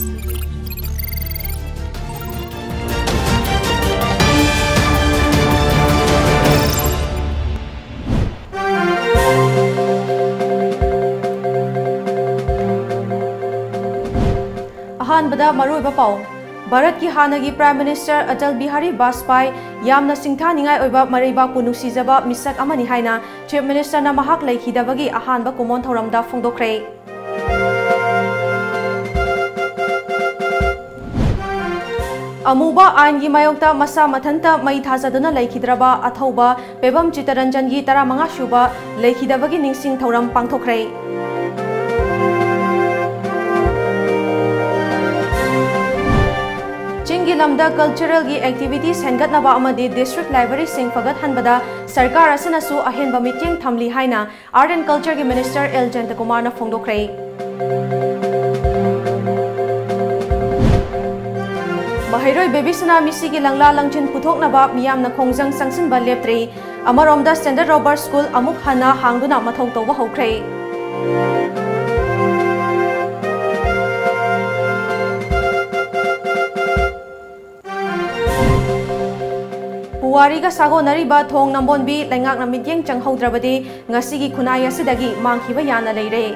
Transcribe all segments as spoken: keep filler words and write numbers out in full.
ꯑꯍꯥꯟꯕꯗ ꯃꯔꯨꯑꯣꯏꯕ ꯄꯥꯎ꯫ ꯚꯥꯔꯠꯀꯤ ꯍꯥꯟꯅꯒꯤ Prime Minister ꯑꯇꯜ ꯕꯤꯍꯥꯔꯤ ꯕꯥꯖꯄꯥꯏ ꯌꯥꯝꯅ ꯁꯤꯡꯊꯥꯅꯤꯡꯉꯥꯏ ꯑꯣꯏꯕ ꯃꯔꯩꯕꯥꯛꯄꯨ ꯅꯨꯡꯁꯤꯖꯕ ꯃꯤꯁꯛ ꯑꯃꯅꯤ ꯍꯥꯏꯅ Chief Ministerꯅ ꯃꯍꯥꯛ ꯂꯩꯈꯤꯗꯕꯒꯤ ꯑꯍꯥꯟꯕ ꯀꯨꯃꯣꯟ ꯊꯧꯔꯝꯗ ꯐꯣꯡꯗꯣꯛꯈ꯭ꯔꯦ꯫ ꯑꯃꯨꯕ ꯑꯥꯏꯟꯒꯤ ꯃꯥꯌꯣꯛꯇ ꯃꯁꯥ ꯃꯊꯟꯇ ꯃꯩ ꯊꯥꯖꯗꯨꯅ ꯂꯩꯈꯤꯗ꯭ꯔꯕ ꯑꯊꯧꯕ ꯄꯦꯕꯝ ꯆꯤꯠꯇꯔꯟꯖꯟꯒꯤ ꯇꯔꯥꯃꯉꯥ ꯁꯨꯕ ꯂꯩꯈꯤꯗꯕꯒꯤ ꯅꯤꯡꯁꯤꯡ ꯊꯧꯔꯝ ꯄꯥꯡꯊꯣꯛꯈ꯭ꯔꯦ꯫ ꯆꯤꯡꯒꯤ ꯂꯝꯗ culturalꯒꯤ activities ꯍꯦꯟꯒꯠꯅꯕ ꯑꯃꯗꯤ district libraryꯁꯤꯡ ꯐꯒꯠꯍꯟꯕꯗ ꯁꯔꯀꯥꯔ ꯑꯁꯤꯅꯁꯨ ꯑꯍꯦꯟꯕ ꯃꯤꯠꯌꯦꯡ ꯊꯝꯂꯤ ꯍꯥꯏꯅ Art and Cultureꯒꯤ Minister ꯑꯦꯜ ꯖꯌꯟꯇꯀꯨꯃꯥꯔꯅ ꯐꯣꯡꯗꯣꯛꯈ꯭ꯔꯦ꯫ ꯃꯍꯩꯔꯣꯏ ꯕꯦꯕꯤꯁꯅꯥ ꯃꯤꯁꯤꯒꯤ ꯂꯪꯂꯥ ꯂꯪꯖꯤꯟ ꯄꯨꯊꯣꯛꯅꯕ ꯃꯤꯌꯥꯝꯅ ꯈꯣꯡꯖꯪ ꯆꯪꯁꯤꯟꯕ ꯂꯦꯞꯇ꯭ꯔꯤ꯫ ꯑꯃꯔꯣꯝꯗ Standard Rowers School ꯑꯃꯨꯛ ꯍꯟꯅ ꯍꯥꯡꯗꯨꯅ ꯃꯊꯧ ꯇꯧꯕ ꯍꯧꯈ꯭ꯔꯦ꯫ ꯄꯨꯋꯥꯔꯤꯒ ꯁꯥꯒꯣꯟꯅꯔꯤꯕ ꯊꯣꯡ ꯅꯝꯕꯣꯟꯕꯤ ꯂꯩꯉꯥꯛꯅ ꯃꯤꯠꯌꯦꯡ ꯆꯪꯍꯧꯗ꯭ꯔꯕꯗꯤ ꯉꯁꯤꯒꯤ ꯈꯨꯟꯅꯥꯏ ꯑꯁꯤꯗꯒꯤ ꯃꯥꯡꯈꯤꯕ ꯌꯥꯅ ꯂꯩꯔꯦ꯫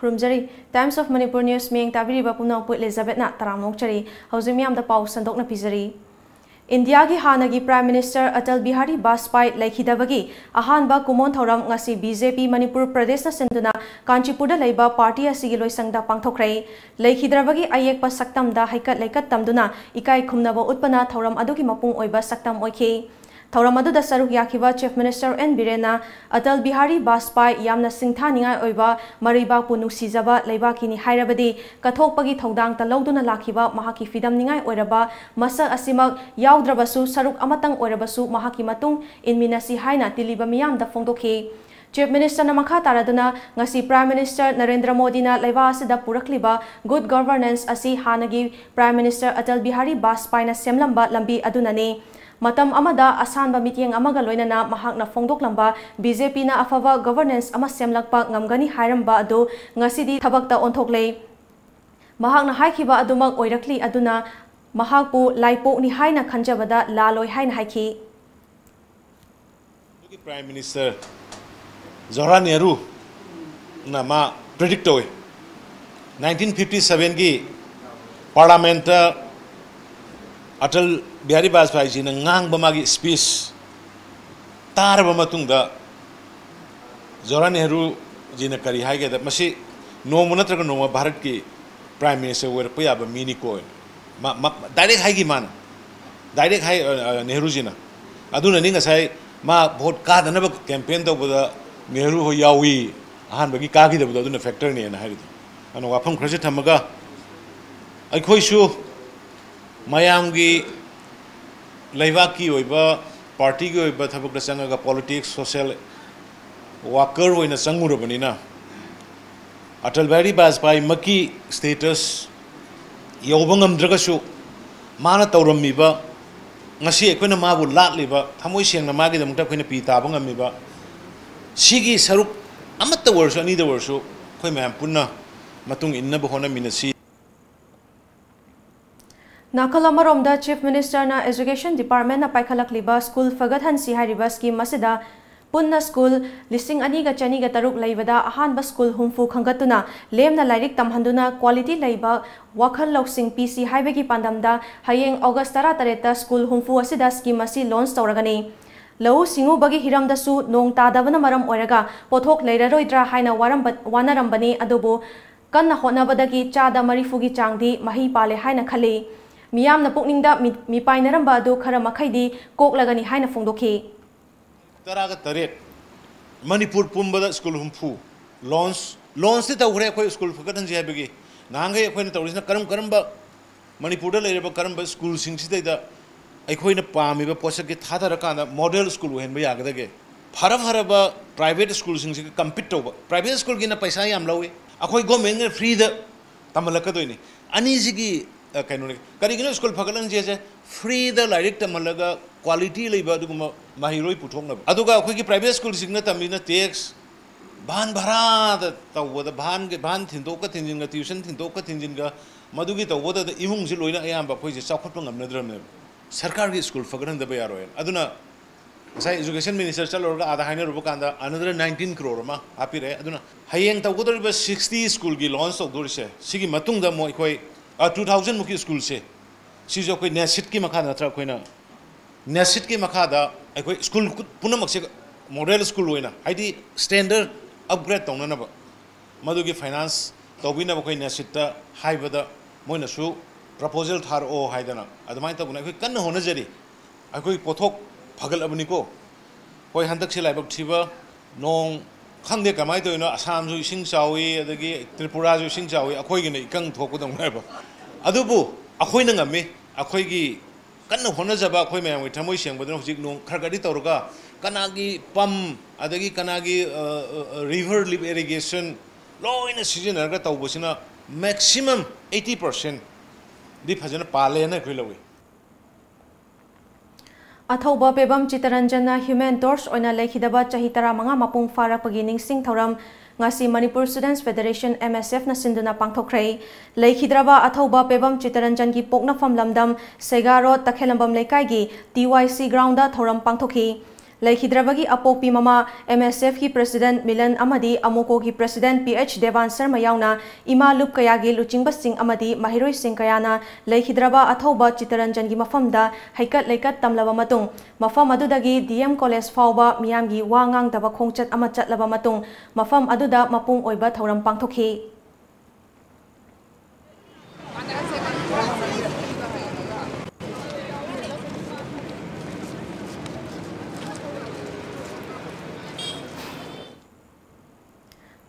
ꯈꯨꯔꯨꯝꯖꯔꯤ꯫ Times of Manipur News ꯃꯤꯠꯌꯦꯡ ꯇꯥꯕꯤꯔꯤꯕ ꯄꯨꯝꯅꯃꯛꯄꯨ ꯏꯂꯤꯖꯥꯕꯦꯠꯅ ꯇꯔꯥꯝꯅ ꯑꯣꯛꯆꯔꯤ꯫ ꯍꯧꯖꯤꯛ ꯃꯤꯌꯥꯝꯗ ꯄꯥꯎ ꯁꯟꯗꯣꯛꯅ ꯄꯤꯖꯔꯤ꯫ ꯏꯟꯗꯤꯌꯥꯒꯤ ꯍꯥꯟꯅꯒꯤ Prime Minister ꯑꯇꯜ ꯕꯤꯍꯥꯔꯤ ꯕꯥꯖꯄꯥꯏ ꯂꯩꯈꯤꯗꯕꯒꯤ ꯑꯍꯥꯟꯕ ꯀꯨꯃꯣꯟ ꯊꯧꯔꯝ ꯉꯁꯤ ꯕꯤ ꯖꯦ ꯄꯤ ꯃꯅꯤꯄꯨꯔ ꯄ꯭ꯔꯗꯦꯁꯅ ꯁꯤꯟꯗꯨꯅ ꯀꯥꯟꯆꯤꯄꯨꯔꯗ ꯂꯩꯕ ꯄꯥꯔꯇꯤ ꯑꯁꯤꯒꯤ ꯂꯣꯏꯁꯪꯗ ꯄꯥꯡꯊꯣꯛꯈ꯭ꯔꯦ꯫ ꯂꯩꯈꯤꯗ꯭ꯔꯕꯒꯤ ꯑꯌꯦꯛꯄ ꯁꯛꯇꯝꯗ ꯍꯩꯀꯠ ꯂꯩꯀꯠ ꯇꯝꯗꯨꯅ ꯏꯀꯥꯏ ꯈꯨꯝꯅꯕ ꯎꯠꯄꯅ ꯊꯧꯔꯝ ꯑꯗꯨꯒꯤ ꯃꯄꯨꯡ ꯑꯣꯏꯕ ꯁꯛꯇꯝ ꯑꯣꯏꯈꯤ꯫ ꯊꯧꯔꯝ ꯑꯗꯨꯗ ꯁꯔꯨꯛ ꯌꯥꯈꯤꯕ Chief Minister ꯑꯦꯟ ꯕꯤꯔꯦꯟꯅ ꯑꯇꯜ ꯕꯤꯍꯥꯔꯤ ꯕꯥꯖꯄꯥꯏ ꯌꯥꯝꯅ ꯁꯤꯡꯊꯥꯅꯤꯡꯉꯥꯏ ꯑꯣꯏꯕ ꯃꯔꯩꯕꯥꯛꯄꯨ ꯅꯨꯡꯁꯤꯖꯕ ꯂꯩꯕꯥꯛꯀꯤꯅꯤ ꯍꯥꯏꯔꯕꯗꯤ ꯀꯠꯊꯣꯛꯄꯒꯤ ꯊꯧꯗꯥꯡꯇ ꯂꯧꯗꯨꯅ ꯂꯥꯛꯈꯤꯕ ꯃꯍꯥꯛꯀꯤ ꯐꯤꯗꯝꯅꯤꯡꯉꯥꯏ ꯑꯣꯏꯔꯕ ꯃꯁꯛ ꯑꯁꯤꯃꯛ ꯌꯥꯎꯗ꯭ꯔꯕꯁꯨ ꯁꯔꯨꯛ ꯑꯃꯇꯪ ꯑꯣꯏꯔꯕꯁꯨ ꯃꯍꯥꯛꯀꯤ ꯃꯇꯨꯡ ꯏꯟꯃꯤꯟꯅꯁꯤ ꯍꯥꯏꯅ ꯇꯤꯜꯂꯤꯕ ꯃꯤꯌꯥꯝꯗ ꯐꯣꯡꯗꯣꯛꯈꯤ꯫ Chief Ministerꯅ ꯃꯈꯥ ꯇꯥꯔꯗꯨꯅ, ꯉꯁꯤ Prime Minister ꯅꯔꯦꯟꯗ꯭ꯔ ꯃꯣꯗꯤꯅ ꯂꯩꯕꯥꯛ ꯑꯁꯤꯗ ꯄꯨꯔꯛꯂꯤꯕ good governance ꯑꯁꯤ ꯍꯥꯟꯅꯒꯤ Prime Minister ꯑꯇꯜ ꯕꯤꯍꯥꯔꯤ ꯕꯥꯖꯄꯥꯏꯅ ꯁꯦꯝꯂꯝꯕ ꯂꯝꯕꯤ ꯑꯗꯨꯅꯅꯤ꯫ ꯃꯇꯝ ꯑꯃꯗ ꯑꯁꯥꯟꯕ ꯃꯤꯠꯌꯦꯡ ꯑꯃꯒ ꯂꯣꯏꯅꯅ ꯃꯍꯥꯛꯅ ꯐꯣꯡꯗꯣꯛꯂꯝꯕ BJPꯅ ꯑꯐꯕ governance ꯑꯃ ꯁꯦꯝꯂꯛꯄ ꯉꯝꯒꯅꯤ ꯍꯥꯏꯔꯝꯕ ꯑꯗꯨ ꯉꯁꯤꯗꯤ ꯊꯕꯛꯇ ꯑꯣꯟꯊꯣꯛꯂꯦ꯫ ꯃꯍꯥꯛꯅ ꯍꯥꯏꯈꯤꯕ ꯑꯗꯨꯃꯛ ꯑꯣꯏꯔꯛꯂꯤ, ꯑꯗꯨꯅ ꯃꯍꯥꯛꯄꯨ ꯂꯥꯏꯄꯣꯛꯅꯤ ꯍꯥꯏꯅ ꯈꯟꯖꯕꯗ ꯂꯥꯜꯂꯣꯏ ꯍꯥꯏꯅ ꯍꯥꯏꯈꯤ꯫ ꯑꯗꯨꯒꯤ Prime Minister ꯖꯋꯥꯍꯔꯂꯥꯜ ꯅꯦꯍꯔꯨꯅ ꯃꯥ predict ꯇꯧꯏ꯫ Nineteen fifty sevenꯒꯤ Parliamentꯇ ꯑꯇꯜ ꯕꯤꯍꯥꯔꯤ ꯕꯥꯖꯄꯥꯏꯖꯤꯅ ꯉꯥꯡꯕ ꯃꯥꯒꯤ speech ꯇꯥꯔꯕ ꯃꯇꯨꯡꯗ ꯖꯋꯥꯍꯔꯂꯥꯜ ꯅꯦꯍꯔꯨꯖꯤꯅ ꯀꯔꯤ ꯍꯥꯏꯒꯦꯗ, ꯃꯁꯤ ꯅꯣꯡꯃ ꯅꯠꯇ꯭ꯔꯒ ꯅꯣꯡꯃ ꯚꯥꯔꯠꯀꯤ Prime Minister ꯑꯣꯏꯔꯛꯄ ꯌꯥꯕ ꯃꯤꯅꯤꯀꯣ꯫ ꯃꯥ, ꯃꯥ, direct ꯍꯥꯏꯈꯤ ꯃꯥꯅ꯫ Direct ꯍꯥꯏ, ꯑ, ꯑ, ꯅꯦꯍꯔꯨꯖꯤꯅ꯫ ꯑꯗꯨꯅꯅꯤ ꯉꯁꯥꯏ ꯃꯥ vote ꯀꯥꯗꯅꯕ campaign ꯇꯧꯕꯗ ꯅꯦꯍꯔꯨ ꯍꯣꯏ ꯌꯥꯎꯏ, ꯑꯍꯥꯟꯕꯒꯤ ꯀꯥꯈꯤꯗꯕꯗꯣ ꯑꯗꯨꯅ factorꯅꯦꯅ ꯍꯥꯏꯔꯤꯗꯣ꯫ ꯑꯗꯨꯅ ꯋꯥꯐꯝ ꯈꯔꯁꯦ ꯊꯝꯃꯒ ꯑꯩꯈꯣꯏꯁꯨ ꯃꯌꯥꯝꯒꯤ ꯂꯩꯕꯥꯛꯀꯤ ꯑꯣꯏꯕ, partyꯒꯤ ꯑꯣꯏꯕ ꯊꯕꯛꯇ ꯆꯪꯉꯒ politics, social worker ꯑꯣꯏꯅ ꯆꯪꯉꯨꯔꯕꯅꯤꯅ ꯑꯇꯜ ꯕꯤꯍꯥꯔꯤ ꯕꯥꯖꯄꯥꯏꯃꯛꯀꯤ status ꯌꯧꯕ ꯉꯝꯗ꯭ꯔꯒꯁꯨ ꯃꯥꯅ ꯇꯧꯔꯝꯃꯤꯕ, ꯉꯁꯤ ꯑꯩꯈꯣꯏꯅ ꯃꯥꯕꯨ ꯂꯥꯠꯂꯤꯕ, ꯊꯃꯣꯏ ꯁꯦꯡꯅ ꯃꯥꯒꯤꯗꯃꯛꯇ ꯑꯩꯈꯣꯏꯅ ꯄꯤ ꯇꯥꯕ ꯉꯝꯃꯤꯕ, ꯁꯤꯒꯤ ꯁꯔꯨꯛ ꯑꯃꯠꯇ ꯑꯣꯏꯔꯁꯨ, ꯑꯅꯤꯗ ꯑꯣꯏꯔꯁꯨ ꯑꯩꯈꯣꯏ ꯃꯌꯥꯝ ꯄꯨꯟꯅ ꯃꯇꯨꯡ ꯏꯟꯅꯕ ꯍꯣꯠꯅꯃꯤꯟꯅꯁꯤ꯫ ꯅꯥꯀꯜ ꯑꯃꯔꯣꯝꯗ, Chief Ministerꯅ Education Departmentꯅ ꯄꯥꯏꯈꯠꯂꯛꯂꯤꯕ ꯁ꯭ꯀꯨꯜ ꯐꯒꯠꯍꯟꯁꯤ ꯍꯥꯏꯔꯤꯕ scheme ꯑꯁꯤꯗ ꯄꯨꯟꯅ ꯁ꯭ꯀꯨꯜ ꯂꯤꯁꯤꯡ ꯑꯅꯤꯒ ꯆꯅꯤꯒ ꯇꯔꯨꯛ ꯂꯩꯕꯗ ꯑꯍꯥꯟꯕ ꯁ꯭ꯀꯨꯜ ꯍꯨꯝꯐꯨ ꯈꯟꯒꯠꯇꯨꯅ ꯂꯦꯝꯅ ꯂꯥꯏꯔꯤꯛ ꯇꯝꯍꯟꯗꯨꯅ quality ꯂꯩꯕ ꯋꯥꯈꯜ ꯂꯧꯁꯤꯡ ꯄꯤꯁꯤ ꯍꯥꯏꯕꯒꯤ ꯄꯥꯟꯗꯝꯗ ꯍꯌꯦꯡ August ꯇꯔꯥꯇꯔꯦꯠꯇ ꯁ꯭ꯀꯨꯜ ꯍꯨꯝꯐꯨ ꯑꯁꯤꯗ scheme ꯑꯁꯤ launch ꯇꯧꯔꯒꯅꯤ꯫ ꯂꯧꯎ ꯁꯤꯡꯎꯕꯒꯤ ꯍꯤꯔꯝꯗꯁꯨ ꯅꯣꯡ ꯇꯥꯗꯕꯅ ꯃꯔꯝ ꯑꯣꯏꯔꯒ ꯄꯣꯠꯊꯣꯛ ꯂꯩꯔꯔꯣꯏꯗ꯭ꯔꯥ ꯍꯥꯏꯅ ꯋꯥꯔꯝꯕ-, ꯋꯥꯅꯔꯝꯕꯅꯤ, ꯑꯗꯨꯕꯨ ꯀꯟꯅ ꯍꯣꯠꯅꯕꯗꯒꯤ ꯆꯥꯗ ꯃꯔꯤꯐꯨꯒꯤ ꯆꯥꯡꯗꯤ ꯃꯍꯩ ꯄꯥꯜꯂꯦ ꯍꯥꯏꯅ ꯈꯜꯂꯤ꯫ ꯃꯤꯌꯥꯝꯅ ꯄꯨꯛꯅꯤꯡꯗ ꯃꯤ-, ꯃꯤꯄꯥꯏꯅꯔꯝꯕ ꯑꯗꯨ ꯈꯔ ꯃꯈꯩꯗꯤ ꯀꯣꯛꯂꯒꯅꯤ ꯍꯥꯏꯅ ꯐꯣꯡꯗꯣꯛꯈꯤ꯫ ꯇꯔꯥꯒ ꯇꯔꯦꯠ, ꯃꯅꯤꯄꯨꯔ ꯄꯨꯝꯕꯗ ꯁ꯭ꯀꯨꯜ ꯍꯨꯝꯐꯨ launch, launchꯇꯤ ꯇꯧꯈ꯭ꯔꯦ ꯑꯩꯈꯣꯏ ꯁ꯭ꯀꯨꯜ ꯐꯒꯠꯍꯟꯁꯤ ꯍꯥꯏꯕꯒꯤ꯫ ꯅꯍꯥꯟꯈꯩ ꯑꯩꯈꯣꯏꯅ ꯇꯧꯔꯤꯁꯤꯅ ꯀꯔꯝ ꯀꯔꯝꯕ ꯃꯅꯤꯄꯨꯔꯗ ꯂꯩꯔꯤꯕ ꯀꯔꯝꯕ ꯁ꯭ꯀꯨꯜꯁꯤꯡꯁꯤꯗꯩꯗ ꯑꯩꯈꯣꯏꯅ ꯄꯥꯝꯃꯤꯕ ꯄꯣꯠꯁꯛꯀꯤ ꯊꯥꯗꯔꯀꯥꯟꯗ model ꯁ꯭ꯀꯨꯜ ꯑꯣꯏꯍꯟꯕ ꯌꯥꯒꯗꯒꯦ? ꯐꯔ ꯐꯔꯕ ꯄ꯭ꯔꯥꯏꯚꯦꯠ ꯁ꯭ꯀꯨꯜꯁꯤꯡꯁꯤꯒ ꯀꯝꯄꯤꯠ ꯇꯧꯕ꯫ ꯄ꯭ꯔꯥꯏꯚꯦꯠ ꯁ꯭ꯀꯨꯜꯒꯤꯅ ꯄꯩꯁꯥ ꯌꯥꯝ ꯂꯧꯏ, ꯑꯩꯈꯣꯏ ꯒꯣꯔꯃꯦꯟꯅ ꯐ꯭ꯔꯤꯗ ꯇꯝꯍꯜꯂꯛꯀꯗꯣꯏꯅꯤ꯫ ꯑꯅꯤꯁꯤꯒꯤ, ꯑ, ꯀꯩꯅꯣꯅꯤ꯫ ꯀꯔꯤꯒꯤꯅꯣ ꯁ꯭ꯀꯨꯜ ꯐꯒꯠꯍꯟꯁꯦ ꯍꯥꯏꯁꯦ? ꯐ꯭ꯔꯤꯗ ꯂꯥꯏꯔꯤꯛ ꯇꯝꯍꯜꯂꯒ ꯀ꯭ꯋꯥꯂꯤꯇꯤ ꯂꯩꯕ ꯑꯗꯨꯒꯨꯝꯕ ꯃꯍꯩꯔꯣꯏ ꯄꯨꯊꯣꯛꯅꯕ꯫ ꯑꯗꯨꯒ ꯑꯩꯈꯣꯏꯒꯤ ꯄ꯭ꯔꯥꯏꯚꯦꯠ ꯁ꯭ꯀꯨꯜꯁꯤꯡꯅ ꯇꯝꯃꯤꯅ ꯇꯦꯛꯁ, ꯚꯥꯟ ꯚꯔꯥꯗ ꯇꯧꯕꯗ, ꯚꯥꯟꯒꯤ, ꯚꯥꯟ ꯊꯤꯟꯗꯣꯛꯀ ꯊꯤꯟꯖꯤꯟꯒ, ꯇ꯭ꯌꯨꯁꯟ ꯊꯤꯟꯗꯣꯛꯀ ꯊꯤꯟꯖꯤꯟꯒ, ꯃꯗꯨꯒꯤ ꯇꯧꯕꯗꯗ ꯏꯃꯨꯡꯁꯤ ꯂꯣꯏꯅ ꯑꯌꯥꯝꯕ ꯑꯩꯈꯣꯏꯁꯦ ꯆꯥꯎꯈꯠꯄ ꯉꯝꯅꯗ꯭ꯔꯕꯅꯦꯕ꯫ ꯁꯔꯀꯥꯔꯒꯤ ꯁ꯭ꯀꯨꯜ ꯐꯒꯠꯍꯟꯗꯕ ꯌꯥꯔꯣꯏ꯫ ꯑꯗꯨꯅ ꯉꯁꯥꯏ ꯏꯖꯨꯀꯦꯁꯟ ꯃꯤꯅꯤꯁꯇꯔ ꯆꯠꯂꯨꯔꯒ ꯑꯥꯗ ꯍꯥꯏꯅꯔꯨꯕ ꯀꯥꯟꯗ another nineteen crore ꯑꯃ ꯍꯥꯞꯄꯤꯔꯛꯑꯦ꯫ ꯑꯗꯨꯅ ꯍꯌꯦꯡ ꯇꯧꯒꯗꯧꯔꯤꯕ sixty ꯁ꯭ꯀꯨꯜꯒꯤ ꯂꯣꯟꯁ ꯇꯧꯗꯣꯔꯤꯁꯦ, ꯁꯤꯒꯤ ꯃꯇꯨꯡꯗ ꯑꯃꯨꯛ ꯑꯩꯈꯣꯏ, ꯑ, two thousand ꯃꯨꯛꯀꯤ ꯁ꯭ꯀꯨꯜꯁꯦ, ꯁꯤꯁꯨ ꯑꯩꯈꯣꯏ ꯅꯦꯁꯤꯠꯀꯤ ꯃꯈꯥꯗ ꯅꯠꯇ꯭ꯔꯒ ꯑꯩꯈꯣꯏꯅ ꯅꯦꯁꯤꯠꯀꯤ ꯃꯈꯥꯗ ꯑꯩꯈꯣꯏ ꯁ꯭ꯀꯨꯜ ꯄꯨꯝꯅꯃꯛꯁꯦ ꯃꯣꯗꯦꯜ ꯁ꯭ꯀꯨꯜ ꯑꯣꯏꯅ, ꯍꯥꯏꯗꯤ ꯁ꯭ꯇꯦꯟꯗꯔꯗ ꯑꯞꯒ꯭ꯔꯦꯗ ꯇꯧꯅꯅꯕ, ꯃꯗꯨꯒꯤ ꯐꯥꯏꯅꯥꯟꯁ ꯇꯧꯕꯤꯅꯕ ꯑꯩꯈꯣꯏ ꯅꯦꯁꯤꯠꯇ ꯍꯥꯏꯕꯗ ꯃꯣꯏꯅꯁꯨ ꯄ꯭ꯔꯄꯣꯖꯦꯜ ꯊꯥꯔꯛꯑꯣ ꯍꯥꯏꯗꯅ ꯑꯗꯨꯃꯥꯏꯅ ꯇꯧꯗꯅ ꯑꯩꯈꯣꯏ ꯀꯟꯅ ꯍꯣꯠꯅꯖꯔꯤ꯫ ꯑꯩꯈꯣꯏ ꯄꯣꯠꯊꯣꯛ ꯐꯒꯠꯂꯕꯅꯤꯀꯣ꯫ ꯍꯣꯏ, ꯍꯟꯗꯛꯁꯤ ꯂꯥꯏꯕꯛ ꯊꯤꯕ, ꯅꯣꯡ ꯈꯪꯗꯦ ꯀꯃꯥꯏꯅ ꯇꯧꯔꯤꯅꯣ, ꯑꯁꯥꯝꯁꯨ ꯏꯁꯤꯡ ꯆꯥꯎꯏ, ꯑꯗꯒꯤ ꯇ꯭ꯔꯤꯄꯨꯔꯥꯁꯨ ꯏꯁꯤꯡ ꯆꯥꯎꯏ, ꯑꯩꯈꯣꯏꯒꯤꯅ ꯏꯀꯪ ꯊꯣꯛꯄꯗꯧꯅ ꯍꯥꯏꯕ꯫ ꯑꯗꯨꯕꯨ ꯑꯩꯈꯣꯏꯅ ꯉꯝꯃꯤ꯫ ꯑꯩꯈꯣꯏꯒꯤ ꯀꯟꯅ ꯍꯣꯠꯅꯖꯕ ꯑꯩꯈꯣꯏ ꯃꯌꯥꯝꯒꯤ ꯊꯃꯣꯏ ꯁꯦꯡꯕꯗꯨꯅ ꯍꯧꯖꯤꯛ ꯅꯣꯡ ꯈꯔ ꯈꯔꯗꯤ ꯇꯧꯔꯒ ꯀꯅꯥꯒꯤ ꯄꯝ, ꯑꯗꯒꯤ ꯀꯅꯥꯒꯤ, ꯑ, ꯑ, ꯑ, ꯔꯤꯚꯔ ꯂꯤꯞ ꯏꯔꯤꯒꯦꯁꯟ ꯂꯣꯏꯅ ꯁꯤꯖꯤꯟꯅꯔꯒ ꯇꯧꯕꯁꯤꯅ maximum eighty percent ꯗꯤ ꯐꯖꯅ ꯄꯥꯜꯂꯦꯅ ꯑꯩꯈꯣꯏ ꯂꯧꯏ꯫ ꯑꯊꯧꯕ ꯄꯦꯕꯝ ꯆꯤꯇꯔꯟꯖꯟꯅ ꯍ꯭ꯌꯨꯃꯦꯟ ꯇꯣꯔꯆ ꯑꯣꯏꯅ ꯂꯩꯈꯤꯗꯕ ꯆꯍꯤ ꯇꯔꯥꯃꯉꯥ ꯃꯄꯨꯡ ꯐꯥꯔꯛꯄꯒꯤ ꯅꯤꯡꯁꯤꯡ ꯊꯧꯔꯝ ꯉꯁꯤ ꯃꯅꯤꯄꯨꯔ ꯁ꯭ꯇꯨꯗꯦꯟꯠꯁ ꯐꯦꯗꯔꯦꯁꯟ, ꯑꯦꯝ ꯑꯦꯁ ꯑꯦꯐꯅ ꯁꯤꯟꯗꯨꯅ ꯄꯥꯡꯊꯣꯛꯈ꯭ꯔꯦ꯫ ꯂꯩꯈꯤꯗ꯭ꯔꯕ ꯑꯊꯧꯕ ꯄꯦꯕꯝ ꯆꯤꯇꯔꯟꯖꯟꯒꯤ ꯄꯣꯛꯅꯐꯝ ꯂꯝꯗꯝ ꯁꯦꯒꯥ ꯔꯣꯗ, ꯇꯈꯦꯂꯝꯕꯝ ꯂꯩꯀꯥꯏꯒꯤ ꯇꯤ ꯋꯥꯏ ꯁꯤ ꯒ꯭ꯔꯥꯎꯟꯗ ꯊꯧꯔꯝ ꯄꯥꯡꯊꯣꯛꯈꯤ꯫ ꯂꯩꯈꯤꯗ꯭ꯔꯕꯒꯤ ꯑꯄꯣꯛꯄꯤ ꯃꯃꯥ, ꯑꯦꯝ ꯑꯦꯁ ꯑꯦꯐꯀꯤ ꯄ꯭ꯔꯦꯁꯤꯗꯦꯟꯠ ꯃꯤꯂꯟ ꯑꯃꯗꯤ ꯑꯃꯨꯀꯣꯒꯤ president P H Devan Sharma ꯌꯥꯎꯅ ꯏꯃꯥ ꯂꯨꯞ ꯀꯌꯥꯒꯤ ꯂꯨꯆꯤꯡꯕꯁꯤꯡ ꯑꯃꯗꯤ ꯃꯍꯩꯔꯣꯏꯁꯤꯡ ꯀꯌꯥꯅ ꯂꯩꯈꯤꯗ꯭ꯔꯕ ꯑꯊꯧꯕ ꯆꯤꯇꯔꯟꯖꯟꯒꯤ ꯃꯐꯝꯗ ꯍꯩꯀꯠ ꯂꯩꯀꯠ ꯇꯝꯂꯕ ꯃꯇꯨꯡ, ꯃꯐꯝ ꯑꯗꯨꯗꯒꯤ ꯗꯤ ꯑꯦꯝ ꯀꯣꯂꯦꯖ ꯐꯥꯎꯕ ꯃꯤꯌꯥꯝꯒꯤ ꯋꯥ ꯉꯥꯡꯗꯕ ꯈꯣꯡꯆꯠ ꯑꯃ ꯆꯠꯂꯕ ꯃꯇꯨꯡ, ꯃꯐꯝ ꯑꯗꯨꯗ ꯃꯄꯨꯡ ꯑꯣꯏꯕ ꯊꯧꯔꯝ ꯄꯥꯡꯊꯣꯛꯈꯤ꯫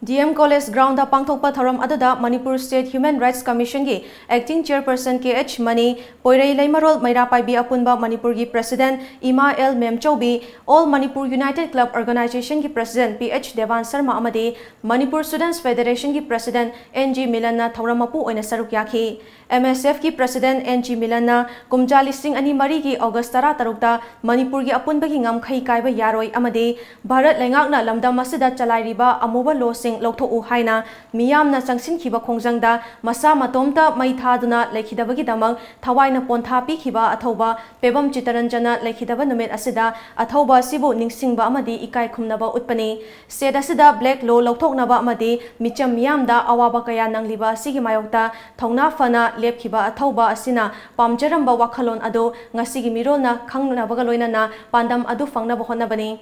D M College ground ꯗ ꯄꯥꯡꯊꯣꯛꯄ ꯊꯧꯔꯝ ꯑꯗꯨꯗ Manipur State Human Rights Commission ꯒꯤ Acting Chairperson K H Mani, Poirei Leimarol Meira Paibi Apunba ꯃꯅꯤꯄꯨꯔꯒꯤ President ꯏꯃꯥ ꯑꯦꯜ ꯃꯦꯝꯆꯧꯕꯤ, All Manipur United Club Organization ꯒꯤ President P H Deban Sarma ꯑꯃꯗꯤ Manipur Students Federation ꯒꯤ President N G ꯃꯤꯂꯟꯅ ꯊꯧꯔꯝ ꯃꯄꯨ ꯑꯣꯏꯅ ꯁꯔꯨꯛ ꯌꯥꯈꯤ꯫ M S F ꯀꯤ President N G ꯃꯤꯂꯟꯅ ꯀꯨꯝꯖꯥ ꯂꯤꯁꯤꯡ ꯑꯅꯤ ꯃꯔꯤꯒꯤ August ꯇꯔꯥꯇꯔꯨꯛꯇ ꯃꯅꯤꯄꯨꯔꯒꯤ ꯑꯄꯨꯟꯕꯒꯤ ꯉꯝꯈꯩ ꯀꯥꯏꯕ ꯌꯥꯔꯣꯏ ꯑꯃꯗꯤ ꯚꯥꯔꯠ ꯂꯩꯉꯥꯛꯅ ꯂꯝꯗꯝ ꯑꯁꯤꯗ ꯆꯂꯥꯏꯔꯤꯕ ꯑꯃꯨꯕ ꯂꯣꯁꯤꯡ ꯂꯧꯊꯣꯛꯎ ꯍꯥꯏꯅ ꯃꯤꯌꯥꯝꯅ ꯆꯪꯁꯤꯟꯈꯤꯕ ꯈꯣꯡꯖꯪꯗ ꯃꯁꯥ ꯃꯇꯣꯝꯇ ꯃꯩ ꯊꯥꯗꯨꯅ ꯂꯩꯈꯤꯗꯕꯒꯤꯗꯃꯛ ꯊꯋꯥꯏꯅ ꯄꯣꯟꯊꯥ ꯄꯤꯈꯤꯕ ꯑꯊꯧꯕ ꯄꯦꯕꯝ ꯆꯤꯇꯔꯟꯖꯟꯅ ꯂꯩꯈꯤꯗꯕ ꯅꯨꯃꯤꯠ ꯑꯁꯤꯗ ꯑꯊꯧꯕ ꯑꯁꯤꯕꯨ ꯅꯤꯡꯁꯤꯡꯕ ꯑꯃꯗꯤ ꯏꯀꯥꯏ ꯈꯨꯝꯅꯕ ꯎꯠꯄꯅꯤ꯫ State ꯑꯁꯤꯗ black law ꯂꯧꯊꯣꯛꯅꯕ ꯑꯃꯗꯤ ꯃꯤꯆꯝ ꯃꯤꯌꯥꯝꯗ ꯑꯋꯥꯕ ꯀꯌꯥ ꯅꯪꯂꯤꯕ ꯑꯁꯤꯒꯤ ꯃꯥꯌꯣꯛꯇ ꯊꯧꯅꯥ ꯐꯅ ꯂꯦꯞꯈꯤꯕ ꯑꯊꯧꯕ ꯑꯁꯤꯅ ꯄꯥꯝꯖꯔꯝꯕ ꯋꯥꯈꯜꯂꯣꯟ ꯑꯗꯨ ꯉꯁꯤꯒꯤ ꯃꯤꯔꯣꯜꯅ ꯈꯪꯅꯕꯒ ꯂꯣꯏꯅꯅ ꯄꯥꯟꯗꯝ ꯑꯗꯨ ꯐꯪꯅꯕ ꯍꯣꯠꯅꯕꯅꯤ꯫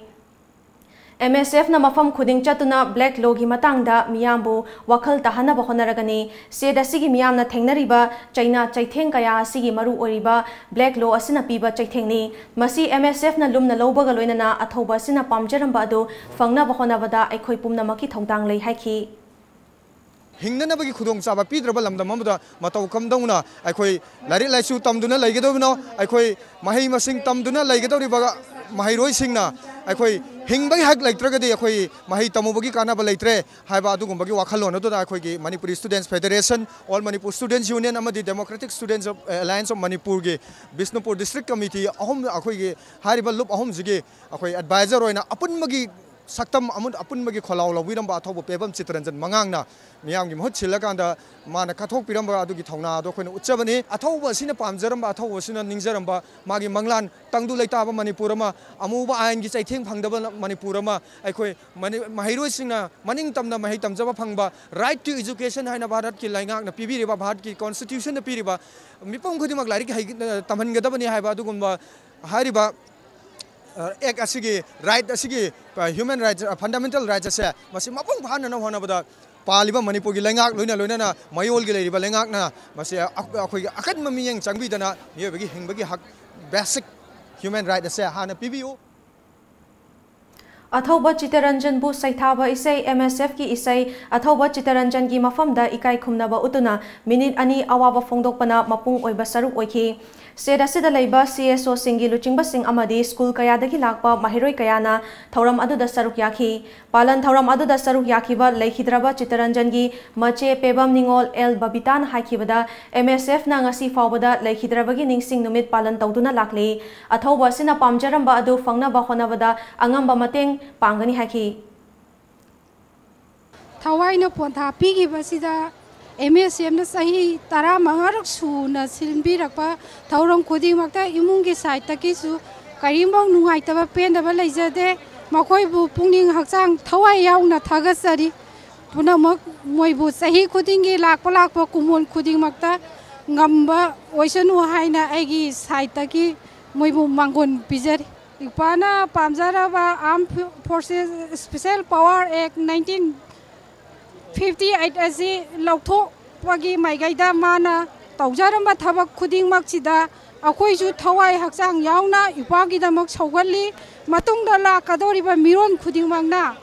M S F ꯅ ꯃꯐꯝ ꯈꯨꯗꯤꯡ ꯆꯠꯇꯨꯅ black law ꯒꯤ ꯃꯇꯥꯡꯗ ꯃꯤꯌꯥꯝꯕꯨ ꯋꯥꯈꯜ ꯇꯥꯍꯟꯅꯕ ꯍꯣꯠꯅꯔꯒꯅꯤ꯫ State ꯑꯁꯤꯒꯤ ꯃꯤꯌꯥꯝꯅ ꯊꯦꯡꯅꯔꯤꯕ ꯆꯩꯅꯥ ꯆꯩꯊꯦꯡ ꯀꯌꯥ ꯑꯁꯤꯒꯤ ꯃꯔꯨ ꯑꯣꯏꯔꯤꯕ black law ꯑꯁꯤꯅ ꯄꯤꯕ ꯆꯩꯊꯦꯡꯅꯤ꯫ ꯃꯁꯤ M S F ꯅ ꯂꯨꯝꯅ ꯂꯧꯕꯒ ꯂꯣꯏꯅꯅ ꯑꯊꯧꯕ ꯑꯁꯤꯅ ꯄꯥꯝꯖꯔꯝꯕ ꯑꯗꯨ ꯐꯪꯅꯕ ꯍꯣꯠꯅꯕꯗ ꯑꯩꯈꯣꯏ ꯄꯨꯝꯅꯃꯛꯀꯤ ꯊꯧꯗꯥꯡ ꯂꯩ ꯍꯥꯏꯈꯤ꯫ ꯍꯤꯡꯅꯅꯕꯒꯤ ꯈꯨꯗꯣꯡꯆꯥꯕ ꯄꯤꯗ꯭ꯔꯕ ꯂꯝꯗꯝ ꯑꯃꯗ ꯃꯇꯧ ꯀꯝꯗꯧꯅ ꯑꯩꯈꯣꯏ ꯂꯥꯏꯔꯤꯛ ꯂꯥꯏꯁꯨ ꯇꯝꯗꯨꯅ ꯂꯩꯒꯗꯕꯅꯣ? ꯑꯩꯈꯣꯏ ꯃꯍꯩ ꯃꯁꯤꯡ ꯇꯝꯗꯨꯅ ꯂꯩꯒꯗꯧꯔꯤꯕ ꯃꯍꯩꯔꯣꯏꯁꯤꯡꯅ ꯑꯩꯈꯣꯏ ꯍꯤꯡꯕꯒꯤ ꯍꯛ ꯂꯩꯇ꯭ꯔꯒꯗꯤ ꯑꯩꯈꯣꯏ ꯃꯍꯩ ꯇꯝꯃꯨꯕꯒꯤ ꯀꯥꯟꯅꯕ ꯂꯩꯇ꯭ꯔꯦ ꯍꯥꯏꯕ ꯑꯗꯨꯒꯨꯝꯕꯒꯤ ꯋꯥꯈꯜꯂꯣꯟ ꯑꯗꯨꯗ ꯑꯩꯈꯣꯏꯒꯤ Manipuri Students Federation, All Manipur Students Union ꯑꯃꯗꯤ Democratic Students of, Alliance of Manipur ꯒꯤ ꯕꯤꯁꯅꯨꯄꯨꯔ district committee ꯑꯍꯨꯝ, ꯑꯩꯈꯣꯏꯒꯤ ꯍꯥꯏꯔꯤꯕ ꯂꯨꯞ ꯑꯍꯨꯝꯁꯤꯒꯤ ꯑꯩꯈꯣꯏ advisor ꯑꯣꯏꯅ ꯑꯄꯨꯟꯕꯒꯤ ꯁꯛꯇꯝ ꯑꯃ, ꯑꯄꯨꯟꯕꯒꯤ ꯈꯣꯜꯂꯥꯎ ꯂꯧꯕꯤꯔꯝꯕ ꯑꯊꯧꯕ ꯄꯦꯕꯝ ꯆꯤꯇꯔꯟꯖꯟ ꯃꯉꯥꯡꯅ ꯃꯤꯌꯥꯝꯒꯤ ꯃꯍꯨꯠ ꯁꯤꯜꯂꯀꯥꯟꯗ ꯃꯥꯅ ꯀꯠꯊꯣꯛꯄꯤꯔꯝꯕ ꯑꯗꯨꯒꯤ ꯊꯧꯅꯥ ꯑꯗꯣ ꯑꯩꯈꯣꯏꯅ ꯎꯠꯆꯕꯅꯤ꯫ ꯑꯊꯧꯕ ꯑꯁꯤꯅ ꯄꯥꯝꯖꯔꯝꯕ, ꯑꯊꯧꯕ ꯑꯁꯤꯅ ꯅꯤꯡꯖꯔꯝꯕ, ꯃꯥꯒꯤ ꯃꯪꯂꯥꯟ ꯇꯪꯗꯨ ꯂꯩꯇꯥꯕ ꯃꯅꯤꯄꯨꯔ ꯑꯃ, ꯑꯃꯨꯕ ꯑꯥꯏꯟꯒꯤ ꯆꯩꯊꯦꯡ ꯐꯪꯗꯕ ꯃꯅꯤꯄꯨꯔ ꯑꯃ, ꯑꯩꯈꯣꯏ ꯃꯅꯤ-, ꯃꯍꯩꯔꯣꯏꯁꯤꯡꯅ ꯃꯅꯤꯡ ꯇꯝꯅ ꯃꯍꯩ ꯇꯝꯖꯕ ꯐꯪꯕ, right to education ꯍꯥꯏꯅ ꯚꯥꯔꯠꯀꯤ ꯂꯩꯉꯥꯛꯅ ꯄꯤꯕꯤꯔꯤꯕ, ꯚꯥꯔꯠꯀꯤ constitution ꯅ ꯄꯤꯔꯤꯕ, ꯃꯤꯄꯨꯝ ꯈꯨꯗꯤꯡꯃꯛ ꯂꯥꯏꯔꯤꯛ ꯍꯩ-, ꯇꯝꯍꯟꯒꯗꯕꯅꯤ ꯍꯥꯏꯕ ꯑꯗꯨꯒꯨꯝꯕ ꯍꯥꯏꯔꯤꯕ ꯑꯦꯛ ꯑꯁꯤꯒꯤ, ꯔꯥꯏꯠ ꯑꯁꯤꯒꯤ, ꯍ꯭ꯌꯨꯃꯦꯟ ꯔꯥꯏꯠꯁ, ꯐꯟꯗꯥꯃꯦꯟꯇꯦꯜ ꯔꯥꯏꯠꯁ ꯑꯁꯦ ꯃꯁꯤ ꯃꯄꯨꯡ ꯐꯥꯅꯅꯕ ꯍꯣꯠꯅꯕꯗ ꯄꯥꯜꯂꯤꯕ ꯃꯅꯤꯄꯨꯔꯒꯤ ꯂꯩꯉꯥꯛ, ꯂꯣꯏꯅ ꯂꯣꯏꯅꯅ ꯃꯌꯣꯜꯒꯤ ꯂꯩꯔꯤꯕ ꯂꯩꯉꯥꯛꯅ ꯃꯁꯤ ꯑ-, ꯑꯩꯈꯣꯏꯒꯤ ꯑꯀꯟꯕ ꯃꯤꯠꯌꯦꯡ ꯆꯪꯕꯤꯗꯅ ꯃꯤꯑꯣꯏꯕꯒꯤ ꯍꯤꯡꯕꯒꯤ ꯍꯛ, basic human right ꯑꯁꯦ ꯍꯥꯟꯅ ꯄꯤꯕꯤꯌꯨ꯫ ꯑꯊꯧꯕ ꯆꯤꯇꯔꯟꯖꯟꯕꯨ ꯁꯩꯊꯥꯕ ꯏꯁꯩ, MSFꯀꯤ ꯏꯁꯩ, ꯑꯊꯧꯕ ꯆꯤꯇꯔꯟꯖꯟꯒꯤ ꯃꯐꯝꯗ ꯏꯀꯥꯏ ꯈꯨꯝꯅꯕ ꯎꯠꯇꯨꯅ ꯃꯤꯅꯤꯠ ꯑꯅꯤ ꯑꯋꯥꯕ ꯐꯣꯡꯗꯣꯛꯄꯅ ꯃꯄꯨꯡ ꯑꯣꯏꯕ ꯁꯔꯨꯛ ꯑꯣꯏꯈꯤ꯫ State ꯑꯁꯤꯗ ꯂꯩꯕ CSOꯁꯤꯡꯒꯤ ꯂꯨꯆꯤꯡꯕꯁꯤꯡ ꯑꯃꯗꯤ ꯁ꯭ꯀꯨꯜ ꯀꯌꯥꯗꯒꯤ ꯂꯥꯛꯄ ꯃꯍꯩꯔꯣꯏ ꯀꯌꯥꯅ ꯊꯧꯔꯝ ꯑꯗꯨꯗ ꯁꯔꯨꯛ ꯌꯥꯈꯤ꯫ ꯄꯥꯂꯟ ꯊꯧꯔꯝ ꯑꯗꯨꯗ ꯁꯔꯨꯛ ꯌꯥꯈꯤꯕ ꯂꯩꯈꯤꯗ꯭ꯔꯕ ꯆꯤꯇꯔꯟꯖꯟꯒꯤ ꯃꯆꯦ ꯄꯦꯕꯝ ꯅꯤꯉꯣꯜ ꯑꯦꯜ ꯕꯕꯤꯇꯥꯅ ꯍꯥꯏꯈꯤꯕꯗ, MSFꯅ ꯉꯁꯤ ꯐꯥꯎꯕꯗ ꯂꯩꯈꯤꯗ꯭ꯔꯕꯒꯤ ꯅꯤꯡꯁꯤꯡ ꯅꯨꯃꯤꯠ ꯄꯥꯂꯟ ꯇꯧꯗꯨꯅ ꯂꯥꯛꯂꯤ꯫ ꯑꯊꯧꯕ ꯑꯁꯤꯅ ꯄꯥꯝꯖꯔꯝꯕ ꯑꯗꯨ ꯐꯪꯅꯕ ꯍꯣꯠꯅꯕꯗ ꯑꯉꯝꯕ ꯃꯇꯦꯡ ꯄꯥꯡꯒꯅꯤ ꯍꯥꯏꯈꯤ꯫ ꯊꯋꯥꯏꯅ ꯄꯣꯟꯊꯥ ꯄꯤꯈꯤꯕꯁꯤꯗ MSFꯅ ꯆꯍꯤ ꯇꯔꯥꯃꯉꯥꯔꯛ ꯁꯨꯅ ꯁꯤꯟꯕꯤꯔꯛꯄ ꯊꯧꯔꯝ ꯈꯨꯗꯤꯡꯃꯛꯇ ꯏꯃꯨꯡꯒꯤ sideꯇꯒꯤꯁꯨ ꯀꯔꯤꯝꯐꯥꯎ ꯅꯨꯡꯉꯥꯏꯇꯕ ꯄꯦꯟꯗꯕ ꯂꯩꯖꯗꯦ꯫ ꯃꯈꯣꯏꯕꯨ ꯄꯨꯛꯅꯤꯡ ꯍꯛꯆꯥꯡ ꯊꯋꯥꯏ ꯌꯥꯎꯅ ꯊꯥꯒꯠꯆꯔꯤ꯫ ꯄꯨꯝꯅꯃꯛ ꯃꯣꯏꯕꯨ ꯆꯍꯤ ꯈꯨꯗꯤꯡꯒꯤ ꯂꯥꯛꯄ ꯂꯥꯛꯄ ꯀꯨꯝꯑꯣꯟ ꯈꯨꯗꯤꯡꯃꯛꯇ ꯉꯝꯕ ꯑꯣꯏꯁꯅꯨ ꯍꯥꯏꯅ ꯑꯩꯒꯤ sideꯇꯒꯤ ꯃꯣꯏꯕꯨ ꯃꯥꯡꯒꯣꯟ ꯄꯤꯖꯔꯤ꯫ ꯏꯄꯥꯅ ꯄꯥꯝꯖꯔꯕ Armed Forces Special Power Act nineteen fifty eight ꯑꯁꯤ ꯂꯧꯊꯣꯛꯄꯒꯤ ꯃꯥꯏꯀꯩꯗ ꯃꯥꯅ ꯇꯧꯖꯔꯝꯕ ꯊꯕꯛ ꯈꯨꯗꯤꯡꯃꯛꯁꯤꯗ ꯑꯩꯈꯣꯏꯁꯨ ꯊꯋꯥꯏ ꯍꯛꯆꯥꯡ ꯌꯥꯎꯅ ꯏꯄꯥꯒꯤꯗꯃꯛ ꯁꯧꯒꯠꯂꯤ꯫ ꯃꯇꯨꯡꯗ ꯂꯥꯛꯀꯗꯧꯔꯤꯕ ꯃꯤꯔꯣꯟ ꯈꯨꯗꯤꯡꯃꯛꯅ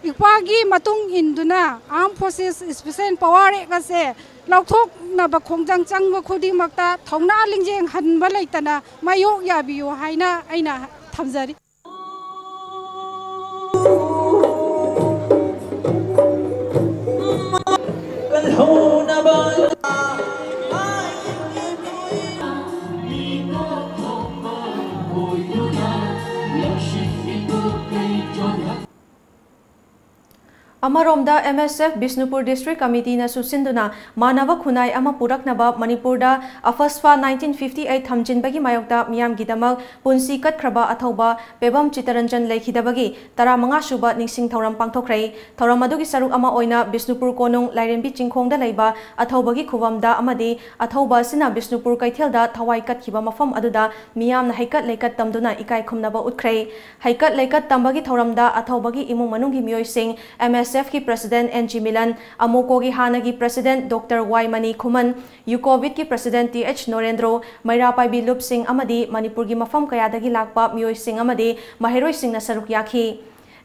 ꯏꯄꯥꯒꯤ ꯃꯇꯨꯡ ꯏꯟꯗꯨꯅ Armed Forces Special Power Act ꯑꯁꯦ ꯂꯧꯊꯣꯛꯅꯕ ꯈꯣꯡꯖꯪ ꯆꯪꯕ ꯈꯨꯗꯤꯡꯃꯛꯇ ꯊꯧꯅꯥ ꯂꯤꯡꯖꯦꯜ ꯍꯟꯕ ꯂꯩꯇꯅ ꯃꯥꯌꯣꯛ ꯌꯥꯕꯤꯌꯨ ꯍꯥꯏꯅ ꯑꯩꯅ ꯊꯝꯖꯔꯤ꯫ ꯑꯃꯔꯣꯝꯗ, MSF ꯕꯤꯁꯅꯨꯄꯨꯔ District Committeeꯅꯁꯨ ꯁꯤꯟꯗꯨꯅ ꯃꯥꯟꯅꯕ ꯈꯨꯟꯅꯥꯏ ꯑꯃ ꯄꯨꯔꯛꯅꯕ ꯃꯅꯤꯄꯨꯔꯗ AFSPA nineteen fifty eight ꯊꯝꯖꯤꯟꯕꯒꯤ ꯃꯥꯌꯣꯛꯇ ꯃꯤꯌꯥꯝꯒꯤꯗꯃꯛ ꯄꯨꯟꯁꯤ ꯀꯠꯈ꯭ꯔꯕ ꯑꯊꯧꯕ ꯄꯦꯕꯝ ꯆꯤꯇꯔꯟꯖꯟ ꯂꯩꯈꯤꯗꯕꯒꯤ ꯇꯔꯥꯃꯉꯥ ꯁꯨꯕ ꯅꯤꯡꯁꯤꯡ ꯊꯧꯔꯝ ꯄꯥꯡꯊꯣꯛꯈ꯭ꯔꯦ꯫ ꯊꯧꯔꯝ ꯑꯗꯨꯒꯤ ꯁꯔꯨꯛ ꯑꯃ ꯑꯣꯏꯅ ꯕꯤꯁꯅꯨꯄꯨꯔ ꯀꯣꯅꯨꯡ ꯂꯥꯏꯔꯦꯝꯕꯤ ꯆꯤꯡꯈꯣꯡꯗ ꯂꯩꯕ ꯑꯊꯧꯕꯒꯤ ꯈꯨꯕꯝꯗ ꯑꯃꯗꯤ ꯑꯊꯧꯕ ꯑꯁꯤꯅ ꯕꯤꯁꯅꯨꯄꯨꯔ ꯀꯩꯊꯦꯜꯗ ꯊꯋꯥꯏ ꯀꯠꯈꯤꯕ ꯃꯐꯝ ꯑꯗꯨꯗ ꯃꯤꯌꯥꯝꯅ ꯍꯩꯀꯠ ꯂꯩꯀꯠ ꯇꯝꯗꯨꯅ ꯏꯀꯥꯏ ꯈꯨꯝꯅꯕ ꯎꯠꯈ꯭ꯔꯦ꯫ ꯍꯩꯀꯠ ꯂꯩꯀꯠ ꯇꯝꯕꯒꯤ ꯊꯧꯔꯝꯗ ꯑꯊꯧꯕꯒꯤ ꯏꯃꯨꯡ ꯃꯅꯨꯡꯒꯤ ꯃꯤꯑꯣꯏꯁꯤꯡ, MSFꯀꯤ President N G ꯃꯤꯂꯟ, ꯑꯃꯣꯀꯣꯒꯤ ꯍꯥꯟꯅꯒꯤ President Doctor Y ꯃꯅꯤ ꯈꯨꯃꯟ, ꯌꯨꯀꯣꯕꯤꯠꯀꯤ President Th ꯅꯣꯔꯦꯟꯗ꯭ꯔꯣ, ꯃꯩꯔꯥ ꯄꯥꯏꯕꯤ ꯂꯨꯞꯁꯤꯡ ꯑꯃꯗꯤ ꯃꯅꯤꯄꯨꯔꯒꯤ ꯃꯐꯝ ꯀꯌꯥꯗꯒꯤ ꯂꯥꯛꯄ ꯃꯤꯑꯣꯏꯁꯤꯡ ꯑꯃꯗꯤ ꯃꯍꯩꯔꯣꯏꯁꯤꯡꯅ ꯁꯔꯨꯛ ꯌꯥꯈꯤ꯫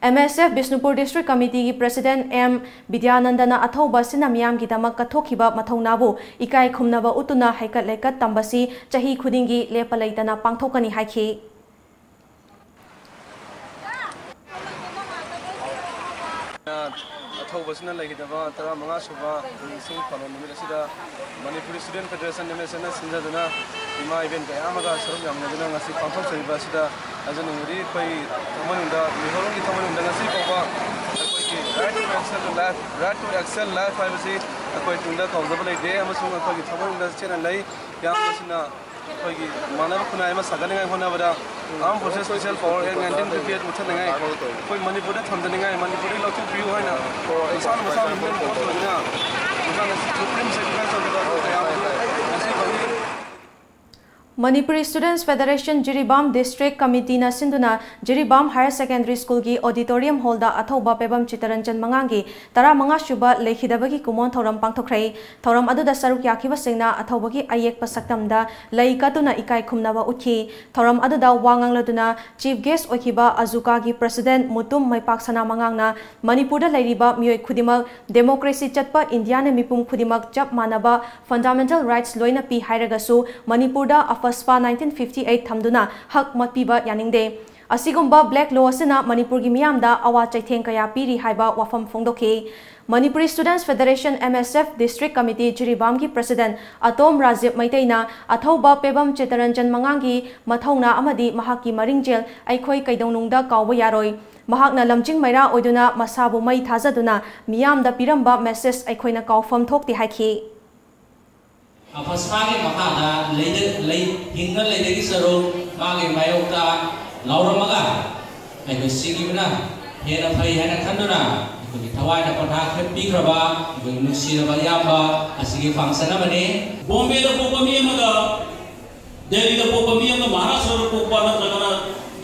M S F Bishnupur district ꯀꯃꯤꯇꯤꯒꯤ ꯄ꯭ꯔꯁꯤꯗꯦꯟꯠ ꯑꯦꯝ ꯕꯤꯗ꯭ꯌꯥꯅꯟꯗꯅ ꯑꯊꯧꯕ ꯑꯁꯤꯅ ꯃꯤꯌꯥꯝꯒꯤꯗꯃꯛ ꯀꯠꯊꯣꯛꯈꯤꯕ ꯃꯊꯧꯅꯥꯕꯨ ꯏꯀꯥꯏ ꯈꯨꯝꯅꯕ ꯎꯠꯇꯨꯅ ꯍꯩꯀꯠ ꯂꯩꯀꯠ ꯇꯝꯕꯁꯤ ꯆꯍꯤ ꯈꯨꯗꯤꯡꯒꯤ ꯂꯦꯞꯄ ꯂꯩꯇꯅ ꯄꯥꯡꯊꯣꯛꯀꯅꯤ ꯍꯥꯏꯈꯤ꯫ ꯑꯊꯧꯕꯁꯤꯅ ꯂꯩꯈꯤꯗꯕ ꯇꯔꯥꯃꯉꯥ ꯁꯨꯕ ꯅꯤꯡꯁꯤꯡ ꯈꯨꯅꯣ ꯅꯨꯃꯤꯠ ꯑꯁꯤꯗ ꯃꯅꯤꯄꯨꯔꯤ ꯁ꯭ꯇꯨꯗꯦꯟꯠ ꯐꯦꯗꯔꯦꯁꯟ, ꯑꯦꯝ ꯑꯦꯁ ꯑꯦꯐꯅ ꯁꯤꯟꯖꯗꯨꯅ ꯏꯃꯥ ꯏꯕꯦꯟ ꯀꯌꯥ ꯑꯃꯒ ꯁꯔꯨꯛ ꯌꯥꯃꯤꯟꯅꯗꯨꯅ ꯉꯁꯤ ꯄꯥꯡꯊꯣꯛꯆꯔꯤꯕ ꯑꯁꯤꯗ ꯍꯥꯏꯖꯅꯤꯡꯕꯗꯤ ꯑꯩꯈꯣꯏ ꯊꯃꯣꯏꯅꯨꯡꯗ, ꯃꯤꯍꯧꯔꯝꯒꯤ ꯊꯃꯣꯏꯅꯨꯡꯗ ꯉꯁꯤ ꯐꯥꯎꯕ ꯑꯩꯈꯣꯏꯒꯤ right to access to life, right to access life ꯍꯥꯏꯕꯁꯤ ꯑꯩꯈꯣꯏ ꯇꯨꯡꯗ ꯀꯥꯎꯖꯕ ꯂꯩꯇꯦ ꯑꯃꯁꯨꯡ ꯑꯩꯈꯣꯏꯒꯤ ꯊꯃꯣꯏꯅꯨꯡꯗ ꯆꯦꯠꯅ ꯂꯩ꯫ ꯌꯥꯝꯕꯁꯤꯅ ꯑꯩꯈꯣꯏꯒꯤ ꯃꯥꯟꯅꯕ ꯈꯨꯟꯅꯥꯏ ꯑꯃ ꯁꯥꯒꯠꯅꯤꯡꯉꯥꯏ ꯍꯣꯠꯅꯕꯗ Armed Forces Special Power Act nineteen fifty eight ꯃꯨꯠꯊꯠꯅꯤꯡꯉꯥꯏ, ꯑꯩꯈꯣꯏ ꯃꯅꯤꯄꯨꯔꯗ ꯊꯝꯖꯅꯤꯡꯉꯥꯏ, ꯃꯅꯤꯄꯨꯔꯗꯒꯤ ꯂꯧꯊꯣꯛꯄꯤꯌꯨ ꯍꯥꯏꯅ ꯃꯁꯥꯅ ꯃꯁꯥ movement ꯇꯧꯕꯅꯤꯅ ꯃꯁꯥꯅ supreme sacrifice ꯇꯧꯔꯤꯕ ꯑꯗꯨ ꯀꯌꯥ ꯑꯃ ꯉꯁꯤ ꯐꯪꯉꯤ꯫ ꯃꯅꯤꯄꯨꯔꯤ ꯁ꯭ꯇꯨꯗꯦꯟꯠꯁ ꯐꯦꯗꯔꯦꯁꯟ ꯖꯤꯔꯤꯕꯥꯝ ꯗꯤꯁꯇ꯭ꯔꯤꯛ ꯀꯃꯤꯇꯤꯅ ꯁꯤꯟꯗꯨꯅ ꯖꯤꯔꯤꯕꯥꯝ ꯍꯥꯌꯔ ꯁꯦꯀꯦꯟꯗꯔꯤ ꯁ꯭ꯀꯨꯜꯒꯤ ꯑꯣꯗꯤꯇꯣꯔꯤꯌꯝ ꯍꯣꯜꯗ ꯑꯊꯧꯕ ꯄꯦꯕꯝ ꯆꯤꯇꯔꯟꯖꯟ ꯃꯉꯥꯡꯒꯤ ꯇꯔꯥꯃꯉꯥ ꯁꯨꯕ ꯂꯩꯈꯤꯗꯕꯒꯤ ꯀꯨꯃꯣꯟ ꯊꯧꯔꯝ ꯄꯥꯡꯊꯣꯛꯈ꯭ꯔꯦ꯫ ꯊꯧꯔꯝ ꯑꯗꯨꯗ ꯁꯔꯨꯛ ꯌꯥꯈꯤꯕꯁꯤꯡꯅ ꯑꯊꯧꯕꯒꯤ ꯑꯌꯦꯛꯄ ꯁꯛꯇꯝꯗ ꯂꯩ ꯀꯠꯇꯨꯅ ꯏꯀꯥꯏ ꯈꯨꯝꯅꯕ ꯎꯠꯈꯤ꯫ ꯊꯧꯔꯝ ꯑꯗꯨꯗ ꯋꯥ ꯉꯥꯡꯂꯗꯨꯅ chief guest ꯑꯣꯏꯈꯤꯕ ꯑꯖꯨꯀꯥꯒꯤ president ꯃꯨꯇꯨꯝ ꯃꯩꯄꯥꯛꯁꯅꯥ ꯃꯉꯥꯡꯅ ꯃꯅꯤꯄꯨꯔꯗ ꯂꯩꯔꯤꯕ ꯃꯤꯑꯣꯏ ꯈꯨꯗꯤꯡꯃꯛ democracy ꯆꯠꯄ ꯏꯟꯗꯤꯌꯥꯅ ꯃꯤꯄꯨꯝ ꯈꯨꯗꯤꯡꯃꯛ ꯆꯞ ꯃꯥꯟꯅꯕ fundamental rights ꯂꯣꯏꯅ ꯄꯤ ꯍꯥꯏꯔꯒꯁꯨ ꯃꯅꯤꯄꯨꯔꯗ AFSPA nineteen fifty eight ꯊꯝꯗꯨꯅ ꯍꯛ ꯃꯠꯄꯤꯕ ꯌꯥꯅꯤꯡꯗꯦ꯫ ꯑꯁꯤꯒꯨꯝꯕ black law ꯑꯁꯤꯅ ꯃꯅꯤꯄꯨꯔꯒꯤ ꯃꯤꯌꯥꯝꯗ ꯑꯋꯥ ꯆꯩꯊꯦꯡ ꯀꯌꯥ ꯄꯤꯔꯤ ꯍꯥꯏꯕ ꯋꯥꯐꯝ ꯐꯣꯡꯗꯣꯛꯈꯤ꯫ Manipuri Students Federation, M S F, District Committee ꯖꯤꯔꯤꯕꯥꯝꯒꯤ president ꯑꯇꯣꯝ Rajiv ꯃꯩꯇꯩꯅ ꯑꯊꯧꯕ Pebam Chittaranjan ꯃꯉꯥꯡꯒꯤ ꯃꯊꯧꯅꯥ ꯑꯃꯗꯤ ꯃꯍꯥꯛꯀꯤ ꯃꯔꯤꯡꯖꯦꯜ ꯑꯩꯈꯣꯏ ꯀꯩꯗꯧꯅꯨꯡꯗ ꯀꯥꯎꯕ ꯌꯥꯔꯣꯏ꯫ ꯃꯍꯥꯛꯅ ꯂꯝꯖꯤꯡ ꯃꯩꯔꯥ ꯑꯣꯏꯗꯨꯅ ꯃꯁꯥꯕꯨ ꯃꯩ ꯊꯥꯖꯗꯨꯅ ꯃꯤꯌꯥꯝꯗ ꯄꯤꯔꯝꯕ message ꯑꯩꯈꯣꯏꯅ ꯀꯥꯎꯐꯝ ꯊꯣꯛꯇꯦ ꯍꯥꯏꯈꯤ꯫ AFSPAꯒꯤ ꯃꯈꯥꯗ ꯂꯩꯗ-, ꯂꯩ-, ꯍꯤꯡꯅ ꯂꯩꯗꯒꯤ ꯁꯔꯨꯛ ꯃꯥꯒꯤ ꯃꯥꯌꯣꯛꯇ ꯂꯥꯎꯔꯝꯃꯒ ꯑꯩꯈꯣꯏ ꯁꯤꯈꯤꯕꯅ ꯍꯦꯟꯅ ꯐꯩ ꯍꯥꯏꯅ ꯈꯟꯗꯨꯅ ꯑꯩꯈꯣꯏꯒꯤ ꯊꯋꯥꯏꯅ ꯄꯣꯊꯥ ꯄꯤꯈ꯭ꯔꯕ ꯑꯩꯈꯣꯏꯒꯤ ꯅꯨꯡꯁꯤꯔꯕ ꯏꯌꯥꯝꯕ ꯑꯁꯤꯒꯤ function ꯑꯃꯅꯤ꯫ ꯕꯣꯝꯕꯦꯗ ꯄꯣꯛꯄ ꯃꯤ ꯑꯃꯒ ꯗꯦꯜꯂꯤꯗ ꯄꯣꯛꯄ ꯃꯤ ꯑꯃꯒ, ꯃꯍꯥꯔꯥꯁꯇ꯭ꯔꯗ ꯄꯣꯛꯄ ꯅꯠꯇ꯭ꯔꯒꯅ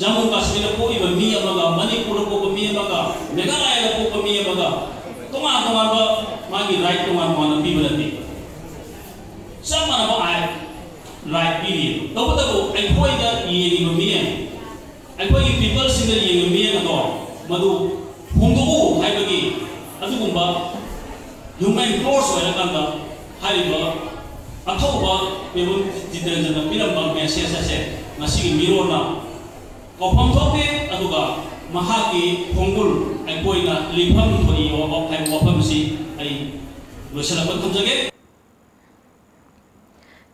ꯖꯝꯃꯨ ꯀꯥꯁꯃꯤꯔꯗ ꯄꯣꯛꯏꯕ ꯃꯤ ꯑꯃꯒ, ꯃꯅꯤꯄꯨꯔꯗ ꯄꯣꯛꯄ ꯃꯤ ꯑꯃꯒ, ꯃꯦꯘꯥꯂꯌꯥꯗ ꯄꯣꯛꯄ ꯃꯤ ꯑꯃꯒ ꯇꯣꯉꯥꯟ ꯇꯣꯉꯥꯟꯕ ꯃꯥꯒꯤ right ꯇꯣꯉꯥꯟ ꯇꯣꯉꯥꯟꯅ ꯄꯤꯕ ꯅꯠꯇꯦ꯫ ꯆꯞ ꯃꯥꯟꯅꯕ ꯑꯥꯏꯟ right ꯄꯤꯔꯤ꯫ ꯇꯧꯕꯇꯕꯨ ꯑꯩꯈꯣꯏꯗ ꯌꯦꯡꯉꯤꯕ ꯃꯤꯠꯌꯦꯡ, ꯑꯩꯈꯣꯏꯒꯤ peopleꯁꯤꯡꯗ ꯌꯦꯡꯉꯤꯕ ꯃꯤꯠꯌꯦꯡ ꯑꯗꯣ ꯃꯗꯨ ꯍꯣꯡꯗꯣꯛꯎ ꯍꯥꯏꯕꯒꯤ ꯑꯗꯨꯒꯨꯝꯕ ꯍ꯭ꯌꯨꯃꯦꯟ ꯐꯣꯔꯁ ꯑꯣꯏꯔꯀꯥꯟꯗ ꯍꯥꯏꯔꯤꯕ ꯑꯊꯧꯕ ꯄꯦꯕꯨꯝ ꯖꯤꯇꯦꯟꯗ꯭ꯔꯅ ꯄꯤꯔꯝꯕ ꯃꯦꯁꯦꯖ ꯑꯁꯦ ꯉꯁꯤꯒꯤ ꯃꯤꯔꯣꯟꯅ ꯀꯥꯎꯐꯝ ꯊꯣꯛꯇꯦ꯫ ꯑꯗꯨꯒ ꯃꯍꯥꯛꯀꯤ ꯈꯣꯡꯒꯨꯜ ꯑꯩꯈꯣꯏꯅ ꯂꯤꯐꯝ ꯊꯣꯛꯏ ꯍꯥꯏꯕ ꯋꯥꯐꯝꯁꯤ ꯑꯩ ꯂꯣꯏꯁꯤꯜꯂꯛꯄ ꯊꯝꯖꯒꯦ꯫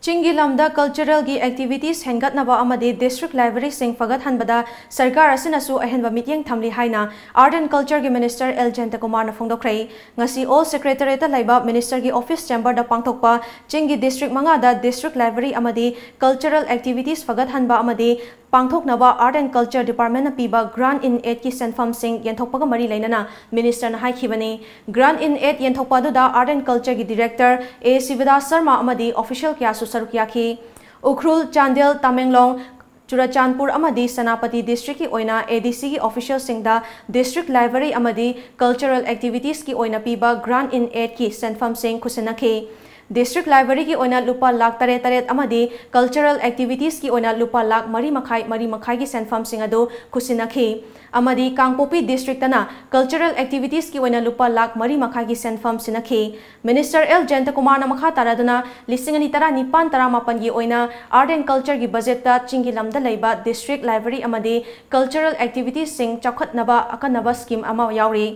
ꯆꯤꯡꯒꯤ ꯂꯝꯗ ꯀꯜꯆꯔꯦꯜꯒꯤ ꯑꯦꯛꯇꯤꯚꯤꯇꯤꯁ ꯍꯦꯟꯒꯠꯅꯕ ꯑꯃꯗꯤ ꯗꯤꯁꯇ꯭ꯔꯤꯛ ꯂꯥꯏꯕ꯭ꯔꯦꯔꯤꯁꯤꯡ ꯐꯒꯠꯍꯟꯕꯗ ꯁꯔꯀꯥꯔ ꯑꯁꯤꯅꯁꯨ ꯑꯍꯦꯟꯕ ꯃꯤꯠꯌꯦꯡ ꯊꯝꯂꯤ ꯍꯥꯏꯅ ꯑꯥꯔꯠ ꯑꯦꯟ ꯀꯜꯆꯔꯒꯤ ꯃꯤꯅꯤꯁꯇꯔ ꯑꯦꯜ ꯖꯌꯟꯇꯀꯨꯃꯥꯔꯅ ꯐꯣꯡꯗꯣꯛꯈ꯭ꯔꯦ꯫ ꯉꯁꯤ ꯑꯣꯜ ꯁꯦꯀ꯭ꯔꯦꯇꯔꯤꯌꯦꯠꯇ ꯂꯩꯕ ꯃꯤꯅꯤꯁꯇꯔꯒꯤ ꯑꯣꯐꯤꯁ ꯆꯦꯝꯕꯔꯗ ꯄꯥꯡꯊꯣꯛꯄ ꯆꯤꯡꯒꯤ ꯗꯤꯁꯇ꯭ꯔꯤꯛ ꯃꯉꯥꯗ ꯗꯤꯁꯇ꯭ꯔꯤꯛ ꯂꯥꯏꯕ꯭ꯔꯦꯔꯤ ꯑꯃꯗꯤ ꯀꯜꯆꯔꯦꯜ ꯑꯦꯛꯇꯤꯚꯤꯇꯤꯁ ꯐꯒꯠꯍꯟꯕ ꯑꯃꯗꯤ ꯄꯥꯡꯊꯣꯛꯅꯕ ꯑꯥꯔꯠ ꯑꯦꯟ ꯀꯜꯆꯔ ꯗꯤꯄꯥꯔꯠꯃꯦꯟꯅ ꯄꯤꯕ ꯒ꯭ꯔꯥꯟ ꯏꯟ ꯑꯦꯗꯀꯤ ꯁꯦꯟꯐꯝꯁꯤꯡ ꯌꯦꯟꯊꯣꯛꯄꯒ ꯃꯔꯤ ꯂꯩꯅꯅ ꯃꯤꯅꯤꯁꯇꯔꯅ ꯍꯥꯏꯈꯤꯕꯅꯤ꯫ ꯒ꯭ꯔꯥꯟ ꯏꯟ ꯑꯦꯗ ꯌꯦꯟꯊꯣꯛꯄ ꯑꯗꯨꯗ ꯑꯥꯔꯠ ꯑꯦꯟ ꯀꯜꯆꯔꯒꯤ ꯗꯤꯔꯦꯛꯇꯔ ꯑꯦ ꯁꯤꯕꯗꯥꯁ ꯁꯔꯃ ꯑꯃꯗꯤ ꯑꯣꯐꯤꯁꯤꯌꯦꯜ ꯀꯌꯥꯁꯨ ꯁꯔꯨꯛ ꯌꯥꯈꯤ꯫ ꯎꯈ꯭ꯔꯨꯜ, ꯆꯥꯟꯗꯦꯜ, ꯇꯃꯦꯡꯂꯣꯡ, ꯆꯨꯔꯆꯥꯟꯄꯨꯔ ꯑꯃꯗꯤ ꯁꯦꯅꯥꯄꯇꯤ ꯗꯤꯁꯇ꯭ꯔꯤꯛꯀꯤ ꯑꯣꯏꯅ ꯑꯦ ꯗꯤ ꯁꯤꯒꯤ ꯑꯣꯐꯤꯁꯤꯌꯦꯜꯁꯤꯡꯗ ꯗꯤꯁꯇ꯭ꯔꯤꯛ ꯂꯥꯏꯕ꯭ꯔꯦꯔꯤ ꯑꯃꯗꯤ ꯀꯜꯆꯔꯦꯜ ꯑꯦꯛꯇꯤꯚꯤꯇꯤꯁꯀꯤ ꯑꯣꯏꯅ ꯄꯤꯕ ꯒ꯭ꯔꯥꯟ ꯏꯟ ꯑꯦꯗꯀꯤ ꯁꯦꯟꯐꯝꯁꯤꯡ ꯈꯨꯠꯁꯤꯟꯅꯈꯤ꯫ ꯗꯤꯁꯇ꯭ꯔꯤꯛ ꯂꯥꯏꯕ꯭ꯔꯦꯔꯤꯒꯤ ꯑꯣꯏꯅ ꯂꯨꯄꯥ ꯂꯥꯈ ꯇꯔꯦꯠ ꯇꯔꯦꯠ ꯑꯃꯗꯤ ꯀꯜꯆꯔꯦꯜ ꯑꯦꯛꯇꯤꯚꯤꯇꯤꯁꯀꯤ ꯑꯣꯏꯅ ꯂꯨꯄꯥ ꯂꯥꯈ ꯃꯔꯤ ꯃꯈꯥꯏ, ꯃꯔꯤ ꯃꯈꯥꯏꯒꯤ ꯁꯦꯟꯐꯝꯁꯤꯡ ꯑꯗꯨ ꯈꯨꯠꯁꯤꯟꯅꯈꯤ꯫ ꯑꯃꯗꯤ ꯀꯥꯡꯄꯣꯛꯄꯤ ꯗꯤꯁꯇ꯭ꯔꯤꯛꯇꯅ ꯀꯜꯆꯔꯦꯜ ꯑꯦꯛꯇꯤꯚꯤꯇꯤꯁꯀꯤ ꯑꯣꯏꯅ ꯂꯨꯄꯥ ꯂꯥꯈ ꯃꯔꯤ ꯃꯈꯥꯏꯒꯤ ꯁꯦꯟꯐꯝ ꯁꯤꯟꯅꯈꯤ꯫ ꯃꯤꯅꯤꯁꯇꯔ ꯑꯦꯜ ꯖꯌꯟꯇꯀꯨꯃꯥꯔꯅ ꯃꯈꯥ ꯇꯥꯔꯗꯨꯅ ꯂꯤꯁꯤꯡ ꯑꯅꯤ ꯇꯔꯥꯅꯤꯄꯥꯟ ꯇꯔꯥꯃꯥꯄꯟꯒꯤ ꯑꯣꯏꯅ ꯑꯥꯔꯠ ꯑꯦꯟ ꯀꯜꯆꯔꯒꯤ ꯕꯖꯦꯠꯇ ꯆꯤꯡꯒꯤ ꯂꯝꯗ ꯂꯩꯕ ꯗꯤꯁꯇ꯭ꯔꯤꯛ ꯂꯥꯏꯕ꯭ꯔꯦꯔꯤ ꯑꯃꯗꯤ ꯀꯜꯆꯔꯦꯜ ꯑꯦꯛꯇꯤꯚꯤꯇꯤꯁꯁꯤꯡ ꯆꯥꯎꯈꯠꯅꯕ ꯑꯀꯟꯅꯕ ꯁ꯭ꯀꯤꯝ ꯑꯃ ꯌꯥꯎꯔꯤ꯫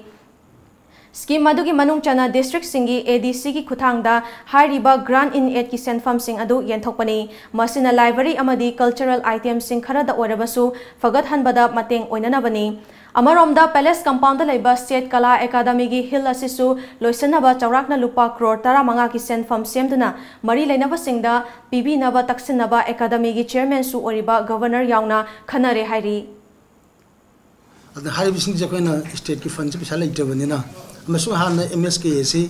ꯁ꯭ꯀꯤꯝ ꯑꯗꯨꯒꯤ ꯃꯅꯨꯡ ꯆꯟꯅ ꯗꯤꯁꯇ꯭ꯔꯤꯛꯁꯤꯡꯒꯤ ꯑꯦ ꯗꯤ ꯁꯤꯒꯤ ꯈꯨꯠꯊꯥꯡꯗ ꯍꯥꯏꯔꯤꯕ ꯒ꯭ꯔꯥꯟ ꯏꯟ ꯑꯦꯗꯀꯤ ꯁꯦꯟꯐꯝꯁꯤꯡ ꯑꯗꯨ ꯌꯦꯟꯊꯣꯛꯄꯅꯤ꯫ ꯃꯁꯤꯅ ꯂꯥꯏꯕ꯭ꯔꯦꯔꯤ ꯑꯃꯗꯤ ꯀꯜꯆꯔꯦꯜ ꯑꯥꯏꯇꯦꯝꯁꯤꯡ ꯈꯔꯗ ꯑꯣꯏꯔꯕꯁꯨ ꯐꯒꯠꯍꯟꯕꯗ ꯃꯇꯦꯡ ꯑꯣꯏꯅꯅꯕꯅꯤ꯫ ꯑꯃꯔꯣꯝꯗ ꯄꯦꯂꯦꯁ ꯀꯝꯄꯥꯎꯟꯗ ꯂꯩꯕ ꯁ꯭ꯇꯦꯠ ꯀꯂꯥ ꯑꯦꯀꯥꯗꯃꯤꯒꯤ ꯍꯤꯜ ꯑꯁꯤꯁꯨ ꯂꯣꯏꯁꯤꯟꯅꯕ ꯆꯥꯎꯔꯥꯛꯅ ꯂꯨꯄꯥ ꯀ꯭ꯔꯣꯔ ꯇꯔꯥꯃꯉꯥꯒꯤ ꯁꯦꯟꯐꯝ ꯁꯦꯝꯗꯨꯅ ꯃꯔꯤ ꯂꯩꯅꯕꯁꯤꯡꯗ ꯄꯤꯕꯤꯅꯕ ꯇꯛꯁꯤꯟꯅꯕ ꯑꯦꯀꯥꯗꯃꯤꯒꯤ ꯆꯦꯌꯔꯃꯦꯟꯁꯨ ꯑꯣꯏꯔꯤꯕ ꯒꯚꯔꯅꯔ ꯌꯥꯎꯅ ꯈꯟꯅꯔꯦ ꯍꯥꯏꯔꯤ꯫ ꯑꯗꯨꯅ ꯍꯥꯏꯔꯤꯕꯁꯤꯡꯁꯦ ꯑꯩꯈꯣꯏꯅ ꯁ꯭ꯇꯦꯠꯀꯤ ꯐꯟꯁꯦ ꯄꯩꯁꯥ ꯂꯩꯇ꯭ꯔꯕꯅꯤꯅ, ꯑꯃꯁꯨꯡ ꯍꯥꯟꯅ ꯑꯦꯝ ꯑꯦꯁ ꯀꯦ ꯑꯦꯁꯤ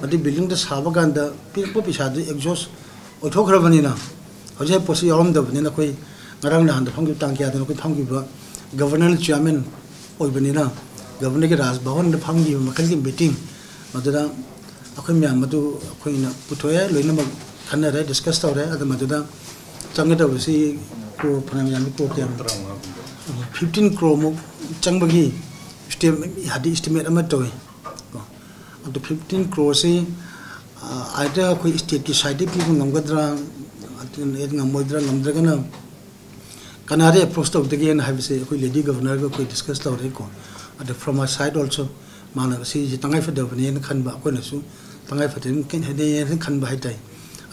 ꯃꯗꯨ ꯕꯤꯜꯗꯤꯡꯗ ꯁꯥꯕ ꯀꯥꯟꯗ ꯄꯤꯔꯛꯄ ꯄꯩꯁꯥꯗꯨ ꯑꯦꯛꯖꯣꯁ ꯑꯣꯏꯊꯣꯛꯈ꯭ꯔꯕꯅꯤꯅ, ꯍꯧꯖꯤꯛ ꯍꯧꯖꯤꯛ ꯄꯣꯠꯁꯤ ꯌꯥꯎꯔꯝꯗꯕꯅꯤꯅ, ꯑꯩꯈꯣꯏ ꯉꯔꯥꯡ ꯅꯍꯥꯟꯗ ꯐꯝꯈꯤꯕ, ꯇꯥꯡ ꯀꯌꯥꯗꯅꯣ ꯑꯩꯈꯣꯏ ꯐꯝꯈꯤꯕ, ꯒꯚꯔꯅꯔ ꯆꯤꯌꯥꯔꯃꯦꯟ ꯑꯣꯏꯕꯅꯤꯅ, ꯒꯚꯔꯅꯔꯒꯤ ꯔꯥꯖ ꯚꯋꯟꯗ ꯐꯝꯈꯤꯕ ꯃꯈꯜꯒꯤ ꯃꯤꯇꯤꯡ, ꯃꯗꯨꯗ ꯑꯩꯈꯣꯏ ꯃꯌꯥꯝ ꯑꯗꯨ ꯑꯩꯈꯣꯏꯅ ꯄꯨꯊꯣꯛꯑꯦ, ꯂꯣꯏꯅꯃꯛ ꯈꯟꯅꯔꯦ, ꯗꯤꯁꯀꯁ ꯇꯧꯔꯦ꯫ ꯑꯗꯨ ꯃꯗꯨꯗ ꯆꯪꯒꯗꯧꯕꯁꯤ ꯀ꯭ꯔꯣꯔ ꯐꯅꯌꯥꯝ ꯌꯥꯝꯃꯤ, ꯀ꯭ꯔꯣꯔ ꯀꯌꯥ? ꯐꯤꯐꯇꯤꯟ ꯀ꯭ꯔꯣꯔꯃꯨꯛ ꯆꯪꯕꯒꯤ ꯍꯥꯏꯗꯤ ꯏꯁꯇꯤꯃꯦꯠ ꯑꯃ ꯇꯧꯏ꯫ ꯀꯣ, ꯑꯗꯣ ꯐꯤꯐꯇꯤꯟ ꯀ꯭ꯔꯣꯔꯁꯤ ꯑꯥꯏꯗꯔ ꯑꯩꯈꯣꯏ ꯁ꯭ꯇꯦꯠꯀꯤ ꯁꯥꯏꯠꯇꯒꯤ ꯄꯤꯕ ꯉꯝꯒꯗ꯭ꯔꯥ, ꯑꯗꯨꯅ ꯉꯝꯃꯣꯏꯗ꯭ꯔꯥ, ꯅꯝꯗ꯭ꯔꯒꯅ ꯀꯅꯥꯗ ꯑꯦꯄ꯭ꯔꯣꯁ ꯇꯧꯗꯒꯦꯅ ꯍꯥꯏꯕꯁꯦ ꯑꯩꯈꯣꯏ ꯂꯦꯗꯤ ꯒꯕꯔꯅꯔꯒ ꯑꯩꯈꯣꯏ ꯗꯤꯁꯀꯁ ꯇꯧꯔꯦꯀꯣ꯫ ꯑꯗꯣ from our side also ꯃꯥꯅ ꯁꯤꯁꯦ ꯇꯉꯥꯏ ꯐꯗꯕꯅꯦꯅ ꯈꯟꯕ, ꯑꯩꯈꯣꯏꯅꯁꯨ ꯇꯉꯥꯏ ꯐꯗꯦꯅ ꯈꯟꯕ ꯍꯥꯏꯇꯥꯔꯦ꯫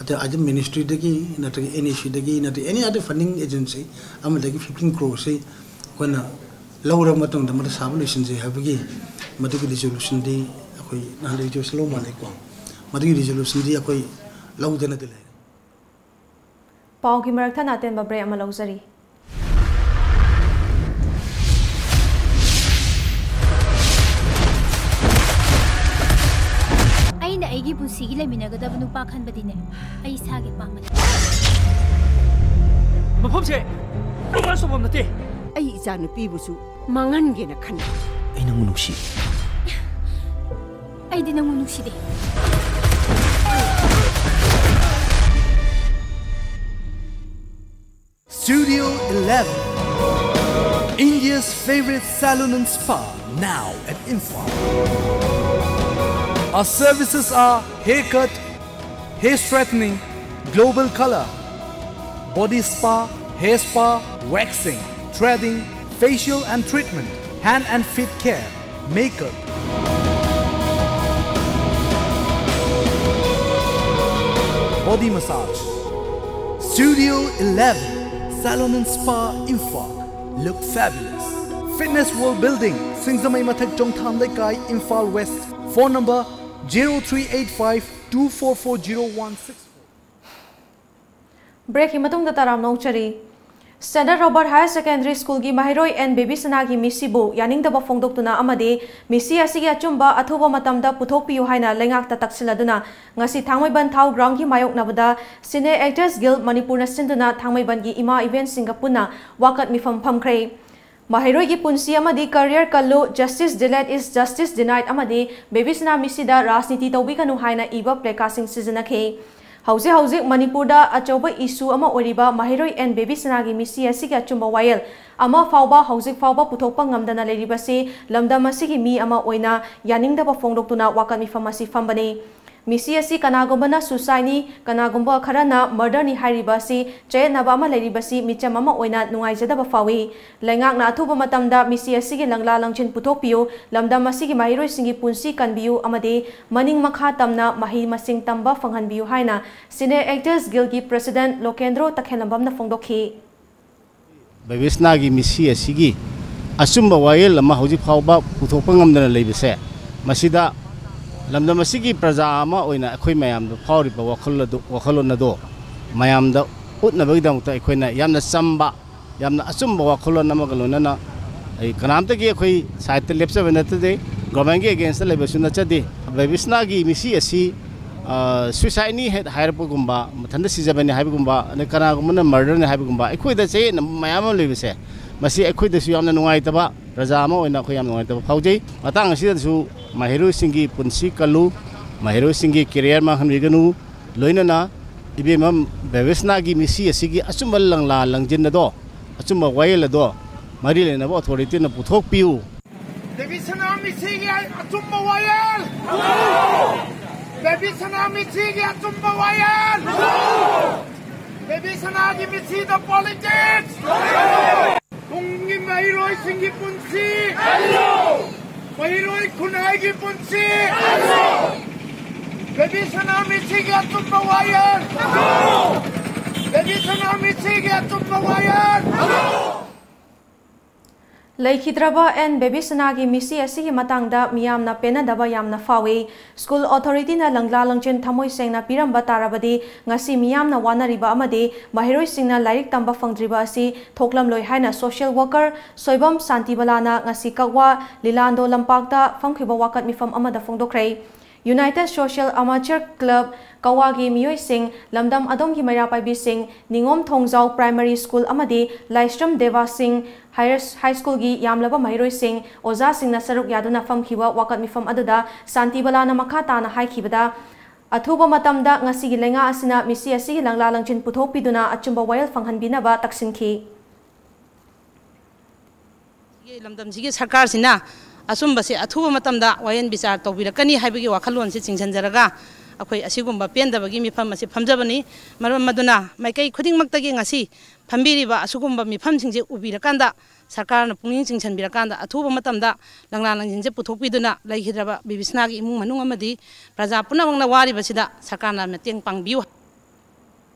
ꯑꯗ ꯑꯗꯨ ꯃꯤꯅꯤꯁꯇ꯭ꯔꯤꯗꯒꯤ ꯅꯠꯇ꯭ꯔꯒ ꯑꯦꯟ ꯏ ꯁꯤꯗꯒꯤ ꯅꯠꯇ꯭ꯔꯒ ꯑꯦꯅꯤ ꯑꯗꯔ ꯐꯟꯗꯤꯡ ꯑꯦꯖꯦꯟꯁꯤ ꯑꯃꯗꯒꯤ ꯐꯤꯐꯇꯤꯟ ꯀ꯭ꯔꯣꯔꯁꯤ ꯑꯩꯈꯣꯏꯅ ꯂꯧꯔꯕ ꯃꯇꯨꯡꯗ ꯃꯗꯨ ꯁꯥꯕ ꯂꯣꯏꯁꯤꯟꯁꯤ ꯍꯥꯏꯕꯒꯤ ꯃꯗꯨꯒꯤ ꯔꯤꯖꯣꯂꯨꯁꯟꯗꯤ ꯑꯩꯈꯣꯏ ꯅꯍꯥꯟ ꯔꯤꯖꯣꯂꯨꯁꯟ ꯂꯧ ꯃꯥꯜꯂꯦꯀꯣ꯫ ꯃꯗꯨꯒꯤ ꯔꯤꯖꯣꯂꯨꯁꯟꯗꯤ ꯑꯩꯈꯣꯏ ꯂꯧꯗꯅꯗꯤ ꯂꯩ꯫ ꯄꯥꯎꯒꯤ ꯃꯔꯛ ꯊꯠꯅ ꯑꯇꯦꯟꯕ ꯕ꯭ꯔꯦꯛ ꯑꯃ ꯂꯧꯖꯔꯤ꯫ ꯑꯩꯅ ꯑꯩꯒꯤ ꯄꯨꯟꯁꯤꯒꯤ ꯂꯩꯃꯤꯟꯅꯒꯗꯕ ꯅꯨꯄꯥ ꯈꯟꯕꯗꯤꯅꯦ, ꯑꯩ ꯏꯁꯥꯒꯤ ꯑꯄꯥꯝꯕꯅꯤ꯫ ꯃꯐꯝꯁꯦ ꯔꯣꯃꯥꯟꯁ ꯇꯧꯐꯝ ꯅꯠꯇꯦ꯫ ꯑꯩ ꯏꯆꯥꯅꯨꯄꯤꯕꯨꯁꯨ ꯃꯥꯡꯍꯟꯒꯦꯅ ꯈꯟꯕ꯫ ꯑꯩ ꯅꯪꯕꯨ ꯅꯨꯡꯁꯤ꯫ ꯑꯩꯗꯤ ꯅꯪꯕꯨ ꯅꯨꯡꯁꯤꯗꯦ꯫ Studio eleven, India's favorite salon and spa, now at Imphal. Our services are haircut, hair straightening, global color, body spa, hair spa, waxing, threading, facial and treatment, hand and feet care, makeup, body massage. Studio eleven, Salon and Spa, Imphal. Look fabulous. Fitness World Building, Singzamei Mathak, Chongtham Leikai, Imphal West. Phone number zero three eight five two four four zero one six four. ꯕ꯭ꯔꯦꯛꯀꯤ ꯃꯇꯨꯡꯗ ꯇꯔꯥꯝꯅ ꯑꯣꯛꯆꯔꯤ꯫ Standard Robert higher secondary ꯁ꯭ꯀꯨꯜꯒꯤ ꯃꯍꯩꯔꯣꯏ and ꯕꯦꯕꯤꯁꯅꯥꯒꯤ ꯃꯤꯁꯤꯕꯨ ꯌꯥꯅꯤꯡꯗꯕ ꯐꯣꯡꯗꯣꯛꯇꯨꯅ ꯑꯃꯗꯤ ꯃꯤꯁꯤ ꯑꯁꯤꯒꯤ ꯑꯆꯨꯝꯕ ꯑꯊꯨꯕ ꯃꯇꯝꯗ ꯄꯨꯊꯣꯛꯄꯤꯌꯨ ꯍꯥꯏꯅ ꯂꯩꯉꯥꯛꯇ ꯇꯛꯁꯤꯜꯂꯗꯨꯅ ꯉꯁꯤ ꯊꯥꯡꯃꯩꯕꯟ ꯊꯥꯎ ꯒ꯭ꯔꯥꯎꯟꯒꯤ ꯃꯥꯌꯣꯛꯅꯕꯗ Cine Actors Guild ꯃꯅꯤꯄꯨꯔꯅ ꯁꯤꯟꯗꯨꯅ ꯊꯥꯡꯃꯩꯕꯟꯒꯤ ꯏꯃꯥ ꯏꯕꯦꯟꯁꯤꯡꯒ ꯄꯨꯟꯅ ꯋꯥꯀꯠ ꯃꯤꯐꯝ ꯐꯝꯈ꯭ꯔꯦ꯫ ꯃꯍꯩꯔꯣꯏꯒꯤ ꯄꯨꯟꯁꯤ ꯑꯃꯗꯤ career ꯀꯜꯂꯨ, Justice Delayed is Justice Denied ꯑꯃꯗꯤ ꯕꯦꯕꯤꯁꯅꯥ ꯃꯤꯁꯤꯗ ꯔꯥꯖꯅꯤꯇꯤ ꯇꯧꯕꯤꯒꯅꯨ ꯍꯥꯏꯅ ꯏꯕ placardꯁꯤꯡ ꯁꯤꯖꯤꯟꯅꯈꯤ꯫ ꯍꯧꯖꯤꯛ ꯍꯧꯖꯤꯛ ꯃꯅꯤꯄꯨꯔꯗ ꯑꯆꯧꯕ issue ꯑꯃ ꯑꯣꯏꯔꯤꯕ ꯃꯍꯩꯔꯣꯏ ꯑꯦꯟ ꯕꯦꯕꯤꯁꯅꯥꯒꯤ ꯃꯤꯁꯤ ꯑꯁꯤꯒꯤ ꯑꯆꯨꯝꯕ ꯋꯥꯌꯦꯜ ꯑꯃ ꯐꯥꯎꯕ ꯍꯧꯖꯤꯛ ꯐꯥꯎꯕ ꯄꯨꯊꯣꯛꯄ ꯉꯝꯗꯅ ꯂꯩꯔꯤꯕꯁꯤ ꯂꯝꯗꯝ ꯑꯁꯤꯒꯤ ꯃꯤ ꯑꯃ ꯑꯣꯏꯅ ꯌꯥꯅꯤꯡꯗꯕ ꯐꯣꯡꯗꯣꯛꯇꯨꯅ ꯋꯥꯀꯠ ꯃꯤꯐꯝ ꯑꯁꯤ ꯐꯝꯕꯅꯤ꯫ ꯃꯤꯁꯤ ꯑꯁꯤ ꯀꯅꯥꯒꯨꯝꯕꯅ suicideꯅꯤ, ꯀꯅꯥꯒꯨꯝꯕ ꯈꯔꯅ murderꯅꯤ ꯍꯥꯏꯔꯤꯕ ꯑꯁꯤ ꯆꯌꯦꯠꯅꯕ ꯑꯃ ꯂꯩꯔꯤꯕꯁꯤ ꯃꯤꯆꯝ ꯑꯃ ꯑꯣꯏꯅ ꯅꯨꯡꯉꯥꯏꯖꯗꯕ ꯐꯥꯎꯏ꯫ ꯂꯩꯉꯥꯛꯅ ꯑꯊꯨꯕ ꯃꯇꯝꯗ ꯃꯤꯁꯤ ꯑꯁꯤꯒꯤ ꯂꯪꯂꯥ ꯂꯪꯖꯤꯟ ꯄꯨꯊꯣꯛꯄꯤꯌꯨ, ꯂꯝꯗꯝ ꯑꯁꯤꯒꯤ ꯃꯍꯩꯔꯣꯏꯁꯤꯡꯒꯤ ꯄꯨꯟꯁꯤ ꯀꯟꯕꯤꯌꯨ ꯑꯃꯗꯤ ꯃꯅꯤꯡ ꯃꯈꯥ ꯇꯝꯅ ꯃꯍꯩ ꯃꯁꯤꯡ ꯇꯝꯕ ꯐꯪꯍꯟꯕꯤꯌꯨ ꯍꯥꯏꯅ Cine Actors Guildꯀꯤ President ꯂꯣꯀꯦꯟꯗ꯭ꯔꯣ ꯇꯈꯦꯜꯂꯝꯕꯝꯅ ꯐꯣꯡꯗꯣꯛꯈꯤ꯫ ꯕꯩꯕꯤꯁꯅꯥꯒꯤ ꯃꯤꯁꯤ ꯑꯁꯤꯒꯤ ꯑꯆꯨꯝꯕ ꯋꯥꯌꯦꯜ ꯑꯃ ꯍꯧꯖꯤꯛ ꯐꯥꯎꯕ ꯄꯨꯊꯣꯛꯄ ꯉꯝꯗꯅ ꯂꯩꯕꯁꯦ, ꯃꯁꯤꯗ ꯂꯝꯗꯝ ꯑꯁꯤꯒꯤ ꯄ꯭ꯔꯖꯥ ꯑꯃ ꯑꯣꯏꯅ ꯑꯩꯈꯣꯏ ꯃꯌꯥꯝꯗ ꯐꯥꯎꯔꯤꯕ ꯋꯥꯈꯜ ꯑꯗꯨ, ꯋꯥꯈꯜꯂꯣꯟ ꯑꯗꯣ ꯃꯌꯥꯝꯗ ꯎꯠꯅꯕꯒꯤꯗꯃꯛꯇ ꯑꯩꯈꯣꯏꯅ ꯌꯥꯝꯅ ꯆꯝꯕ, ꯌꯥꯝꯅ ꯑꯆꯨꯝꯕ ꯋꯥꯈꯜꯂꯣꯟ ꯑꯃꯒ ꯂꯣꯏꯅꯅ ꯑꯩ ꯀꯅꯥꯝꯇꯒꯤ ꯑꯩꯈꯣꯏ sideꯇ ꯂꯦꯞꯆꯕ ꯅꯠꯆꯗꯦ, governmentꯀꯤ againstꯇ ꯂꯩꯕꯁꯨ ꯅꯠꯆꯗꯦ꯫ ꯕꯩꯕꯤꯁꯅꯥꯒꯤ ꯃꯤꯁꯤ ꯑꯁꯤ suicideꯅꯤ ꯍꯦꯛ ꯍꯥꯏꯔꯛꯄꯒꯨꯝꯕ, ꯃꯊꯟꯇ ꯁꯤꯖꯕꯅꯤ ꯍꯥꯏꯕꯒꯨꯝꯕ, ꯑꯗꯩ ꯀꯅꯥꯒꯨꯝꯕꯅ murderꯅꯤ ꯍꯥꯏꯕꯒꯨꯝꯕ, ꯑꯩꯈꯣꯏꯗ ꯆꯌꯦꯠꯅꯕ ꯃꯌꯥꯝ ꯑꯃ ꯂꯩꯕꯁꯦ, ꯃꯁꯤ ꯑꯩꯈꯣꯏꯗꯁꯨ ꯌꯥꯝꯅ ꯅꯨꯡꯉꯥꯏꯇꯕ, ꯄ꯭ꯔꯖꯥ ꯑꯃ ꯑꯣꯏꯅ ꯑꯩꯈꯣꯏ ꯌꯥꯝ ꯅꯨꯡꯉꯥꯏꯇꯕ ꯐꯥꯎꯖꯩ꯫ ꯃꯇꯥꯡ ꯑꯁꯤꯗꯁꯨ ꯃꯍꯩꯔꯣꯏꯁꯤꯡꯒꯤ ꯄꯨꯟꯁꯤ ꯀꯜꯂꯨ, ꯃꯍꯩꯔꯣꯏꯁꯤꯡꯒꯤ career ꯃꯥꯡꯍꯟꯕꯤꯒꯅꯨ, ꯂꯣꯏꯅꯅ ꯏꯕꯦꯝꯃ ꯕꯩꯕꯤꯁꯅꯥꯒꯤ ꯃꯤꯁꯤ ꯑꯁꯤꯒꯤ ꯑꯆꯨꯝꯕ ꯂꯪꯂꯥ ꯂꯪꯖꯤꯟ ꯑꯗꯣ, ꯑꯆꯨꯝꯕ ꯋꯥꯌꯦꯜ ꯑꯗꯣ ꯃꯔꯤ ꯂꯩꯅꯕ authorityꯅ ꯄꯨꯊꯣꯛꯄꯤꯌꯨ꯫ ꯕꯩꯕꯤꯁꯅꯥ ꯃꯤꯁꯤꯒꯤ ꯑꯆꯨꯝꯕ ꯋꯥꯌꯦꯜ! ꯕꯩꯕꯤꯁꯅꯥ ꯃꯤꯁꯤꯒꯤ ꯑꯆꯨꯝꯕ ꯋꯥꯌꯦꯜ! ꯕꯩꯕꯤꯁꯅꯥꯒꯤ ꯃꯤꯁꯤꯗ politics! ꯇꯨꯡꯒꯤ ꯃꯍꯩꯔꯣꯏꯁꯤꯡꯒꯤ ꯄꯨꯟꯁꯤ! ꯃꯍꯩꯔꯣꯏ ꯈꯨꯟꯅꯥꯏꯒꯤ ꯄꯨꯟꯁꯤ! ꯕꯩꯕꯤꯁꯅꯥ ꯃꯤꯁꯤꯒꯤ ꯑꯆꯨꯝꯕ ꯋꯥꯌꯦꯜ! ꯕꯩꯕꯤꯁꯅꯥ ꯃꯤꯁꯤꯒꯤ ꯑꯆꯨꯝꯕ ꯋꯥꯌꯦꯜ! ꯂꯩꯈꯤꯗ꯭ꯔꯕ ꯑꯦꯟ ꯕꯦꯕꯤꯁꯅꯥꯒꯤ ꯃꯤꯁꯤ ꯑꯁꯤꯒꯤ ꯃꯇꯥꯡꯗ ꯃꯤꯌꯥꯝꯅ ꯄꯦꯟꯅꯗꯕ ꯌꯥꯝꯅ ꯐꯥꯎꯏ꯫ School authorityꯅ ꯂꯪꯂꯥ ꯂꯪꯖꯤꯟ ꯊꯃꯣꯏ ꯁꯦꯡꯅ ꯄꯤꯔꯝꯕ ꯇꯥꯔꯕꯗꯤ ꯉꯁꯤ ꯃꯤꯌꯥꯝꯅ ꯋꯥꯅꯔꯤꯕ ꯑꯃꯗꯤ ꯃꯍꯩꯔꯣꯏꯁꯤꯡꯅ ꯂꯥꯏꯔꯤꯛ ꯇꯝꯕ ꯐꯪꯗ꯭ꯔꯤꯕ ꯑꯁꯤ ꯊꯣꯛꯂꯝꯂꯣꯏ ꯍꯥꯏꯅ social worker ꯁꯣꯏꯕꯝ ꯁꯥꯟꯇꯤꯕꯂꯥꯅ ꯉꯁꯤ ꯀꯛꯋꯥ ꯂꯤꯂꯥꯟꯗꯣ ꯂꯝꯄꯥꯛꯇ ꯐꯝꯈꯤꯕ ꯋꯥꯀꯠ ꯃꯤꯐꯝ ꯑꯃꯗ ꯐꯣꯡꯗꯣꯛꯈ꯭ꯔꯦ꯫ United Social Amateur Club ꯀꯛꯋꯥꯒꯤ ꯃꯤꯑꯣꯏꯁꯤꯡ, ꯂꯝꯗꯝ ꯑꯗꯣꯝꯒꯤ ꯃꯩꯔꯥ ꯄꯥꯏꯕꯤꯁꯤꯡ, ꯅꯤꯉꯣꯝ ꯊꯣꯡꯖꯥꯎ Primary School ꯑꯃꯗꯤ ꯂꯥꯏꯁ꯭ꯔꯝ ꯗꯦꯕꯥ ꯁꯤꯡ Higher, High Schoolꯒꯤ ꯌꯥꯝꯂꯕ ꯃꯍꯩꯔꯣꯏꯁꯤꯡ, ꯑꯣꯖꯥꯁꯤꯡꯅ ꯁꯔꯨꯛ ꯌꯥꯗꯨꯅ ꯐꯝꯈꯤꯕ ꯋꯥꯀꯠ ꯃꯤꯐꯝ ꯑꯗꯨꯗ ꯁꯥꯟꯇꯤꯕꯂꯥꯅ ꯃꯈꯥ ꯇꯥꯅ ꯍꯥꯏꯈꯤꯕꯗ, ꯑꯊꯨꯕ ꯃꯇꯝꯗ ꯉꯁꯤꯒꯤ ꯂꯩꯉꯥꯛ ꯑꯁꯤꯅ ꯃꯤꯁꯤ ꯑꯁꯤꯒꯤ ꯂꯪꯂꯥ ꯂꯪꯖꯤꯟ ꯄꯨꯊꯣꯛꯄꯤꯗꯨꯅ ꯑꯆꯨꯝꯕ ꯋꯥꯌꯦꯜ ꯐꯪꯍꯟꯕꯤꯅꯕ ꯇꯛꯁꯤꯟꯈꯤ꯫ ꯂꯝꯗꯝꯁꯤꯒꯤ ꯁꯔꯀꯥꯔꯁꯤꯅ ꯑꯆꯨꯝꯕꯁꯦ ꯑꯊꯨꯕ ꯃꯇꯝꯗ ꯋꯥꯌꯦꯜ ꯕꯤꯆꯥꯔ ꯇꯧꯕꯤꯔꯛꯀꯅꯤ ꯍꯥꯏꯕꯒꯤ ꯋꯥꯈꯜꯂꯣꯟꯁꯦ ꯆꯤꯡꯁꯤꯟꯖꯔꯒ ꯑꯩꯈꯣꯏ ꯑꯁꯤꯒꯨꯝꯕ ꯄꯦꯟꯗꯕꯒꯤ ꯃꯤꯐꯝ ꯑꯁꯤ ꯐꯝꯖꯕꯅꯤ꯫ ꯃꯔꯝ ꯑꯗꯨꯅ ꯃꯥꯏꯀꯩ ꯈꯨꯗꯤꯡꯃꯛꯇꯒꯤ ꯉꯁꯤ ꯐꯝꯕꯤꯔꯤꯕ ꯑꯁꯤꯒꯨꯝꯕ ꯃꯤꯐꯝꯁꯤꯡꯁꯦ ꯎꯕꯤꯔꯀꯥꯟꯗ ꯁꯔꯀꯥꯔꯅ ꯄꯨꯛꯅꯤꯡ ꯆꯤꯡꯁꯤꯟꯕꯤꯔꯀꯥꯟꯗ ꯑꯊꯨꯕ ꯃꯇꯝꯗ ꯂꯪꯂꯥ ꯂꯪꯖꯤꯟꯁꯦ ꯄꯨꯊꯣꯛꯄꯤꯗꯨꯅ ꯂꯩꯈꯤꯗ꯭ꯔꯕ ꯕꯤꯕꯤꯁꯅꯥꯒꯤ ꯏꯃꯨꯡ ꯃꯅꯨꯡ ꯑꯃꯗꯤ ꯄ꯭ꯔꯖꯥ ꯄꯨꯝꯅꯃꯛꯅ ꯋꯥꯔꯤꯕꯁꯤꯗ ꯁꯔꯀꯥꯔꯅ ꯃꯇꯦꯡ ꯄꯥꯡꯕꯤꯌꯨ꯫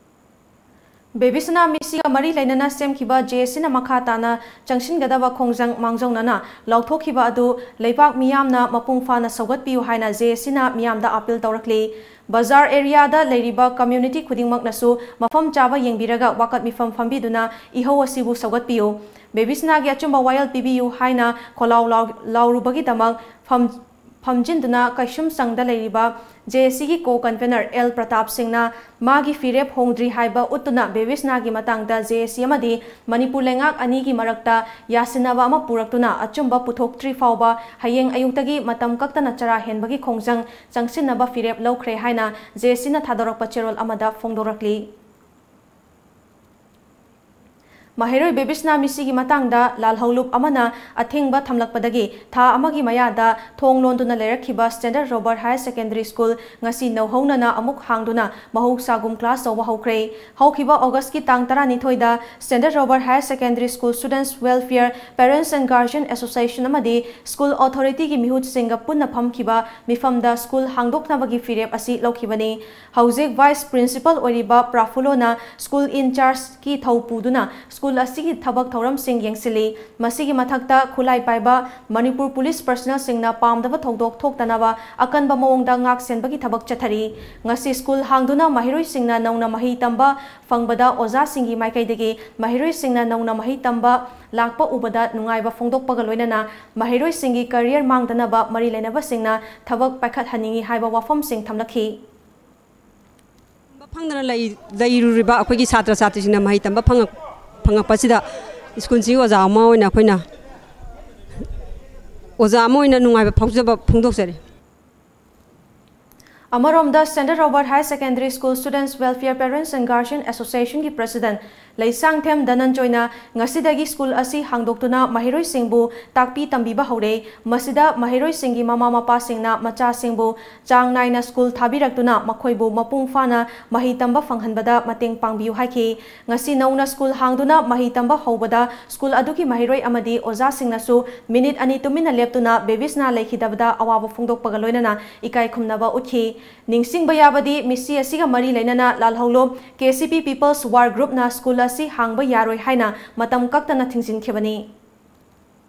ꯕꯦꯕꯤꯁꯅꯥ ꯃꯤꯁꯤꯒ ꯃꯔꯤ ꯂꯩꯅꯅ ꯁꯦꯝꯈꯤꯕ ꯖꯦ ꯑꯦ ꯁꯤꯅ ꯃꯈꯥ ꯇꯥꯅ ꯆꯪꯁꯤꯟꯒꯗꯕ ꯈꯣꯡꯖꯪ ꯃꯥꯡꯖꯧꯅꯅ ꯂꯥꯎꯊꯣꯛꯈꯤꯕ ꯑꯗꯨ ꯂꯩꯕꯥꯛ ꯃꯤꯌꯥꯝꯅ ꯃꯄꯨꯡ ꯐꯥꯅ ꯁꯧꯒꯠꯄꯤꯌꯨ ꯍꯥꯏꯅ ꯖꯦ ꯑꯦ ꯁꯤꯅ ꯃꯤꯌꯥꯝꯗ ꯑꯥꯄꯤꯜ ꯇꯧꯔꯛꯂꯤ꯫ ꯕꯖꯥꯔ ꯑꯦꯔꯤꯌꯥꯗ ꯂꯩꯔꯤꯕ ꯀꯝꯃ꯭ꯌꯨꯅꯤꯇꯤ ꯈꯨꯗꯤꯡꯃꯛꯅꯁꯨ ꯃꯐꯝ ꯆꯥꯕ ꯌꯦꯡꯕꯤꯔꯒ ꯋꯥꯀꯠ ꯃꯤꯐꯝ ꯐꯝꯕꯤꯗꯨꯅ ꯏꯍꯧ ꯑꯁꯤꯕꯨ ꯁꯧꯒꯠꯄꯤꯌꯨ꯫ ꯕꯦꯕꯤꯁꯅꯥꯒꯤ ꯑꯆꯨꯝꯕ ꯋꯥꯌꯦꯜ ꯄꯤꯕꯤꯌꯨ ꯍꯥꯏꯅ ꯈꯣꯜꯂꯥꯎ ꯂꯥꯎ-, ꯂꯥꯎꯔꯨꯕꯒꯤꯗꯃꯛ ꯐꯝ-, ꯐꯝꯖꯤꯟꯗꯨꯅ ꯀꯩꯁꯨꯝꯁꯪꯗ ꯂꯩꯔꯤꯕ ꯖꯦ ꯑꯦ ꯁꯤꯒꯤ ꯀꯣ ꯀꯟꯚꯦꯅꯔ ꯑꯦꯜ ꯄ꯭ꯔꯇꯥꯞ ꯁꯤꯡꯅ ꯃꯥꯒꯤ ꯐꯤꯔꯦꯞ ꯍꯣꯡꯗ꯭ꯔꯤ ꯍꯥꯏꯕ ꯎꯠꯇꯨꯅ ꯕꯦꯕꯤꯁꯅꯥꯒꯤ ꯃꯇꯥꯡꯗ ꯖꯦ ꯑꯦ ꯁꯤ ꯑꯃꯗꯤ ꯃꯅꯤꯄꯨꯔ ꯂꯩꯉꯥꯛ ꯑꯅꯤꯒꯤ ꯃꯔꯛꯇ ꯌꯥꯁꯤꯟꯅꯕ ꯑꯃ ꯄꯨꯔꯛꯇꯨꯅ ꯑꯆꯨꯝꯕ ꯄꯨꯊꯣꯛꯇ꯭ꯔꯤ ꯐꯥꯎꯕ ꯍꯌꯦꯡ ꯑꯌꯨꯛꯇꯒꯤ ꯃꯇꯝ ꯀꯛꯇꯅ ꯆꯔꯥ ꯍꯦꯟꯕꯒꯤ ꯈꯣꯡꯖꯪ ꯆꯪꯁꯤꯟꯅꯕ ꯐꯤꯔꯦꯞ ꯂꯧꯈ꯭ꯔꯦ ꯍꯥꯏꯅ ꯖꯦ ꯑꯦ ꯁꯤꯅ ꯊꯥꯗꯣꯔꯛꯄ ꯆꯦꯔꯣꯜ ꯑꯃꯗ ꯐꯣꯡꯗꯣꯔꯛꯂꯤ꯫ ꯃꯍꯩꯔꯣꯏ ꯕꯦꯕꯤꯁꯅꯥ ꯃꯤꯁꯤꯒꯤ ꯃꯇꯥꯡꯗ ꯂꯥꯜꯍꯧꯂꯨꯞ ꯑꯃꯅ ꯑꯊꯤꯡꯕ ꯊꯝꯂꯛꯄꯗꯒꯤ ꯊꯥ ꯑꯃꯒꯤ ꯃꯌꯥꯗ ꯊꯣꯡ ꯂꯣꯟꯗꯨꯅ ꯂꯩꯔꯛꯈꯤꯕ standard Robert higher secondary school ꯉꯁꯤ ꯅꯧꯍꯧꯅꯅ ꯑꯃꯨꯛ ꯍꯥꯡꯗꯨꯅ ꯃꯍꯧꯁꯥꯒꯨꯝ ꯀ꯭ꯂꯥꯁ ꯇꯧꯕ ꯍꯧꯈ꯭ꯔꯦ꯫ ꯍꯧꯈꯤꯕ ꯑꯣꯒꯁꯀꯤ ꯇꯥꯡ ꯇꯔꯥꯅꯤꯊꯣꯏꯗ standard Robert higher secondary school students welfare parents and guardian association ꯑꯃꯗꯤ ꯁ꯭ꯀꯨꯜ ꯑꯣꯊꯣꯔꯤꯇꯤꯒꯤ ꯃꯤꯍꯨꯠꯁꯤꯡꯒ ꯄꯨꯟꯅ ꯐꯝꯈꯤꯕ ꯃꯤꯐꯝꯗ ꯁ꯭ꯀꯨꯜ ꯍꯥꯡꯗꯣꯛꯅꯕꯒꯤ ꯐꯤꯔꯦꯞ ꯑꯁꯤ ꯂꯧꯈꯤꯕꯅꯤ꯫ ꯍꯧꯖꯤꯛ ꯚꯥꯏꯁ ꯄ꯭ꯔꯤꯟꯁꯤꯄꯜ ꯑꯣꯏꯔꯤꯕ ꯄ꯭ꯔꯥꯐꯨꯂꯣꯅ ꯁ꯭ꯀꯨꯜ ꯏꯟ ꯆꯥꯔꯖꯀꯤ ꯊꯧ ꯄꯨꯗꯨꯅ ꯁ꯭ꯀꯨꯜ ꯑꯁꯤꯒꯤ ꯊꯕꯛ ꯊꯧꯔꯝꯁꯤꯡ ꯌꯦꯡꯁꯤꯜꯂꯤ꯫ ꯃꯁꯤꯒꯤ ꯃꯊꯛꯇ ꯈꯨꯠꯂꯥꯏ ꯄꯥꯏꯕ ꯃꯅꯤꯄꯨꯔ ꯄꯨꯂꯤꯁ ꯄꯔꯁꯅꯦꯜꯁꯤꯡꯅ ꯄꯥꯝꯗꯕ ꯊꯧꯗꯣꯛ ꯊꯣꯛꯇꯅꯕ ꯑꯀꯟꯕ ꯃꯑꯣꯡꯗ ꯉꯥꯛ ꯁꯦꯟꯕꯒꯤ ꯊꯕꯛ ꯆꯠꯊꯔꯤ꯫ ꯉꯁꯤ ꯁ꯭ꯀꯨꯜ ꯍꯥꯡꯗꯨꯅ ꯃꯍꯩꯔꯣꯏꯁꯤꯡꯅ ꯅꯧꯅ ꯃꯍꯩ ꯇꯝꯕ ꯐꯪꯕꯗ ꯑꯣꯖꯥꯁꯤꯡꯒꯤ ꯃꯥꯏꯀꯩꯗꯒꯤ ꯃꯍꯩꯔꯣꯏꯁꯤꯡꯅ ꯅꯧꯅ ꯃꯍꯩ ꯇꯝꯕ ꯂꯥꯛꯄ ꯎꯕꯗ ꯅꯨꯡꯉꯥꯏꯕ ꯐꯣꯡꯗꯣꯛꯄꯒ ꯂꯣꯏꯅꯅ ꯃꯍꯩꯔꯣꯏꯁꯤꯡꯒꯤ ꯀꯔꯤꯌꯔ ꯃꯥꯡꯗꯅꯕ ꯃꯔꯤ ꯂꯩꯅꯕꯁꯤꯡꯅ ꯊꯕꯛ ꯄꯥꯏꯈꯠꯍꯟꯅꯤꯡꯏ ꯍꯥꯏꯕ ꯋꯥꯐꯝꯁꯤꯡ ꯊꯝꯂꯛꯈꯤ꯫ ꯐꯪꯗꯅ ꯂꯩ-, ꯂꯩꯔꯨꯔꯤꯕ ꯑꯩꯈꯣꯏꯒꯤ ꯁꯥꯇ꯭ꯔ ꯁꯥꯇ꯭ꯔꯤꯁꯤꯡꯅ ꯃꯍꯩ ꯇꯝꯕ ꯐꯪꯉꯛ-, ꯐꯪꯉꯛꯄꯁꯤꯗ ꯁ꯭ꯀꯨꯜꯁꯤꯒꯤ ꯑꯣꯖꯥ ꯑꯃ ꯑꯣꯏꯅ ꯑꯩꯈꯣꯏꯅ, ꯑꯣꯖꯥ ꯑꯃ ꯑꯣꯏꯅ ꯅꯨꯡꯉꯥꯏꯕ ꯐꯥꯎꯖꯕ ꯐꯣꯡꯗꯣꯛꯆꯔꯤ꯫ ꯑꯃꯔꯣꯝꯗ standard Robert higher secondary school students welfare parents and guardian ꯑꯦꯁꯣꯁꯤꯌꯦꯁꯟꯒꯤ ꯄ꯭ꯔꯦꯁꯤꯗꯦꯟꯠ ꯂꯩꯁꯥꯡꯊꯦꯝ ꯙꯅꯟꯖꯣꯏꯅ ꯉꯁꯤꯗꯒꯤ ꯁ꯭ꯀꯨꯜ ꯑꯁꯤ ꯍꯥꯡꯗꯣꯛꯇꯨꯅ ꯃꯍꯩꯔꯣꯏꯁꯤꯡꯕꯨ ꯇꯥꯛꯄꯤ ꯇꯝꯕꯤꯕ ꯍꯧꯔꯦ꯫ ꯃꯁꯤꯗ ꯃꯍꯩꯔꯣꯏꯁꯤꯡꯒꯤ ꯃꯃꯥ ꯃꯄꯥꯁꯤꯡꯅ ꯃꯆꯥꯁꯤꯡꯕꯨ ꯆꯥꯡ ꯅꯥꯏꯅ ꯁ꯭ꯀꯨꯜ ꯊꯥꯕꯤꯔꯛꯇꯨꯅ ꯃꯈꯣꯏꯕꯨ ꯃꯄꯨꯡ ꯐꯥꯅ ꯃꯍꯩ ꯇꯝꯕ ꯐꯪꯍꯟꯕꯗ ꯃꯇꯦꯡ ꯄꯥꯡꯕꯤꯌꯨ ꯍꯥꯏꯈꯤ꯫ ꯉꯁꯤ ꯅꯧꯅ ꯁ꯭ꯀꯨꯜ ꯍꯥꯡꯗꯨꯅ ꯃꯍꯩ ꯇꯝꯕ ꯍꯧꯕꯗ ꯁ꯭ꯀꯨꯜ ꯑꯗꯨꯒꯤ ꯃꯍꯩꯔꯣꯏ ꯑꯃꯗꯤ ꯑꯣꯖꯥꯁꯤꯡꯅꯁꯨ ꯃꯤꯅꯤꯠ ꯑꯅꯤ ꯇꯨꯃꯤꯟꯅ ꯂꯦꯞꯇꯨꯅ ꯕꯦꯕꯤꯁꯅꯥ ꯂꯩꯈꯤꯗꯕꯗ ꯑꯋꯥꯕ ꯐꯣꯡꯗꯣꯛꯄꯒ ꯂꯣꯏꯅꯅ ꯏꯀꯥꯏ ꯈꯨꯝꯅꯕ ꯎꯠꯈꯤ꯫ ꯅꯤꯡꯁꯤꯡꯕ ꯌꯥꯕꯗꯤ, ꯃꯤꯁꯤ ꯑꯁꯤꯒ ꯃꯔꯤ ꯂꯩꯅꯅ ꯂꯥꯜꯍꯧꯂꯨꯞ ꯀꯦ ꯁꯤ ꯄꯤ People's War Groupꯅ ꯁ꯭ꯀꯨꯜ ꯑꯁꯤ ꯍꯥꯡꯕ ꯌꯥꯔꯣꯏ ꯍꯥꯏꯅ ꯃꯇꯝ ꯀꯛꯇꯅ ꯊꯤꯡꯖꯤꯟꯈꯤꯕꯅꯤ꯫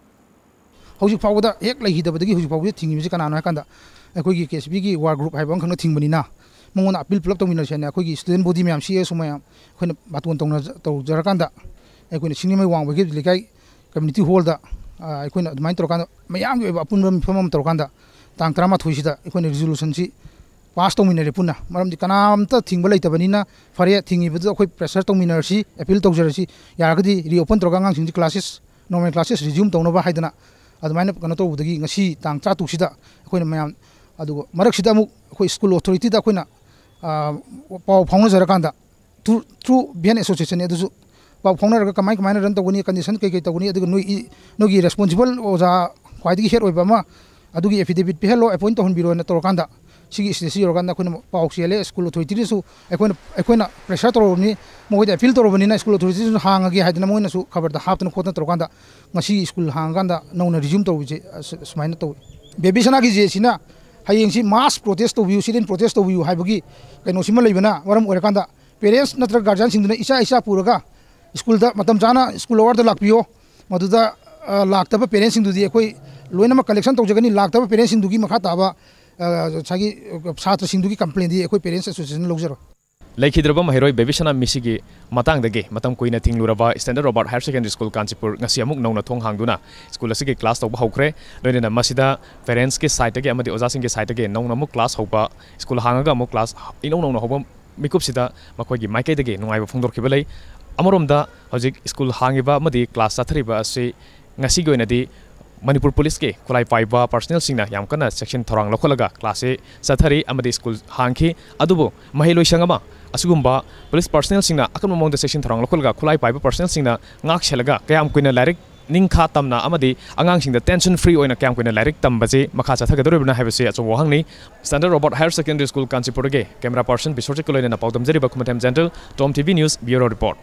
ꯍꯧꯖꯤꯛ ꯐꯥꯎꯕꯗ ꯍꯦꯛ ꯂꯩꯈꯤꯗꯕꯗꯒꯤ ꯍꯧꯖꯤꯛ ꯐꯥꯎꯕꯗ ꯊꯤꯡꯉꯤꯕꯁꯤ ꯀꯅꯥꯅꯣ ꯍꯥꯏ ꯀꯥꯟꯗ, ꯑꯩꯈꯣꯏꯒꯤ ꯀꯦ ꯁꯤ ꯄꯤꯒꯤ ꯋꯥꯔ ꯒ꯭ꯔꯨꯞ ꯍꯥꯏꯕ ꯑꯃꯈꯛꯅ ꯊꯤꯡꯕꯅꯤꯅ, ꯃꯉꯣꯟꯗ ꯑꯄꯤꯜ ꯄꯨꯂꯞ ꯇꯧꯃꯤꯟꯅꯁꯦꯅ ꯑꯩꯈꯣꯏꯒꯤ ꯁ꯭ꯇꯨꯗꯦꯟ ꯕꯣꯗꯤ ꯃꯌꯥꯝ, ꯁꯤ ꯑꯦꯁ ꯑꯣ ꯃꯌꯥꯝ, ꯑꯩꯈꯣꯏꯅ ꯕꯥꯇꯣꯟ ꯇꯧꯅ-, ꯇꯧꯖꯔꯀꯥꯟꯗ, ꯑꯩꯈꯣꯏꯅ ꯁꯤꯡꯖꯃꯩ ꯋꯥꯡꯃꯒꯤ ꯂꯩꯀꯥꯏ ꯀꯝꯃ꯭ꯌꯨꯅꯤꯇꯤ ꯍꯣꯜꯗ, ꯑ, ꯑꯩꯈꯣꯏꯅ ꯑꯗꯨꯃꯥꯏꯅ ꯇꯧꯔꯀꯥꯟꯗ, ꯃꯌꯥꯝꯒꯤ ꯑꯣꯏꯕ ꯑꯄꯨꯟꯕ ꯃꯤꯐꯝ ꯑꯃ ꯇꯧꯔꯀꯥꯟꯗ, ꯇꯥꯡ ꯇꯔꯥꯃꯥꯊꯣꯏꯁꯤꯗ ꯑꯩꯈꯣꯏꯅ ꯔꯤꯖꯣꯂꯨꯁꯟꯁꯤ ꯄꯥꯁ ꯇꯧꯃꯤꯟꯅꯔꯦ ꯄꯨꯟꯅ꯫ ꯃꯔꯝꯗꯤ ꯀꯅꯥꯝꯇ ꯊꯤꯡꯕ ꯂꯩꯇꯕꯅꯤꯅ, ꯐꯔꯦ, ꯊꯤꯡꯉꯤꯕꯗꯨ ꯑꯩꯈꯣꯏ ꯄ꯭ꯔꯦꯁꯔ ꯇꯧꯃꯤꯟꯅꯔꯁꯤ, ꯑꯦꯄꯤꯜ ꯇꯧꯖꯔꯁꯤ, ꯌꯥꯔꯒꯗꯤ ꯔꯤꯑꯣꯄꯟ ꯇꯧꯔꯒ ꯑꯉꯥꯡꯁꯤꯡꯁꯤ ꯀ꯭ꯂꯥꯁꯦꯁ, ꯅꯣꯔꯃꯦꯜ ꯀ꯭ꯂꯥꯁꯦꯁ ꯔꯤꯖ꯭ꯌꯨꯝ ꯇꯧꯅꯕ ꯍꯥꯏꯗꯅ ꯑꯗꯨꯃꯥꯏꯅ ꯀꯩꯅꯣ ꯇꯧꯕꯗꯒꯤ ꯉꯁꯤ ꯇꯥꯡ ꯇꯔꯥꯇꯔꯨꯛꯁꯤꯗ ꯑꯩꯈꯣꯏꯅ ꯃꯌꯥꯝ, ꯑꯗꯨꯒ ꯃꯔꯛꯁꯤꯗ ꯑꯃꯨꯛ ꯑꯩꯈꯣꯏ ꯁ꯭ꯀꯨꯜ ꯑꯣꯊꯣꯔꯤꯇꯤꯗ ꯑꯩꯈꯣꯏꯅ, ꯑ, ꯄꯥꯎ ꯐꯥꯎꯅꯖꯔꯀꯥꯟꯗ, ꯊ꯭ꯔꯨ, ꯊ꯭ꯔꯨ ꯚꯦꯟ ꯑꯦꯁꯣꯁꯤꯌꯦꯁꯟꯅꯤ, ꯑꯗꯨꯁꯨ ꯄꯥꯎ ꯐꯥꯎꯅꯔꯒ ꯀꯃꯥꯏ ꯀꯃꯥꯏꯅ ꯔꯟ ꯇꯧꯒꯅꯤ, ꯀꯟꯗꯤꯁꯟ ꯀꯩ ꯀꯩ ꯇꯧꯒꯅꯤ, ꯑꯗꯨꯒ ꯅꯣꯏ ꯏ-, ꯅꯣꯏꯒꯤ ꯔꯦꯁꯄꯣꯟꯁꯤꯕꯜ ꯑꯣꯖꯥ ꯈ꯭ꯋꯥꯏꯗꯒꯤ ꯍꯦꯗ ꯑꯣꯏꯕ ꯑꯃ ꯑꯗꯨꯒꯤ ꯑꯦꯐꯤꯗꯦꯕꯤꯠ ꯄꯤꯍꯜꯂꯣ, ꯑꯦꯄꯣꯏꯟ ꯇꯧꯍꯟꯕꯤꯔꯣꯅ ꯇꯧꯔꯀꯥꯟꯗ, ꯁꯤꯒꯤ ꯁ꯭ꯇꯦꯖꯁꯤ ꯌꯧꯔꯀꯥꯟꯗ ꯑꯩꯈꯣꯏꯅ ꯄꯥꯎ ꯆꯦꯜꯂꯦ꯫ ꯁ꯭ꯀꯨꯜ ꯑꯣꯊꯣꯔꯤꯇꯤꯗꯁꯨ ꯑꯩꯈꯣꯏꯅ, ꯑꯩꯈꯣꯏꯅ ꯄ꯭ꯔꯦꯁꯔ ꯇꯧꯔꯕꯅꯤ, ꯃꯈꯣꯏꯗ ꯑꯦꯄꯤꯜ ꯇꯧꯔꯕꯅꯤꯅ ꯁ꯭ꯀꯨꯜ ꯑꯣꯊꯣꯔꯤꯇꯤꯗꯁꯨ ꯍꯥꯡꯉꯒꯦ ꯍꯥꯏꯗꯅ ꯃꯣꯏꯅꯁꯨ ꯈꯕꯔꯗ ꯍꯥꯞꯇꯅ ꯈꯣꯠꯇꯅ ꯇꯧꯔꯀꯥꯟꯗ, ꯉꯁꯤ ꯁ꯭ꯀꯨꯜ ꯍꯥꯡꯉꯀꯥꯟꯗ ꯅꯧꯅ ꯔꯤꯖ꯭ꯌꯨꯝ ꯇꯧꯕꯁꯦ ꯑꯁ-, ꯁꯨꯃꯥꯏꯅ ꯇꯧꯏ꯫ ꯕꯦꯕꯤꯁꯅꯥꯒꯤ ꯖꯦꯁꯤꯅ ꯍꯌꯦꯡꯁꯤ ꯃꯥꯁ ꯄ꯭ꯔꯣꯇꯦꯁ ꯇꯧꯕꯤꯌꯨ, ꯁꯤꯠ ꯏꯟ ꯄ꯭ꯔꯣꯇꯦꯁ ꯇꯧꯕꯤꯌꯨ ꯍꯥꯏꯕꯒꯤ ꯀꯩꯅꯣꯁꯤꯃ ꯂꯩꯕꯅ ꯃꯔꯝ ꯑꯣꯏꯔꯀꯥꯟꯗ, ꯄꯦꯔꯦꯟꯁ ꯅꯠꯇ꯭ꯔꯒ ꯒꯥꯔꯖꯤꯌꯥꯟꯁꯤꯡꯗꯨꯅ ꯏꯆꯥ ꯏꯆꯥ ꯄꯨꯔꯒ ꯁ꯭ꯀꯨꯜꯗ ꯃꯇꯝ ꯆꯥꯅ ꯁ꯭ꯀꯨꯜ ꯑꯋꯥꯔꯗ ꯂꯥꯛꯄꯤꯌꯣ꯫ ꯃꯗꯨꯗ, ꯑ, ꯂꯥꯛꯇꯕ ꯄꯦꯔꯦꯟꯁꯁꯤꯡꯗꯨꯗꯤ ꯑꯩꯈꯣꯏ ꯂꯣꯏꯅꯃꯛ ꯀꯂꯦꯛꯁꯟ ꯇꯧꯖꯒꯅꯤ꯫ ꯂꯥꯛꯇꯕ ꯄꯦꯔꯦꯟꯁꯁꯤꯡꯗꯨꯒꯤ ꯃꯈꯥ ꯇꯥꯕ, ꯑ, ꯉꯁꯥꯏꯒꯤ, ꯑ, ꯁꯥꯇ꯭ꯔꯁꯤꯡꯗꯨꯒꯤ ꯀꯝꯄ꯭ꯂꯦꯟꯗꯤ ꯑꯩꯈꯣꯏ ꯄꯦꯔꯦꯟꯁ ꯑꯦꯁꯣꯁꯤꯌꯦꯁꯟ ꯂꯧꯖꯔꯣꯏ꯫ ꯂꯩꯈꯤꯗ꯭ꯔꯕ ꯃꯍꯩꯔꯣꯏ ꯕꯦꯕꯤꯁꯅꯥ ꯃꯤꯁꯤꯒꯤ ꯃꯇꯥꯡꯗꯒꯤ ꯃꯇꯝ ꯀꯨꯏꯅ ꯊꯤꯡꯂꯨꯔꯕ standard Robert higher secondary school Kanchipur ꯉꯁꯤ ꯑꯃꯨꯛ ꯅꯧꯅ ꯊꯣꯡ ꯍꯥꯡꯗꯨꯅ ꯁ꯭ꯀꯨꯜ ꯑꯁꯤꯒꯤ ꯀ꯭ꯂꯥꯁ ꯇꯧꯕ ꯍꯧꯈ꯭ꯔꯦ꯫ ꯂꯣꯏꯅꯅ ꯃꯁꯤꯗ ꯄꯦꯔꯦꯟꯁꯀꯤ ꯁꯥꯏꯠꯇꯒꯤ ꯑꯃꯗꯤ ꯑꯣꯖꯥꯁꯤꯡꯒꯤ ꯁꯥꯏꯠꯇꯒꯤ ꯅꯧꯅ ꯑꯃꯨꯛ ꯀ꯭ꯂꯥꯁ ꯍꯧꯕ, ꯁ꯭ꯀꯨꯜ ꯍꯥꯡꯉꯒ ꯑꯃꯨꯛ ꯀ꯭ꯂꯥꯁ ꯏꯅꯧ ꯅꯧꯅ ꯍꯧꯕ ꯃꯤꯀꯨꯞꯁꯤꯗ ꯃꯈꯣꯏꯒꯤ ꯃꯥꯏꯀꯩꯗꯒꯤ ꯅꯨꯡꯉꯥꯏꯕ ꯐꯣꯡꯗꯣꯛꯈꯤꯕ ꯂꯩ꯫ ꯑꯃꯔꯣꯝꯗ ꯍꯧꯖꯤꯛ ꯁ꯭ꯀꯨꯜ ꯍꯥꯡꯉꯤꯕ ꯑꯃꯗꯤ ꯀ꯭ꯂꯥꯁ ꯆꯠꯊꯔꯤꯕ ꯑꯁꯤ ꯉꯁꯤꯒꯤ ꯑꯣꯏꯅꯗꯤ ꯃꯅꯤꯄꯨꯔ ꯄꯨꯂꯤꯁꯀꯤ ꯈꯨꯠꯂꯥꯏ ꯄꯥꯏꯕ ꯄꯥꯔꯁꯅꯦꯜꯁꯤꯡꯅ ꯌꯥꯝ ꯀꯟꯅ ꯆꯦꯛꯁꯤꯟ ꯊꯧꯔꯥꯡ ꯂꯧꯈꯠꯂꯒ ꯀ꯭ꯂꯥꯁꯁꯤ ꯆꯠꯊꯔꯤ ꯑꯃꯗꯤ ꯁ꯭ꯀꯨꯜ ꯍꯥꯡꯈꯤ꯫ ꯑꯗꯨꯕꯨ ꯃꯍꯩꯂꯣꯏꯁꯪ ꯑꯃ ꯑꯁꯤꯒꯨꯝꯕ ꯄꯨꯂꯤꯁ ꯄꯥꯔꯁꯅꯦꯜꯁꯤꯡꯅ ꯑꯀꯟꯕ ꯃꯑꯣꯡꯗ ꯆꯦꯛꯁꯤꯟ ꯊꯧꯔꯥꯡ ꯂꯧꯈꯠꯂꯒ ꯈꯨꯠꯂꯥꯏ ꯄꯥꯏꯕ ꯄꯥꯔꯁꯅꯦꯜꯁꯤꯡꯅ ꯉꯥꯛ ꯁꯦꯜꯂꯒ ꯀꯌꯥꯝ ꯀꯨꯏꯅ ꯂꯥꯏꯔꯤꯛ ꯅꯤꯡꯈꯥ ꯇꯝꯅ ꯑꯃꯗꯤ ꯑꯉꯥꯡꯁꯤꯡꯗ tension free ꯑꯣꯏꯅ ꯀꯌꯥꯝ ꯀꯨꯏꯅ ꯂꯥꯏꯔꯤꯛ ꯇꯝꯕꯁꯤ ꯃꯈꯥ ꯆꯠꯊꯒꯗꯧꯔꯤꯕꯅ ꯍꯥꯏꯕꯁꯤ ꯑꯆꯧꯕ ꯋꯥꯍꯪꯅꯤ꯫ Standard Robert Higher Secondary School, ꯀꯥꯟꯆꯤꯄꯨꯔꯗꯒꯤ camera person ꯕꯤꯁ꯭ꯋꯖꯤꯠꯀ ꯂꯣꯏꯅꯅ ꯄꯥꯎꯗꯝꯖꯔꯤꯕ ꯈꯨꯃꯟꯊꯦꯝ gentle, Tom T V News, Bureau Report꯫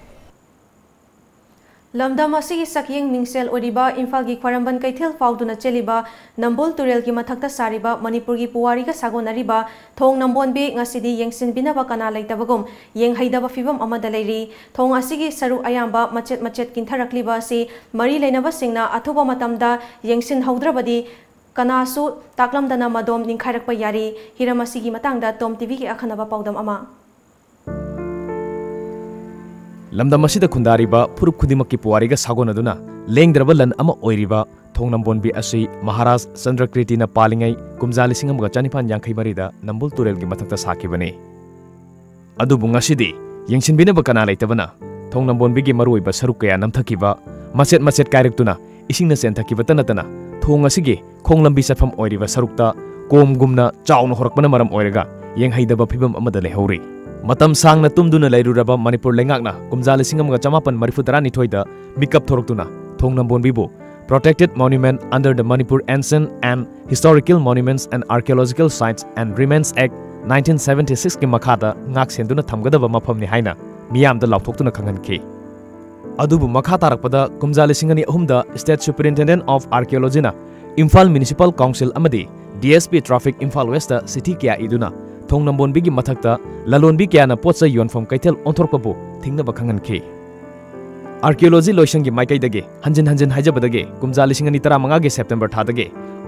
ꯂꯝꯗꯝ ꯑꯁꯤꯒꯤ ꯁꯛꯌꯦꯡ ꯃꯤꯡꯁꯦꯜ ꯑꯣꯏꯔꯤꯕ ꯏꯝꯐꯥꯜꯒꯤ ꯈ꯭ꯋꯥꯏꯔꯝꯕꯟ ꯀꯩꯊꯦꯜ ꯐꯥꯎꯗꯨꯅ ꯆꯦꯜꯂꯤꯕ ꯅꯝꯕꯨꯜ ꯇꯨꯔꯦꯜꯒꯤ ꯃꯊꯛꯇ ꯁꯥꯔꯤꯕ ꯃꯅꯤꯄꯨꯔꯒꯤ ꯄꯨꯋꯥꯔꯤꯒ ꯁꯥꯒꯣꯟꯅꯔꯤꯕ ꯊꯣꯡ ꯅꯝꯕꯣꯟꯕꯤ ꯉꯁꯤꯗꯤ ꯌꯦꯡꯁꯤꯟꯕꯤꯅꯕ ꯀꯅꯥ ꯂꯩꯇꯕꯒꯨꯝ ꯌꯦꯡꯍꯩꯗꯕ ꯐꯤꯕꯝ ꯑꯃꯗ ꯂꯩꯔꯤ꯫ ꯊꯣꯡ ꯑꯁꯤꯒꯤ ꯁꯔꯨꯛ ꯑꯌꯥꯝꯕ ꯃꯆꯦꯠ ꯃꯆꯦꯠ ꯀꯤꯟꯊꯔꯛꯂꯤꯕ ꯑꯁꯤ ꯃꯔꯤ ꯂꯩꯅꯕꯁꯤꯡꯅ ꯑꯊꯨꯕ ꯃꯇꯝꯗ ꯌꯦꯡꯁꯤꯟꯍꯧꯗ꯭ꯔꯕꯗꯤ ꯀꯅꯥꯁꯨ ꯇꯥꯛꯂꯝꯗꯅ ꯃꯗꯣꯝ ꯅꯤꯡꯈꯥꯏꯔꯛꯄ ꯌꯥꯔꯤ꯫ ꯍꯤꯔꯝ ꯑꯁꯤꯒꯤ ꯃꯇꯥꯡꯗ ꯇꯣꯝ ꯇꯤꯚꯤꯒꯤ ꯑꯈꯟꯅꯕ ꯄꯥꯎꯗꯝ ꯑꯃ꯫ ꯂꯝꯗꯝ ꯑꯁꯤꯗ ꯈꯨꯟꯗꯥꯔꯤꯕ ꯐꯨꯔꯨꯞ ꯈꯨꯗꯤꯡꯃꯛꯀꯤ ꯄꯨꯋꯥꯔꯤꯒ ꯁꯥꯒꯣꯟꯅꯗꯨꯅ ꯂꯦꯡꯗ꯭ꯔꯕ ꯂꯟ ꯑꯃ ꯑꯣꯏꯔꯤꯕ ꯊꯣꯡ ꯅꯝꯕꯣꯟꯕꯤ ꯑꯁꯤ ꯃꯍꯥꯔꯥꯖ ꯆꯟꯗ꯭ꯔꯀ꯭ꯔꯤꯇꯤꯅ ꯄꯥꯜꯂꯤꯉꯩ ꯀꯨꯝꯖꯥ ꯂꯤꯁꯤꯡ ꯑꯃꯒ ꯆꯅꯤꯄꯥꯟ ꯌꯥꯡꯈꯩ ꯃꯔꯤꯗ ꯅꯝꯕꯨꯜ ꯇꯨꯔꯦꯜꯒꯤ ꯃꯊꯛꯇ ꯁꯥꯈꯤꯕꯅꯤ꯫ ꯑꯗꯨꯕꯨ ꯉꯁꯤꯗꯤ ꯌꯦꯡꯁꯤꯟꯕꯤꯅꯕ ꯀꯅꯥ ꯂꯩꯇꯕꯅ ꯊꯣꯡ ꯅꯝꯕꯣꯟꯕꯤꯒꯤ ꯃꯔꯨꯑꯣꯏꯕ ꯁꯔꯨꯛ ꯀꯌꯥ ꯅꯝꯊꯈꯤꯕ, ꯃꯆꯦꯠ ꯃꯆꯦꯠ ꯀꯥꯏꯔꯛꯇꯨꯅ ꯏꯁꯤꯡꯅ ꯆꯦꯟꯊꯈꯤꯕꯇ ꯅꯠꯇꯅ ꯊꯣꯡ ꯑꯁꯤꯒꯤ ꯈꯣꯡ ꯂꯝꯕꯤ ꯆꯠꯐꯝ ꯑꯣꯏꯔꯤꯕ ꯁꯔꯨꯛꯇ ꯀꯣꯝꯒꯨꯝꯅ ꯆꯥꯎꯅ ꯍꯧꯔꯛꯄꯅ ꯃꯔꯝ ꯑꯣꯏꯔꯒ ꯌꯦꯡꯍꯩꯗꯕ ꯐꯤꯕꯝ ꯑꯃꯗ ꯂꯩꯍꯧꯔꯤ꯫ ꯃꯇꯝ ꯁꯥꯡꯅ ꯇꯨꯝꯗꯨꯅ ꯂꯩꯔꯨꯔꯕ ꯃꯅꯤꯄꯨꯔ ꯂꯩꯉꯥꯛꯅ ꯀꯨꯝꯖꯥ ꯂꯤꯁꯤꯡ ꯑꯃꯒ ꯆꯃꯥꯄꯟ ꯃꯔꯤꯐꯨ ꯇꯔꯥꯅꯤꯊꯣꯏꯗ ꯃꯤꯀꯞ ꯊꯣꯔꯛꯇꯨꯅ ꯊꯣꯡ ꯅꯝꯕꯣꯟꯕꯤꯕꯨ Protected Monument under the Manipur Ancient and Historical Monuments and Archaeological Sites and Remains Act nineteen seventy six ꯀꯤ ꯃꯈꯥꯗ ꯉꯥꯛ ꯁꯦꯟꯗꯨꯅ ꯊꯝꯒꯗꯕ ꯃꯐꯝꯅꯤ ꯍꯥꯏꯅ ꯃꯤꯌꯥꯝꯗ ꯂꯥꯎꯊꯣꯛꯇꯨꯅ ꯈꯪꯍꯟꯈꯤ꯫ ꯑꯗꯨꯕꯨ ꯃꯈꯥ ꯇꯥꯔꯛꯄꯗ ꯀꯨꯝꯖꯥ ꯂꯤꯁꯤꯡ ꯑꯅꯤ ꯑꯍꯨꯝꯗ State Superintendent of Archaeology ꯅ ꯏꯝꯐꯥꯜ Municipal Council ꯑꯃꯗꯤ D S P Traffic Imphal West ꯇ ꯆꯤꯊꯤ ꯀꯌꯥ ꯏꯗꯨꯅ ꯊꯣꯡ ꯅꯝꯕꯣꯟꯕꯤꯒꯤ ꯃꯊꯛꯇ ꯂꯂꯣꯟꯕꯤ ꯀꯌꯥꯅ ꯄꯣꯠ ꯆꯩ ꯌꯣꯟꯐꯝ ꯀꯩꯊꯦꯜ ꯑꯣꯟꯊꯣꯔꯛꯄꯕꯨ ꯊꯤꯡꯅꯕ ꯈꯪꯍꯟꯈꯤ꯫ Archaeology ꯂꯣꯏꯁꯪꯒꯤ ꯃꯥꯏꯀꯩꯗꯒꯤ ꯍꯟꯖꯤꯟ ꯍꯟꯖꯤꯟ ꯍꯥꯏꯖꯕꯗꯒꯤ ꯀꯨꯝꯖꯥ ꯂꯤꯁꯤꯡ ꯑꯅꯤ ꯇꯔꯥꯃꯉꯥꯒꯤ September ꯊꯥꯗꯒꯤ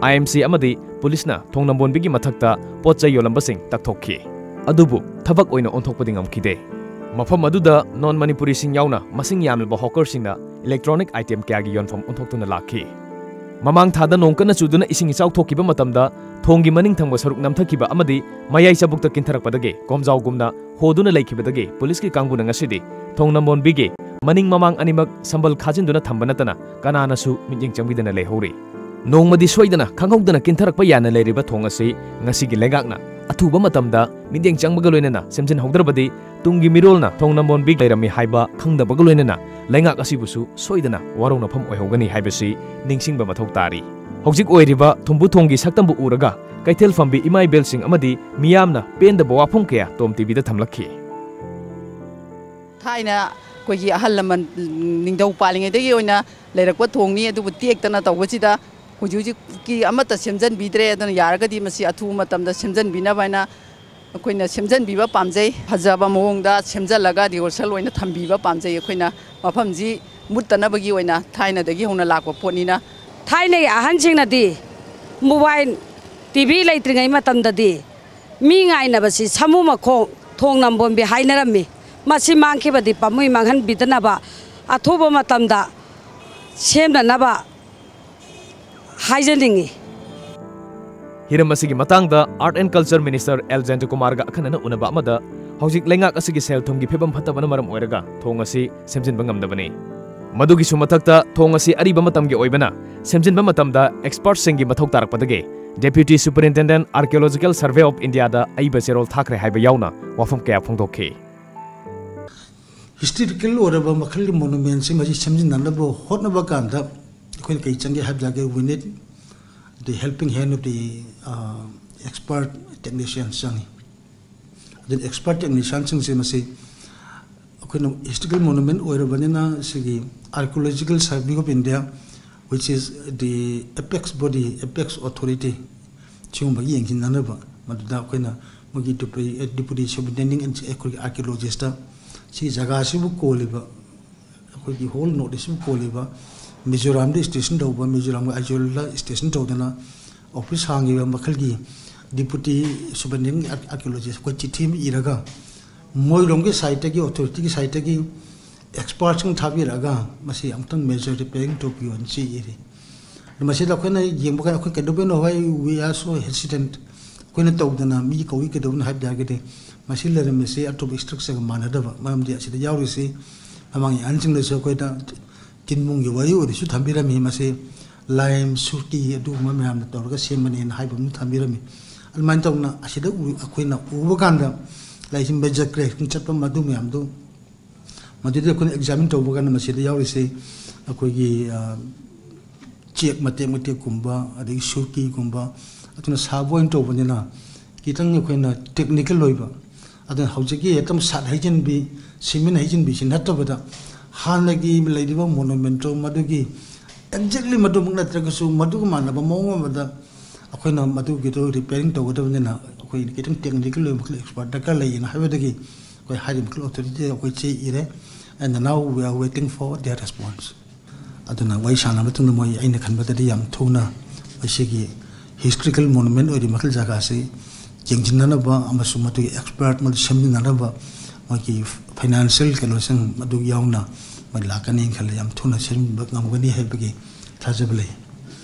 I M C ꯑꯃꯗꯤ ꯄꯨꯂꯤꯁꯅ ꯊꯣꯡ ꯅꯝꯕꯣꯟꯕꯤꯒꯤ ꯃꯊꯛꯇ ꯄꯣꯠ ꯆꯩ ꯌꯣꯜꯂꯝꯕꯁꯤꯡ ꯇꯛꯊꯣꯛꯈꯤ꯫ ꯑꯗꯨꯕꯨ ꯊꯕꯛ ꯑꯣꯏꯅ ꯑꯣꯟꯊꯣꯛꯄꯗꯤ ꯉꯝꯈꯤꯗꯦ꯫ ꯃꯐꯝ ꯑꯗꯨꯗ non ꯃꯅꯤꯄꯨꯔꯤꯁꯤꯡ ꯌꯥꯎꯅ ꯃꯁꯤꯡ ꯌꯥꯝꯂꯕ ꯍꯣꯀꯔꯁꯤꯡꯅ electronic item ꯀꯌꯥꯒꯤ ꯌꯣꯟꯐꯝ ꯑꯣꯟꯊꯣꯛꯇꯨꯅ ꯂꯥꯛꯈꯤ꯫ ꯃꯃꯥꯡ ꯊꯥꯗ ꯅꯣꯡ ꯀꯟꯅ ꯆꯨꯗꯨꯅ ꯏꯁꯤꯡ ꯏꯆꯥꯎ ꯊꯣꯛꯈꯤꯕ ꯃꯇꯝꯗ ꯊꯣꯡꯒꯤ ꯃꯅꯤꯡ ꯊꯪꯕ ꯁꯔꯨꯛ ꯅꯝꯊꯈꯤꯕ ꯑꯃꯗꯤ ꯃꯌꯥꯏ ꯆꯕꯨꯛꯇ ꯀꯤꯟꯊꯔꯛꯄꯗꯒꯤ ꯀꯣꯝꯖꯥꯎꯒꯨꯝꯅ ꯍꯣꯗꯨꯅ ꯂꯩꯈꯤꯕꯗꯒꯤ ꯄꯨꯂꯤꯁꯀꯤ ꯀꯥꯡꯕꯨꯅ ꯉꯁꯤꯗꯤ ꯊꯣꯡ ꯅꯝꯕꯣꯟꯕꯤꯒꯤ ꯃꯅꯤꯡ ꯃꯃꯥꯡ ꯑꯅꯤꯃꯛ ꯁꯝꯕꯜ ꯈꯥꯖꯤꯟꯗꯨꯅ ꯊꯝꯕ ꯅꯠꯇꯅ ꯀꯅꯥꯅꯁꯨ ꯃꯤꯠꯌꯦꯡ ꯆꯪꯕꯤꯗꯅ ꯂꯩꯍꯧꯔꯤ꯫ ꯅꯣꯡꯃꯗꯤ ꯁꯣꯏꯗꯅ ꯈꯪꯍꯧꯗꯅ ꯀꯤꯟꯊꯔꯛꯄ ꯌꯥꯅ ꯂꯩꯔꯤꯕ ꯊꯣꯡ ꯑꯁꯤ ꯉꯁꯤꯒꯤ ꯂꯩꯉꯥꯛꯅ ꯑꯊꯨꯕ ꯃꯇꯝꯗ ꯃꯤꯠꯌꯦꯡ ꯆꯪꯕꯒ ꯂꯣꯏꯅꯅ ꯁꯦꯝꯖꯤꯟꯍꯧꯗ꯭ꯔꯕꯗꯤ ꯇꯨꯡꯒꯤ ꯃꯤꯔꯣꯜꯅ ꯊꯣꯡ ꯅꯝꯕꯣꯟꯕꯤ ꯂꯩꯔꯝꯃꯤ ꯍꯥꯏꯕ ꯈꯪꯗꯕꯒ ꯂꯣꯏꯅꯅ ꯂꯩꯉꯥꯛ ꯑꯁꯤꯕꯨꯁꯨ ꯁꯣꯏꯗꯅ ꯋꯥꯔꯧꯅꯐꯝ ꯑꯣꯏꯍꯧꯒꯅꯤ ꯍꯥꯏꯕꯁꯤ ꯅꯤꯡꯁꯤꯡꯕ ꯃꯊꯧ ꯇꯥꯔꯤ꯫ ꯍꯧꯖꯤꯛ ꯑꯣꯏꯔꯤꯕ ꯊꯨꯝꯕꯨ ꯊꯣꯡꯒꯤ ꯁꯛꯇꯝꯕꯨ ꯎꯔꯒ ꯀꯩꯊꯦꯜ ꯐꯝꯕꯤ ꯏꯃꯥ ꯏꯕꯦꯜꯁꯤꯡ ꯑꯃꯗꯤ ꯃꯤꯌꯥꯝꯅ ꯄꯦꯟꯗꯕ ꯋꯥꯐꯝ ꯀꯌꯥ ꯇꯣꯝ ꯇꯤꯚꯤꯗ ꯊꯝꯂꯛꯈꯤ꯫ ꯊꯥꯏꯅ ꯑꯩꯈꯣꯏꯒꯤ ꯑꯍꯜ ꯂꯃꯟ ꯅꯤꯡꯊꯧ ꯄꯥꯜꯂꯤꯉꯩꯗꯒꯤ ꯑꯣꯏꯅ ꯂꯩꯔꯛꯄ ꯊꯣꯡꯅꯤ, ꯑꯗꯨꯕꯨ ꯇꯦꯛꯇꯅ ꯇꯧꯕꯁꯤꯗ ꯍꯧꯖꯤꯛ ꯍꯧꯖꯤꯛꯀꯤ ꯑꯃꯠꯇ ꯁꯦꯝꯖꯤꯟꯕꯤꯗ꯭ꯔꯦ꯫ ꯑꯗꯨꯅ ꯌꯥꯔꯒꯗꯤ ꯃꯁꯤ ꯑꯊꯨꯕ ꯃꯇꯝꯗ ꯁꯦꯝꯖꯤꯟꯕꯤꯅꯕ ꯍꯥꯏꯅ ꯑꯩꯈꯣꯏꯅ ꯁꯦꯝꯖꯤꯟꯕꯤꯕ ꯄꯥꯝꯖꯩ꯫ ꯐꯖꯕ ꯃꯑꯣꯡꯗ ꯁꯦꯝꯖꯤꯜꯂꯒ ꯔꯤꯍꯔꯁꯦꯜ ꯑꯣꯏꯅ ꯊꯝꯕꯤꯕ ꯄꯥꯝꯖꯩ꯫ ꯑꯩꯈꯣꯏꯅ ꯃꯐꯝꯁꯤ ꯃꯨꯠꯇꯅꯕꯒꯤ ꯑꯣꯏꯅ ꯊꯥꯏꯅꯗꯒꯤ ꯍꯧꯅ ꯂꯥꯛꯄ ꯄꯣꯠꯅꯤꯅ꯫ ꯊꯥꯏꯅꯒꯤ ꯑꯍꯟꯁꯤꯡꯅꯗꯤ ꯃꯣꯕꯥꯏꯜ, ꯇꯤꯚꯤ ꯂꯩꯇ꯭ꯔꯤꯉꯩ ꯃꯇꯝꯗꯗꯤ ꯃꯤ ꯉꯥꯏꯅꯕꯁꯤ ꯁꯥꯃꯨ ꯃꯈꯣꯡ ꯊꯣꯡ ꯅꯝꯕꯣꯟꯕꯤ ꯍꯥꯏꯅꯔꯝꯃꯤ꯫ ꯃꯁꯤ ꯃꯥꯡꯈꯤꯕꯗꯤ ꯄꯥꯝꯃꯨꯏ, ꯃꯥꯡꯍꯟꯕꯤꯗꯅꯕ ꯑꯊꯨꯕ ꯃꯇꯝꯗ ꯁꯦꯝꯅꯅꯕ ꯍꯥꯏꯖꯅꯤꯡꯏ꯫ ꯍꯤꯔꯝ ꯑꯁꯤꯒꯤ ꯃꯇꯥꯡꯗ Art and Culture Minister L ꯖꯌꯟꯇꯀꯨꯃꯥꯔꯒ ꯑꯈꯟꯅꯅ ꯎꯅꯕ ꯑꯃꯗ ꯍꯧꯖꯤꯛ ꯂꯩꯉꯥꯛ ꯑꯁꯤꯒꯤ ꯁꯦꯜ ꯊꯨꯝꯒꯤ ꯐꯤꯕꯝ ꯐꯠꯇꯕꯅ ꯃꯔꯝ ꯑꯣꯏꯔꯒ ꯊꯣꯡ ꯑꯁꯤ ꯁꯦꯝꯖꯤꯟꯕ ꯉꯝꯗꯕꯅꯤ꯫ ꯃꯗꯨꯒꯤꯁꯨ ꯃꯊꯛꯇ ꯊꯣꯡ ꯑꯁꯤ ꯑꯔꯤꯕ ꯃꯇꯝꯒꯤ ꯑꯣꯏꯕꯅ ꯁꯦꯝꯖꯤꯟꯕ ꯃꯇꯝꯗ expertꯁꯤꯡꯒꯤ ꯃꯊꯧ ꯇꯥꯔꯛꯄꯗꯒꯤ Deputy Superintendent Archaeological Survey of Indiaꯗ ꯑꯏꯕ ꯆꯦꯔꯣꯜ ꯊꯥꯈ꯭ꯔꯦ ꯍꯥꯏꯕ ꯌꯥꯎꯅ ꯋꯥꯐꯝ ꯀꯌꯥ ꯐꯣꯡꯗꯣꯛꯈꯤ꯫ ꯍꯤꯁꯇꯣꯔꯤꯀꯦꯜ ꯑꯣꯏꯔꯕ ꯃꯈꯜꯒꯤ ꯃꯣꯅꯨꯃꯦꯟꯁꯤꯡ ꯑꯁꯤ ꯁꯦꯝꯖꯤꯟꯅꯅꯕ ꯍꯣꯠꯅꯕ ꯀꯥꯟꯗ ꯑꯩꯈꯣꯏꯅ ꯀꯔꯤ ꯆꯪꯒꯦ ꯍꯥꯏꯕ ꯇꯥꯔꯒꯗꯤ, we need the helping hand of the expert technicians ꯆꯪꯉꯤ꯫ ꯑꯗꯨꯅ expert technicianꯁꯤꯡꯁꯦ ꯃꯁꯤ ꯑꯩꯈꯣꯏꯅ ꯍꯤꯁꯇꯣꯔꯤꯀꯦꯜ ꯃꯣꯅꯨꯃꯦꯟ ꯑꯣꯏꯔꯕꯅꯤꯅ ꯁꯤꯒꯤ Archaeological Survey of India, which is the apex body, apex authority, ꯁꯤꯒꯨꯝꯕꯒꯤ ꯌꯦꯡꯁꯤꯟꯅꯅꯕ, ꯃꯗꯨꯗ ꯑꯩꯈꯣꯏꯅ ꯃꯣꯏꯒꯤ Deputy Superintendent ꯑꯩꯈꯣꯏꯒꯤ Archaeologistꯇ ꯁꯤ ꯖꯒꯥꯁꯤꯕꯨ ꯀꯣꯜꯂꯤꯕ, ꯑꯩꯈꯣꯏꯒꯤ whole North Eastꯁꯤꯕꯨ ꯀꯣꯜꯂꯤꯕ, ꯃꯤꯖꯣꯔꯥꯝꯗ station ꯇꯧꯕ, ꯃꯤꯖꯣꯔꯥꯝꯒ ꯑꯥꯏꯖꯣꯜꯗ station ꯇꯧꯗꯅ office ꯍꯥꯡꯉꯤꯕ ꯃꯈꯜꯒꯤ Deputy Superintendent Archaeologist ꯑꯩꯈꯣꯏ ꯆꯤꯊꯤ ꯑꯃ ꯏꯔꯒ ꯃꯣꯏꯔꯣꯝꯒꯤ sideꯇꯒꯤ, authorityꯒꯤ sideꯇꯒꯤ expertꯁꯤꯡ ꯊꯥꯕꯤꯔꯛꯑꯒ ꯃꯁꯤ ꯑꯃꯨꯛꯇꯪ major repairing ꯇꯧꯕꯤꯌꯣꯅ ꯆꯦ ꯏꯔꯤ꯫ ꯑꯗꯨ ꯃꯁꯤꯗ ꯑꯩꯈꯣꯏꯅ ꯌꯦꯡꯕ ꯀꯥꯟꯗ ꯑꯩꯈꯣꯏ ꯀꯩꯗꯧꯕꯩꯅꯣ, why we are so hesitant, ꯑꯩꯈꯣꯏꯅ ꯇꯧꯗꯅ ꯃꯤ ꯀꯧꯏ ꯀꯩꯗꯧꯕꯅꯣ ꯍꯥꯏꯕ ꯇꯥꯔꯒꯗꯤ ꯃꯁꯤ ꯂꯩꯔꯝꯃꯤꯁꯤ ꯑꯇꯣꯞꯄ structureꯒ ꯃꯥꯟꯅꯗꯕ, ꯃꯔꯝꯗꯤ ꯑꯁꯤꯗ ꯌꯥꯎꯔꯤꯁꯤ ꯃꯃꯥꯡꯒꯤ ꯑꯍꯟꯁꯤꯡꯅꯁꯨ ꯑꯩꯈꯣꯏꯗ ꯆꯤꯟꯃꯨꯡꯒꯤ ꯋꯥꯔꯤ ꯑꯣꯏꯔꯁꯨ ꯊꯝꯕꯤꯔꯝꯃꯤ꯫ ꯃꯁꯤ ꯂꯥꯏꯝ, ꯁꯨꯔꯀꯤ, ꯑꯗꯨꯒꯨꯝꯕ ꯃꯌꯥꯝꯅ ꯇꯧꯔꯒ ꯁꯦꯝꯕꯅꯦꯅ ꯍꯥꯏꯕ ꯑꯃ ꯊꯝꯕꯤꯔꯝꯃꯤ꯫ ꯑꯗꯨꯃꯥꯏꯅ ꯇꯧꯅ ꯑꯁꯤꯗ ꯎ-, ꯑꯩꯈꯣꯏꯅ ꯎꯕ ꯀꯥꯟꯗ ꯂꯥꯏꯁꯤꯡ ꯃꯦꯖꯔ ꯀ꯭ꯔꯦꯛ ꯆꯠꯄ ꯃꯗꯨ ꯃꯌꯥꯝꯗꯨ, ꯃꯗꯨꯗꯤ ꯑꯩꯈꯣꯏꯅ ꯑꯦꯛꯖꯥꯃꯤꯟ ꯇꯧꯕ ꯀꯥꯟꯗ ꯃꯁꯤꯗ ꯌꯥꯎꯔꯤꯁꯦ ꯑꯩꯈꯣꯏꯒꯤ, ꯑ, ꯆꯦꯛ ꯃꯇꯦꯛ ꯃꯇꯦꯛꯀꯨꯝꯕ, ꯑꯗꯒꯤ ꯁꯨꯔꯀꯤꯒꯨꯝꯕ, ꯑꯗꯨꯅ ꯁꯥꯕ ꯑꯣꯏꯅ ꯇꯧꯕꯅꯤꯅ ꯈꯤꯇꯪ ꯑꯩꯈꯣꯏꯅ ꯇꯦꯛꯅꯤꯀꯦꯜ ꯑꯣꯏꯕ, ꯑꯗꯨꯅ ꯍꯧꯖꯤꯛꯀꯤ ꯍꯦꯛꯇ ꯁꯥꯠ ꯍꯩꯖꯤꯟꯕꯤ, ꯁꯤꯃꯦꯟ ꯍꯩꯖꯤꯟꯕꯤꯁꯤ ꯅꯠꯇꯕꯗ ꯍꯥꯟꯅꯒꯤ ꯂꯩꯔꯤꯕ ꯃꯣꯅꯨꯃꯦꯟꯇꯣ ꯃꯗꯨꯒꯤ ꯑꯦꯛꯖꯦꯛꯂꯤ ꯃꯗꯨꯃꯛ ꯅꯠꯇ꯭ꯔꯒꯁꯨ ꯃꯗꯨꯒ ꯃꯥꯟꯅꯕ ꯃꯑꯣꯡ ꯑꯃꯗ ꯑꯩꯈꯣꯏꯅ ꯃꯗꯨꯒꯤꯗꯣ ꯔꯤꯄꯦꯌꯔꯤꯡ ꯇꯧꯒꯗꯕꯅꯤꯅ ꯑꯩꯈꯣꯏ ꯈꯤꯇꯪ ꯇꯦꯛꯅꯤꯀꯦꯜ ꯑꯣꯏꯕ ꯃꯈꯜ ꯑꯦꯛꯁꯄꯔꯠ ꯗꯔꯀꯥꯔ ꯂꯩꯌꯦꯅ ꯍꯥꯏꯕꯗꯒꯤ ꯑꯩꯈꯣꯏ ꯍꯥꯏꯔꯤꯕ ꯃꯈꯜ ꯑꯣꯊꯣꯔꯤꯇꯤꯗ ꯑꯩꯈꯣꯏ ꯆꯦ ꯏꯔꯦ꯫ And now we are waiting for their response. ꯑꯗꯨꯅ ꯋꯥꯔꯤ ꯁꯥꯟꯅꯕ ꯃꯇꯨꯡꯗ ꯃꯣꯏ, ꯑꯩꯅ ꯈꯟꯕꯗꯗꯤ ꯌꯥꯝ ꯊꯨꯅ ꯃꯁꯤꯒꯤ ꯍꯤꯁꯇꯣꯔꯤꯀꯦꯜ ꯃꯣꯅꯨꯃꯦꯟ ꯑꯣꯏꯔꯤꯕ ꯃꯈꯜ ꯖꯒꯥꯁꯤ ꯌꯦꯡꯁꯤꯟꯅꯅꯕ ꯑꯃꯁꯨꯡ ꯃꯗꯨꯒꯤ ꯑꯦꯛꯁꯄꯔꯠ ꯃꯗꯨ ꯁꯦꯝꯃꯤꯟꯅꯅꯕ ꯃꯣꯏꯒꯤ ꯐꯥꯏꯅꯥꯟꯁꯤꯌꯦꯜ ꯀꯩꯅꯣꯁꯤꯡ ꯃꯗꯨ ꯌꯥꯎꯅ ꯃꯣꯏ ꯂꯥꯛꯀꯅꯤ ꯈꯜꯂꯤ꯫ ꯌꯥꯝ ꯊꯨꯅ ꯁꯦꯝꯕ ꯉꯝꯒꯅꯤ ꯍꯥꯏꯕꯒꯤ ꯊꯥꯖꯕ ꯂꯩ꯫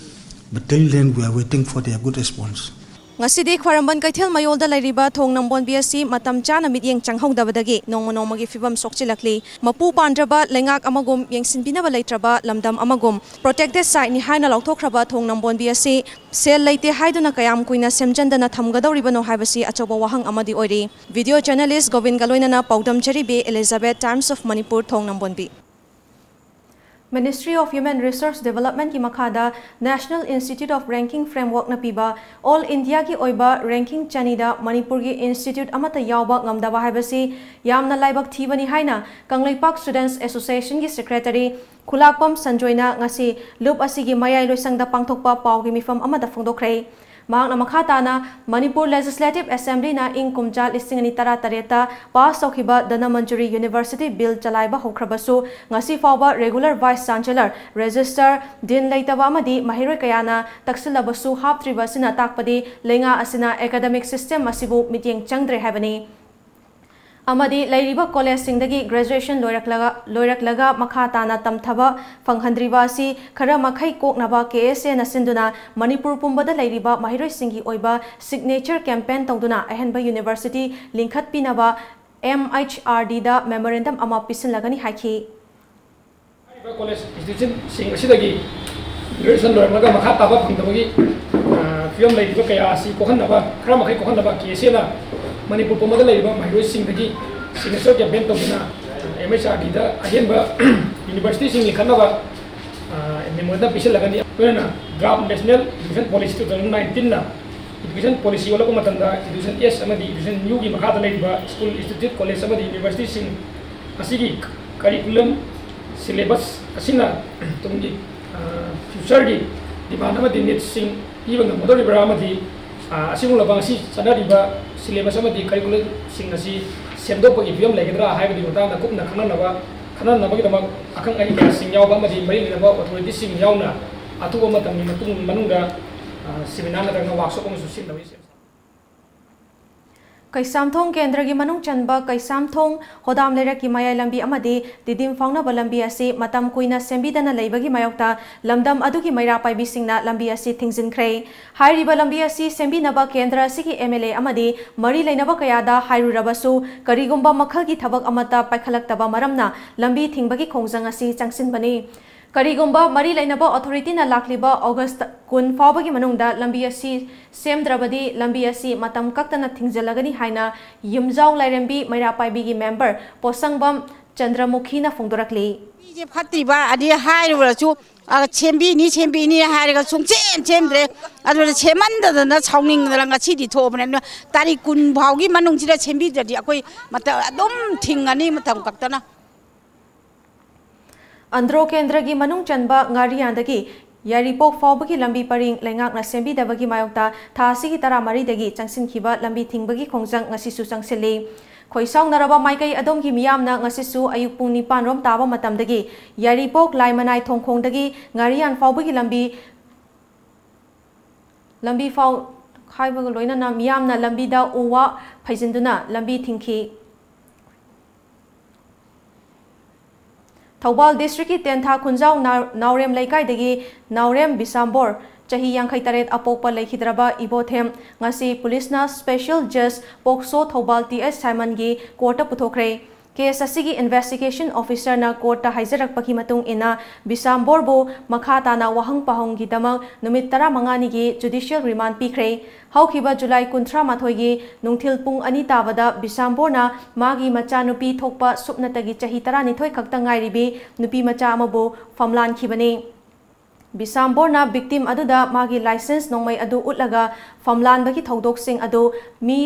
But till then, we are waiting for their good response. ꯉꯁꯤꯗꯤ ꯈ꯭ꯋꯥꯏꯔꯝꯕꯟ ꯀꯩꯊꯦꯜ ꯃꯌꯣꯜꯗ ꯂꯩꯔꯤꯕ ꯊꯣꯡ ꯅꯝꯕꯣꯟꯕꯤ ꯑꯁꯤ ꯃꯇꯝ ꯆꯥꯅ ꯃꯤꯠꯌꯦꯡ ꯆꯪꯍꯧꯗꯕꯗꯒꯤ ꯅꯣꯡꯃ ꯅꯣꯡꯃꯒꯤ ꯐꯤꯕꯝ ꯁꯣꯛꯆꯤꯜꯂꯛꯂꯤ꯫ ꯃꯄꯨ ꯄꯥꯟꯗ꯭ꯔꯕ ꯂꯩꯉꯥꯛ ꯑꯃꯒꯨꯝ, ꯌꯦꯡꯁꯤꯟꯕꯤꯅꯕ ꯂꯩꯇ꯭ꯔꯕ ꯂꯝꯗꯝ ꯑꯃꯒꯨꯝ, protected siteꯅꯤ ꯍꯥꯏꯅ ꯂꯥꯎꯊꯣꯛꯈ꯭ꯔꯕ ꯊꯣꯡ ꯅꯝꯕꯣꯟꯕꯤ ꯑꯁꯤ ꯁꯦꯜ ꯂꯩꯇꯦ ꯍꯥꯏꯗꯨꯅ ꯀꯌꯥꯝ ꯀꯨꯏꯅ ꯁꯦꯝꯖꯟꯗꯅ ꯊꯝꯒꯗꯧꯔꯤꯕꯅꯣ ꯍꯥꯏꯕꯁꯤ ꯑꯆꯧꯕ ꯋꯥꯍꯪ ꯑꯃꯗꯤ ꯑꯣꯏꯔꯤ꯫ Video journalist ꯒꯣꯕꯤꯟꯒ ꯂꯣꯏꯅꯅ ꯄꯥꯎꯗꯝ ꯖꯦꯔꯤꯕꯦ, Elizabeth, Times of Manipur, ꯊꯣꯡ ꯅꯝꯕꯣꯟꯕꯤ꯫ Ministry of Human Resource Developmentꯀꯤ ꯃꯈꯥꯗ National Institute of Ranking Frameworkꯅ ꯄꯤꯕ All Indiaꯒꯤ ꯑꯣꯏꯕ ranking ꯆꯅꯤꯗ ꯃꯅꯤꯄꯨꯔꯒꯤ institute ꯑꯃꯠꯇ ꯌꯥꯎꯕ ꯉꯝꯗꯕ ꯍꯥꯏꯕꯁꯤ ꯌꯥꯝꯅ ꯂꯥꯏꯕꯛ ꯊꯤꯕꯅꯤ ꯍꯥꯏꯅ ꯀꯪꯂꯩꯄꯥꯛ Students Associationꯒꯤ secretary ꯈꯨꯂꯥꯛꯄꯝ ꯁꯟꯖꯣꯏꯅ ꯉꯁꯤ ꯂꯨꯞ ꯑꯁꯤꯒꯤ ꯃꯌꯥꯏ ꯂꯣꯏꯁꯪꯗ ꯄꯥꯡꯊꯣꯛꯄ ꯄꯥꯎꯒꯤ ꯃꯤꯐꯝ ꯑꯃꯗ ꯐꯣꯡꯗꯣꯛꯈ꯭ꯔꯦ꯫ ꯃꯍꯥꯛꯅ ꯃꯈꯥ ꯇꯥꯅ ꯃꯅꯤꯄꯨꯔ Legislative Assemblyꯅ ꯏꯪ ꯀꯨꯝꯖꯥ ꯂꯤꯁꯤꯡ ꯑꯅꯤ ꯇꯔꯥꯇꯔꯦꯠꯇ pass ꯇꯧꯈꯤꯕ ꯙꯅꯃꯟꯖꯨꯔꯤ University Bill ꯆꯂꯥꯏꯕ ꯍꯧꯈ꯭ꯔꯕꯁꯨ, ꯉꯁꯤ ꯐꯥꯎꯕ regular Vice Chancellor, Registrar, Dean ꯂꯩꯇꯕ ꯑꯃꯗꯤ ꯃꯍꯩꯔꯣꯏ ꯀꯌꯥꯅ ꯇꯛꯁꯤꯜꯂꯕꯁꯨ ꯍꯥꯞꯇ꯭ꯔꯤꯕ ꯑꯁꯤꯅ ꯇꯥꯛꯄꯗꯤ ꯂꯩꯉꯥꯛ ꯑꯁꯤꯅ academic system ꯑꯁꯤꯕꯨ ꯃꯤꯠꯌꯦꯡ ꯆꯪꯗ꯭ꯔꯦ ꯍꯥꯏꯕꯅꯤ꯫ ꯑꯃꯗꯤ ꯂꯩꯔꯤꯕ collegeꯁꯤꯡꯗꯒꯤ graduation ꯂꯣꯏꯔꯛꯂꯒ, ꯂꯣꯏꯔꯛꯂꯒ ꯃꯈꯥ ꯇꯥꯅ ꯇꯝꯊꯕ ꯐꯪꯍꯟꯗ꯭ꯔꯤꯕ ꯑꯁꯤ ꯈꯔ ꯃꯈꯩ ꯀꯣꯛꯅꯕ KSAꯅ ꯁꯤꯟꯗꯨꯅ ꯃꯅꯤꯄꯨꯔ ꯄꯨꯝꯕꯗ ꯂꯩꯔꯤꯕ ꯃꯍꯩꯔꯣꯏꯁꯤꯡꯒꯤ ꯑꯣꯏꯕ signature campaign ꯇꯧꯗꯨꯅ ꯑꯍꯦꯟꯕ university ꯂꯤꯡꯈꯠꯄꯤꯅꯕ MHRDꯗ memorandum ꯑꯃ ꯄꯤꯁꯤꯜꯂꯒꯅꯤ ꯍꯥꯏꯈꯤ꯫ ꯍꯥꯏꯔꯤꯕ college institutionꯁꯤꯡ ꯑꯁꯤꯗꯒꯤ Graduation ꯂꯣꯏꯔꯝꯂꯒ ꯃꯈꯥ ꯇꯥꯕ ꯐꯪꯗꯕꯒꯤ, ꯑ, ꯐꯤꯕꯝ ꯂꯩꯔꯤꯕ ꯀꯌꯥ ꯑꯁꯤ ꯀꯣꯛꯍꯟꯅꯕ, ꯈꯔ ꯃꯈꯩ ꯀꯣꯛꯍꯟꯅꯕ ꯀꯦ ꯑꯦꯁ ꯑꯦꯅ ꯃꯅꯤꯄꯨꯔ ꯄꯨꯝꯕꯗ ꯂꯩꯔꯤꯕ ꯃꯍꯩꯔꯣꯏꯁꯤꯡꯗꯒꯤ signature campaign ꯇꯧꯗꯨꯅ, ꯑꯦꯝ ꯑꯩꯆ ꯑꯥꯔ ꯗꯤꯗ ꯑꯍꯦꯟꯕ universityꯁꯤꯡ ꯂꯤꯡꯈꯠꯅꯕ, ꯑ, memorandum ꯄꯤꯁꯤꯜꯂꯒꯅꯤ꯫ ꯂꯣꯏꯅꯅ draft National Education Policy two thousand nineteenꯅ education policy ꯑꯣꯜꯂꯛꯄ ꯃꯇꯝꯗ Education Act ꯑꯃꯗꯤ Education New ꯒꯤ ꯃꯈꯥꯗ ꯂꯩꯔꯤꯕ school, institute, college ꯑꯃꯗꯤ universityꯁꯤꯡ ꯑꯁꯤꯒꯤ curriculum, syllabus ꯑꯁꯤꯅ ꯇꯨꯡꯒꯤ, ꯑ, futureꯒꯤ demand ꯑꯃꯗꯤ needꯁꯤꯡ ꯄꯤꯕ ꯉꯝꯒꯗꯧꯔꯤꯕ꯭ꯔꯥ ꯑꯃꯗꯤ, ꯑ, ꯑꯁꯤꯒꯨꯝꯂꯕ ꯉꯁꯤ ꯆꯠꯅꯔꯤꯕ syllabus ꯑꯃꯗꯤ curriculumꯁꯤꯡ ꯑꯁꯤ ꯁꯦꯝꯗꯣꯛꯄꯒꯤ ꯐꯤꯕꯝ ꯂꯩꯒꯗ꯭ꯔꯥ ꯍꯥꯏꯕꯒꯤ ꯃꯇꯥꯡꯗ ꯀꯨꯞꯅ ꯈꯪꯅꯅꯕ, ꯈꯟꯅꯅꯕꯒꯤꯗꯃꯛ ꯑꯈꯪ ꯑꯍꯩ ꯀꯌꯥꯁꯤꯡ ꯌꯥꯎꯕ ꯑꯃꯗꯤ ꯃꯔꯤ ꯂꯩꯅꯕ authorityꯁꯤꯡ ꯌꯥꯎꯅ ꯑꯊꯨꯕ ꯃꯇꯝꯒꯤ ꯃꯇꯨꯡ, ꯃꯅꯨꯡꯗ, ꯑ, seminar ꯅꯠꯇ꯭ꯔꯒ workshop ꯑꯃꯁꯨ ꯁꯤꯟꯗꯧꯔꯤ꯫ ꯀꯩꯁꯥꯝꯊꯣꯡ ꯀꯦꯟꯗ꯭ꯔꯒꯤ ꯃꯅꯨꯡ ꯆꯟꯕ ꯀꯩꯁꯥꯝꯊꯣꯡ ꯍꯣꯗꯥꯝ ꯂꯩꯔꯛꯀꯤ ꯃꯌꯥꯏ ꯂꯝꯕꯤ ꯑꯃꯗꯤ ꯇꯤꯗꯤꯝ ꯐꯥꯎꯅꯕ ꯂꯝꯕꯤ ꯑꯁꯤ ꯃꯇꯝ ꯀꯨꯏꯅ ꯁꯦꯝꯕꯤꯗꯅ ꯂꯩꯕꯒꯤ ꯃꯥꯌꯣꯛꯇ ꯂꯝꯗꯝ ꯑꯗꯨꯒꯤ ꯃꯩꯔꯥ ꯄꯥꯏꯕꯤꯁꯤꯡꯅ ꯂꯝꯕꯤ ꯑꯁꯤ ꯊꯤꯡꯖꯤꯟꯈ꯭ꯔꯦ꯫ ꯍꯥꯏꯔꯤꯕ ꯂꯝꯕꯤ ꯑꯁꯤ ꯁꯦꯝꯕꯤꯅꯕ ꯀꯦꯟꯗ꯭ꯔ ꯑꯁꯤꯒꯤ ꯑꯦꯝ ꯑꯦꯜ ꯑꯦ ꯑꯃꯗꯤ ꯃꯔꯤ ꯂꯩꯅꯕ ꯀꯌꯥꯗ ꯍꯥꯏꯔꯨꯔꯕꯁꯨ ꯀꯔꯤꯒꯨꯝꯕ ꯃꯈꯜꯒꯤ ꯊꯕꯛ ꯑꯃꯠꯇ ꯄꯥꯏꯈꯠꯂꯛꯇꯕ ꯃꯔꯝꯅ ꯂꯝꯕꯤ ꯊꯤꯡꯕꯒꯤ ꯈꯣꯡꯖꯪ ꯑꯁꯤ ꯆꯪꯁꯤꯟꯕꯅꯤ꯫ ꯀꯔꯤꯒꯨꯝꯕ ꯃꯔꯤ ꯂꯩꯅꯕ authorityꯅ ꯂꯥꯛꯂꯤꯕ August ꯀꯨꯟ ꯐꯥꯎꯕꯒꯤ ꯃꯅꯨꯡꯗ ꯂꯝꯕꯤ ꯑꯁꯤ ꯁꯦꯝꯗ꯭ꯔꯕꯗꯤ ꯂꯝꯕꯤ ꯑꯁꯤ ꯃꯇꯝ ꯀꯛꯇꯅ ꯊꯤꯡꯖꯤꯜꯂꯒꯅꯤ ꯍꯥꯏꯅ ꯌꯨꯝꯖꯥꯎ ꯂꯥꯏꯔꯦꯝꯕꯤ ꯃꯩꯔꯥ ꯄꯥꯏꯕꯤꯒꯤ member ꯄꯣꯠꯁꯪꯕꯝ ꯆꯟꯗ꯭ꯔꯃꯨꯈꯤꯅ ꯐꯣꯡꯗꯣꯔꯛꯂꯤ꯫ ꯂꯝꯕꯤꯁꯦ ꯐꯠꯇ꯭ꯔꯤꯕ ꯑꯗꯤ ꯍꯥꯏꯔꯨꯔꯁꯨ, ꯑ, ꯁꯦꯝꯕꯤꯅꯤ, ꯁꯦꯝꯕꯤꯅꯤ ꯍꯥꯏꯔꯒ ꯁꯨꯡꯁꯦꯝ ꯁꯦꯝꯗ꯭ꯔꯦ꯫ ꯑꯗꯨꯅ ꯁꯦꯝꯃꯟꯗꯗꯅ ꯁꯥꯎꯅꯤꯡꯗꯅ ꯉꯁꯤꯗꯤ ꯊꯣꯛꯑꯕꯅꯦ꯫ ꯑꯗꯨꯅ ꯇꯥꯔꯤꯛ ꯀꯨꯟ ꯐꯥꯎꯒꯤ ꯃꯅꯨꯡꯁꯤꯗ ꯁꯦꯝꯕꯤꯗ꯭ꯔꯗꯤ ꯑꯩꯈꯣꯏ ꯃꯇꯝ ꯑꯗꯨꯝ ꯊꯤꯡꯉꯅꯤ, ꯃꯇꯝ ꯀꯛꯇꯅ꯫ ꯑꯟꯗ꯭ꯔꯣ ꯀꯦꯟꯗ꯭ꯔꯒꯤ ꯃꯅꯨꯡ ꯆꯟꯕ ꯉꯥꯔꯤꯌꯥꯟꯗꯒꯤ ꯌꯥꯏꯔꯤꯄꯣꯛ ꯐꯥꯎꯕꯒꯤ ꯂꯝꯕꯤ ꯄꯔꯤꯡ ꯂꯩꯉꯥꯛꯅ ꯁꯦꯝꯕꯤꯗꯕꯒꯤ ꯃꯥꯌꯣꯛꯇ ꯊꯥ ꯑꯁꯤꯒꯤ ꯇꯔꯥꯃꯔꯤꯗꯒꯤ ꯆꯪꯁꯤꯟꯈꯤꯕ ꯂꯝꯕꯤ ꯊꯤꯡꯕꯒꯤ ꯈꯣꯡꯖꯪ ꯉꯁꯤꯁꯨ ꯆꯪꯁꯤꯜꯂꯤ꯫ ꯈꯣꯏꯁꯥꯎꯅꯔꯕ ꯃꯥꯏꯀꯩ ꯑꯗꯣꯝꯒꯤ ꯃꯤꯌꯥꯝꯅ ꯉꯁꯤꯁꯨ ꯑꯌꯨꯛ ꯄꯨꯡ ꯅꯤꯄꯥꯟ ꯔꯣꯝ ꯇꯥꯕ ꯃꯇꯝꯗꯒꯤ ꯌꯥꯏꯔꯤꯄꯣꯛ ꯂꯥꯏꯃꯅꯥꯏ ꯊꯣꯡꯈꯣꯡꯗꯒꯤ ꯉꯥꯔꯤꯌꯥꯟ ꯐꯥꯎꯕꯒꯤ ꯂꯝꯕꯤ, ꯂꯝꯕꯤ ꯐꯥꯎ ꯍꯥꯏꯕꯒ ꯂꯣꯏꯅꯅ ꯃꯤꯌꯥꯝꯅ ꯂꯝꯕꯤꯗ ꯎ ꯋꯥ ꯐꯩꯖꯤꯟꯗꯨꯅ ꯂꯝꯕꯤ ꯊꯤꯡꯈꯤ꯫ ꯊꯧꯕꯥꯜ districtꯀꯤ ꯇꯦꯟꯊꯥ ꯈꯨꯟꯖꯥꯎ ꯅꯥ-, ꯅꯥꯎꯔꯦꯝ ꯂꯩꯀꯥꯏꯗꯒꯤ ꯅꯥꯎꯔꯦꯝ ꯕꯤꯁꯥꯝꯕꯣꯔ, ꯆꯍꯤ ꯌꯥꯡꯈꯩ ꯇꯔꯦꯠ ꯑꯄꯣꯛꯄ ꯂꯩꯈꯤꯗ꯭ꯔꯕ ꯏꯕꯣꯊꯦꯝ ꯉꯁꯤ ꯄꯨꯂꯤꯁꯅ special judge POCSO Thoubal T H ꯁꯥꯏꯃꯟꯒꯤ courtꯇ ꯄꯨꯊꯣꯛꯈ꯭ꯔꯦ꯫ ꯀꯦꯁ ꯑꯁꯤꯒꯤ ꯏꯟꯚꯦꯁꯇꯤꯒꯦꯁꯟ ꯑꯣꯐꯤꯁꯔꯅ ꯀꯣꯔꯠꯇ ꯍꯥꯏꯖꯔꯛꯄꯒꯤ ꯃꯇꯨꯡ ꯏꯟꯅ, ꯕꯤꯁꯥꯝꯕꯣꯔꯕꯨ ꯃꯈꯥ ꯇꯥꯅ ꯋꯥꯍꯪ ꯄꯥꯎꯍꯪꯒꯤꯗꯃꯛ ꯅꯨꯃꯤꯠ ꯇꯔꯥꯃꯉꯥꯅꯤꯒꯤ ꯖꯨꯗꯤꯁꯤꯌꯦꯜ ꯔꯤꯃꯥꯟ ꯄꯤꯈ꯭ꯔꯦ꯫ ꯍꯧꯈꯤꯕ ꯖꯨꯂꯥꯏ ꯀꯨꯟꯊ꯭ꯔꯥ ꯃꯥꯊꯣꯏꯒꯤ ꯅꯨꯡꯊꯤꯜ ꯄꯨꯡ ꯑꯅꯤ ꯇꯥꯕꯗ ꯕꯤꯁꯥꯝꯕꯣꯔꯅ ꯃꯥꯒꯤ ꯃꯆꯥꯅꯨꯄꯤ ꯊꯣꯛꯄ ꯁꯨꯞꯅꯇꯒꯤ ꯆꯍꯤ ꯇꯔꯥꯅꯤꯊꯣꯏ ꯈꯛꯇ ꯉꯥꯏꯔꯤꯕꯤ ꯅꯨꯄꯤ ꯃꯆꯥ ꯑꯃꯕꯨ ꯐꯝꯂꯥꯟꯈꯤꯕꯅꯤ꯫ ꯕꯤꯁꯥꯝꯕꯣꯔꯅ ꯚꯤꯛꯇꯤꯝ ꯑꯗꯨꯗ ꯃꯥꯒꯤ ꯂꯥꯏꯁꯦꯟꯁ ꯅꯣꯡꯃꯩ ꯑꯗꯨ ꯎꯠꯂꯒ, ꯐꯝꯂꯥꯟꯕꯒꯤ ꯊꯧꯗꯣꯛꯁꯤꯡ ꯑꯗꯨ ꯃꯤ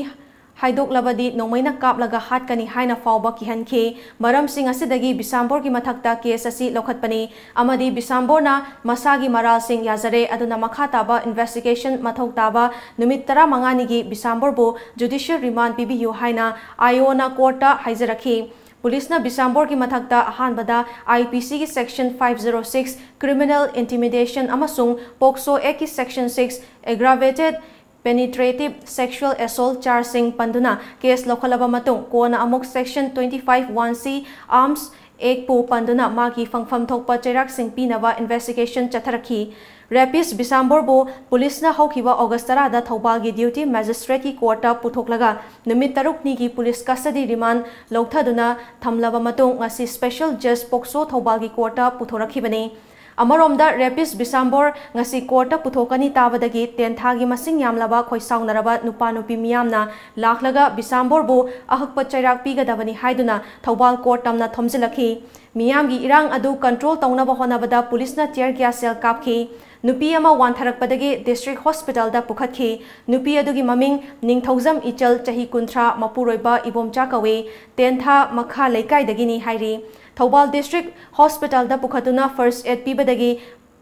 ꯍꯥꯏꯗꯣꯛꯂꯕꯗꯤ ꯅꯣꯡꯃꯩꯅ ꯀꯥꯞꯂꯒ ꯍꯥꯠꯀꯅꯤ ꯍꯥꯏꯅ ꯐꯥꯎꯕ ꯀꯤꯍꯟꯈꯤ꯫ ꯃꯔꯝꯁꯤꯡ ꯑꯁꯤꯗꯒꯤ ꯕꯤꯁꯥꯝꯕꯣꯔꯒꯤ ꯃꯊꯛꯇ ꯀꯦꯁ ꯑꯁꯤ ꯂꯧꯈꯠꯄꯅꯤ ꯑꯃꯗꯤ ꯕꯤꯁꯥꯝꯕꯣꯔꯅ ꯃꯁꯥꯒꯤ ꯃꯔꯥꯜꯁꯤꯡ ꯌꯥꯖꯔꯦ, ꯑꯗꯨꯅ ꯃꯈꯥ ꯇꯥꯕ ꯏꯟꯚꯦꯁꯇꯤꯒꯦꯁꯟ ꯃꯊꯧ ꯇꯥꯕ ꯅꯨꯃꯤꯠ ꯇꯔꯥꯃꯉꯥꯅꯤꯒꯤ ꯕꯤꯁꯥꯝꯕꯣꯔꯕꯨ ꯖꯨꯗꯤꯁꯤꯌꯦꯜ ꯔꯤꯃꯥꯟ ꯄꯤꯕꯤꯌꯨ ꯍꯥꯏꯅ ꯑꯥꯏ ꯑꯣꯅ ꯀꯣꯔꯠꯇ ꯍꯥꯏꯖꯔꯛꯈꯤ꯫ ꯄꯨꯂꯤꯁꯅ ꯕꯤꯁꯥꯝꯕꯣꯔꯒꯤ ꯃꯊꯛꯇ ꯑꯍꯥꯟꯕꯗ ꯑꯥꯏ ꯄꯤ ꯁꯤꯒꯤ section five zero six, criminal intimidation ꯑꯃꯁꯨꯡ ꯄꯣꯛꯁꯣ ꯑꯦꯛꯀꯤ ꯁꯦꯛꯁꯟ ꯁꯤꯛꯁ, ꯑꯦꯒ꯭ꯔꯥꯚꯦꯇꯦꯗ ꯄꯦꯅꯤꯇ꯭ꯔꯦꯇꯤꯚ ꯁꯦꯛꯁꯨꯑꯦꯜ ꯑꯦꯁꯣꯜꯠ ꯆꯥꯔꯖꯁꯤꯡ ꯄꯟꯗꯨꯅ ꯀꯦꯁ ꯂꯧꯈꯠꯂꯕ ꯃꯇꯨꯡ, ꯀꯣꯟꯅ ꯑꯃꯨꯛ ꯁꯦꯛꯁꯟ ꯇ꯭ꯋꯦꯟꯇꯤ ꯐꯥꯏꯚ ꯋꯥꯟ ꯁꯤ, ꯑꯥꯔꯝꯁ ꯑꯦꯛꯄꯨ ꯄꯟꯗꯨꯅ ꯃꯥꯒꯤ ꯐꯪꯐꯝ ꯊꯣꯛꯄ ꯆꯩꯔꯥꯛꯁꯤꯡ ꯄꯤꯅꯕ ꯏꯟꯚꯦꯁꯇꯤꯒꯦꯁꯟ ꯆꯠꯊꯔꯛꯈꯤ꯫ ꯔꯦꯄꯤꯁ ꯕꯤꯁꯥꯝꯕꯣꯔꯕꯨ ꯄꯨꯂꯤꯁꯅ ꯍꯧꯈꯤꯕ ꯑꯣꯒꯁ ꯇꯔꯥꯗ ꯊꯧꯕꯥꯜꯒꯤ ꯗ꯭ꯌꯨꯇꯤ ꯃꯦꯖꯤꯁꯇ꯭ꯔꯦꯠꯀꯤ ꯀꯣꯔꯠꯇ ꯄꯨꯊꯣꯛꯂꯒ ꯅꯨꯃꯤꯠ ꯇꯔꯨꯛꯅꯤꯒꯤ ꯄꯨꯂꯤꯁ ꯀꯁꯇꯗꯤ ꯔꯤꯃꯥꯟ ꯂꯧꯊꯗꯨꯅ ꯊꯝꯂꯕ ꯃꯇꯨꯡ, ꯉꯁꯤ ꯁ꯭ꯄꯦꯁꯦꯜ ꯖꯖ ꯄꯣꯛꯁꯣ ꯊꯧꯕꯥꯜꯒꯤ ꯀꯣꯔꯠꯇ ꯄꯨꯊꯣꯔꯛꯈꯤꯕꯅꯤ꯫ ꯑꯃꯔꯣꯝꯗ, ꯔꯦꯄꯤꯁ ꯕꯤꯁꯥꯝꯕꯣꯔ ꯉꯁꯤ ꯀꯣꯔꯠꯇ ꯄꯨꯊꯣꯛꯀꯅꯤ ꯇꯥꯕꯗꯒꯤ ꯇꯦꯟꯊꯥꯒꯤ ꯃꯁꯤꯡ ꯌꯥꯝꯂꯕ ꯈꯣꯏꯁꯥꯎꯅꯔꯕ ꯅꯨꯄꯥ ꯅꯨꯄꯤ ꯃꯤꯌꯥꯝꯅ ꯂꯥꯛꯂꯒ ꯕꯤꯁꯥꯝꯕꯣꯔꯕꯨ ꯑꯍꯛꯄ ꯆꯩꯔꯥꯛ ꯄꯤꯒꯗꯕꯅꯤ ꯍꯥꯏꯗꯨꯅ ꯊꯧꯕꯥꯜ ꯀꯣꯔꯠ ꯇꯝꯅ ꯊꯣꯝꯖꯤꯜꯂꯛꯈꯤ꯫ ꯃꯤꯌꯥꯝꯒꯤ ꯏꯔꯥꯡ ꯑꯗꯨ ꯀꯟꯇ꯭ꯔꯣꯜ ꯇꯧꯅꯕ ꯍꯣꯠꯅꯕꯗ ꯄꯨꯂꯤꯁꯅ ꯇꯤꯌꯔ ꯒ꯭ꯌꯥꯁ ꯁꯦꯜ ꯀꯥꯞꯈꯤ꯫ ꯅꯨꯄꯤ ꯑꯃ ꯋꯥꯟꯊꯔꯛꯄꯗꯒꯤ ꯗꯤꯁꯇ꯭ꯔꯤꯛ ꯍꯣꯁꯄꯤꯇꯥꯜꯗ ꯄꯨꯈꯠꯈꯤ꯫ ꯅꯨꯄꯤ ꯑꯗꯨꯒꯤ ꯃꯃꯤꯡ ꯅꯤꯡꯊꯧꯖꯝ ꯏꯆꯜ, ꯆꯍꯤ ꯀꯨꯟꯊ꯭ꯔꯥ, ꯃꯄꯨꯔꯣꯏꯕ ꯏꯕꯣꯝꯆꯥ ꯀꯧꯏ꯫ ꯇꯦꯟꯊꯥ ꯃꯈꯥ ꯂꯩꯀꯥꯏꯗꯒꯤꯅꯤ ꯍꯥꯏꯔꯤ꯫ ꯊꯧꯕꯥꯜ ꯗꯤꯁꯇ꯭ꯔꯤꯛ ꯍꯣꯁꯄꯤꯇꯥꯜꯗ ꯄꯨꯈꯠꯇꯨꯅ ꯐꯥꯔꯁ ꯑꯦꯗ ꯄꯤꯕꯗꯒꯤ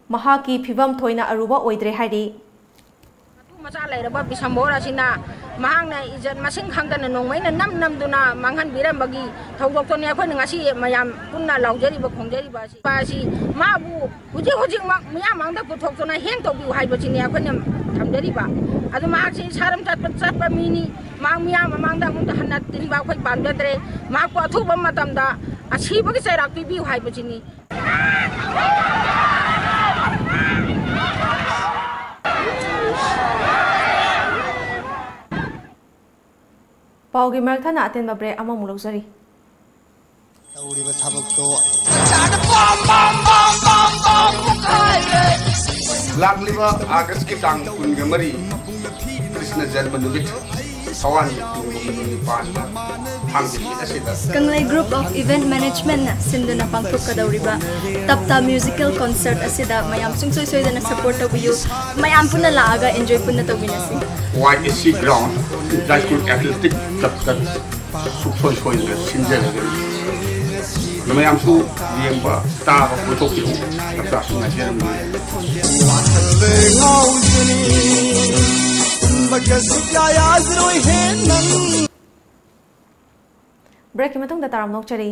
ꯃꯍꯥꯛꯀꯤ ꯐꯤꯕꯝ ꯊꯣꯏꯅ ꯑꯔꯨꯕ ꯑꯣꯏꯗ꯭ꯔꯦ ꯍꯥꯏꯔꯤ꯫ ꯃꯇꯨ ꯃꯆꯥ ꯂꯩꯔꯕ ꯕꯤꯁꯝꯕꯣꯔ ꯑꯁꯤꯅ ꯃꯍꯥꯛꯅ ꯏꯖꯠ ꯃꯁꯤꯡ ꯈꯪꯗꯅ ꯅꯣꯡꯃꯩꯅ ꯅꯝ ꯅꯝꯗꯨꯅ ꯃꯥꯡꯍꯟꯕꯤꯔꯝꯕꯒꯤ ꯊꯧꯗꯣꯛꯇꯨꯅꯤ ꯑꯩꯈꯣꯏꯅ ꯉꯁꯤ ꯃꯌꯥꯝ ꯄꯨꯟꯅ ꯂꯥꯎꯖꯔꯤꯕ, ꯈꯣꯡꯖꯔꯤꯕ ꯑꯁꯤ꯫ ꯅꯨꯄꯥ ꯑꯁꯤ ꯃꯥꯕꯨ ꯍꯧꯖꯤꯛ ꯍꯧꯖꯤꯛꯃꯛ ꯃꯤꯌꯥꯝ ꯃꯥꯡꯗ ꯄꯨꯊꯣꯛꯇꯨꯅ ꯍꯦꯡ ꯇꯧꯕꯤꯌꯨ ꯍꯥꯏꯕꯁꯤꯅꯤ ꯑꯩꯈꯣꯏꯅ ꯊꯝꯖꯔꯤꯕ꯫ ꯑꯗꯨ ꯃꯍꯥꯛꯁꯤ ꯁꯥꯔꯝ ꯆꯠꯄ, ꯆꯠꯄ ꯃꯤꯅꯤ꯫ ꯃꯍꯥꯛ ꯃꯤꯌꯥꯝ ꯃꯃꯥꯡꯗ ꯑꯃꯨꯛꯇ ꯍꯟꯅ ꯇꯤꯟꯕ ꯑꯩꯈꯣꯏ ꯄꯥꯝꯖꯗ꯭ꯔꯦ꯫ ꯃꯍꯥꯛꯄꯨ ꯑꯊꯨꯕ ꯃꯇꯝꯗ ꯑꯁꯤꯕꯒꯤ ꯆꯩꯔꯥꯛ ꯄꯤꯕꯤꯌꯨ ꯍꯥꯏꯕꯁꯤꯅꯤ꯫ ꯄꯥꯎꯒꯤ ꯃꯔꯛ ꯊꯠꯅ ꯑꯇꯦꯟꯕ ꯕ꯭ꯔꯦꯛ ꯑꯃꯃꯨꯛ ꯂꯧꯖꯔꯤ꯫ ꯇꯧꯔꯤꯕ ꯊꯕꯛꯇꯣ ꯂꯥꯛꯂꯤꯕ ꯑꯥꯒꯁꯀꯤ ꯇꯥꯡ ꯀꯨꯟꯒ ꯃꯔꯤ, ꯀ꯭ꯔꯤꯁꯅ ꯖꯟꯃ ꯅꯨꯃꯤꯠ, ꯊꯋꯥꯟ ꯅꯤꯄꯥꯟꯗ ꯊꯥꯡꯖꯤꯡ ꯑꯁꯤꯗ ꯀꯪꯂꯩ Group of Event Managementꯅ ꯁꯤꯟꯗꯨꯅ ꯄꯥꯡꯊꯣꯛꯀꯗꯧꯔꯤꯕ ꯇꯞꯇꯥ musical concert ꯑꯁꯤꯗ ꯃꯌꯥꯝ ꯁꯨꯡꯁꯣꯏ ꯁꯣꯏꯗꯅ support ꯇꯧꯕꯤꯌꯨ꯫ ꯃꯌꯥꯝ ꯄꯨꯟꯅ ꯂꯥꯛꯑꯒ enjoy ꯄꯨꯟꯅ ꯇꯧꯃꯤꯟꯅꯁꯤ꯫ Y S C ground, inter school athletic ꯀ꯭ꯂꯕꯇ ꯁꯨꯡꯁꯣꯏ ꯁꯣꯏꯗꯅ ꯁꯤꯟꯖꯔꯒꯅꯤ꯫ ꯑꯗꯣ ꯃꯌꯥꯝꯁꯨ ꯌꯦꯡꯕ ꯇꯥꯕ ꯀꯣꯏꯊꯣꯛꯄꯤꯔꯛꯎ꯫ ꯇꯞꯇꯥꯁꯨ ꯉꯥꯏꯖꯔꯝꯒꯦ꯫ ꯕ꯭ꯔꯦꯛꯀꯤ ꯃꯇꯨꯡꯗ ꯇꯥꯔꯝ ꯅꯣꯛꯆꯔꯤ꯫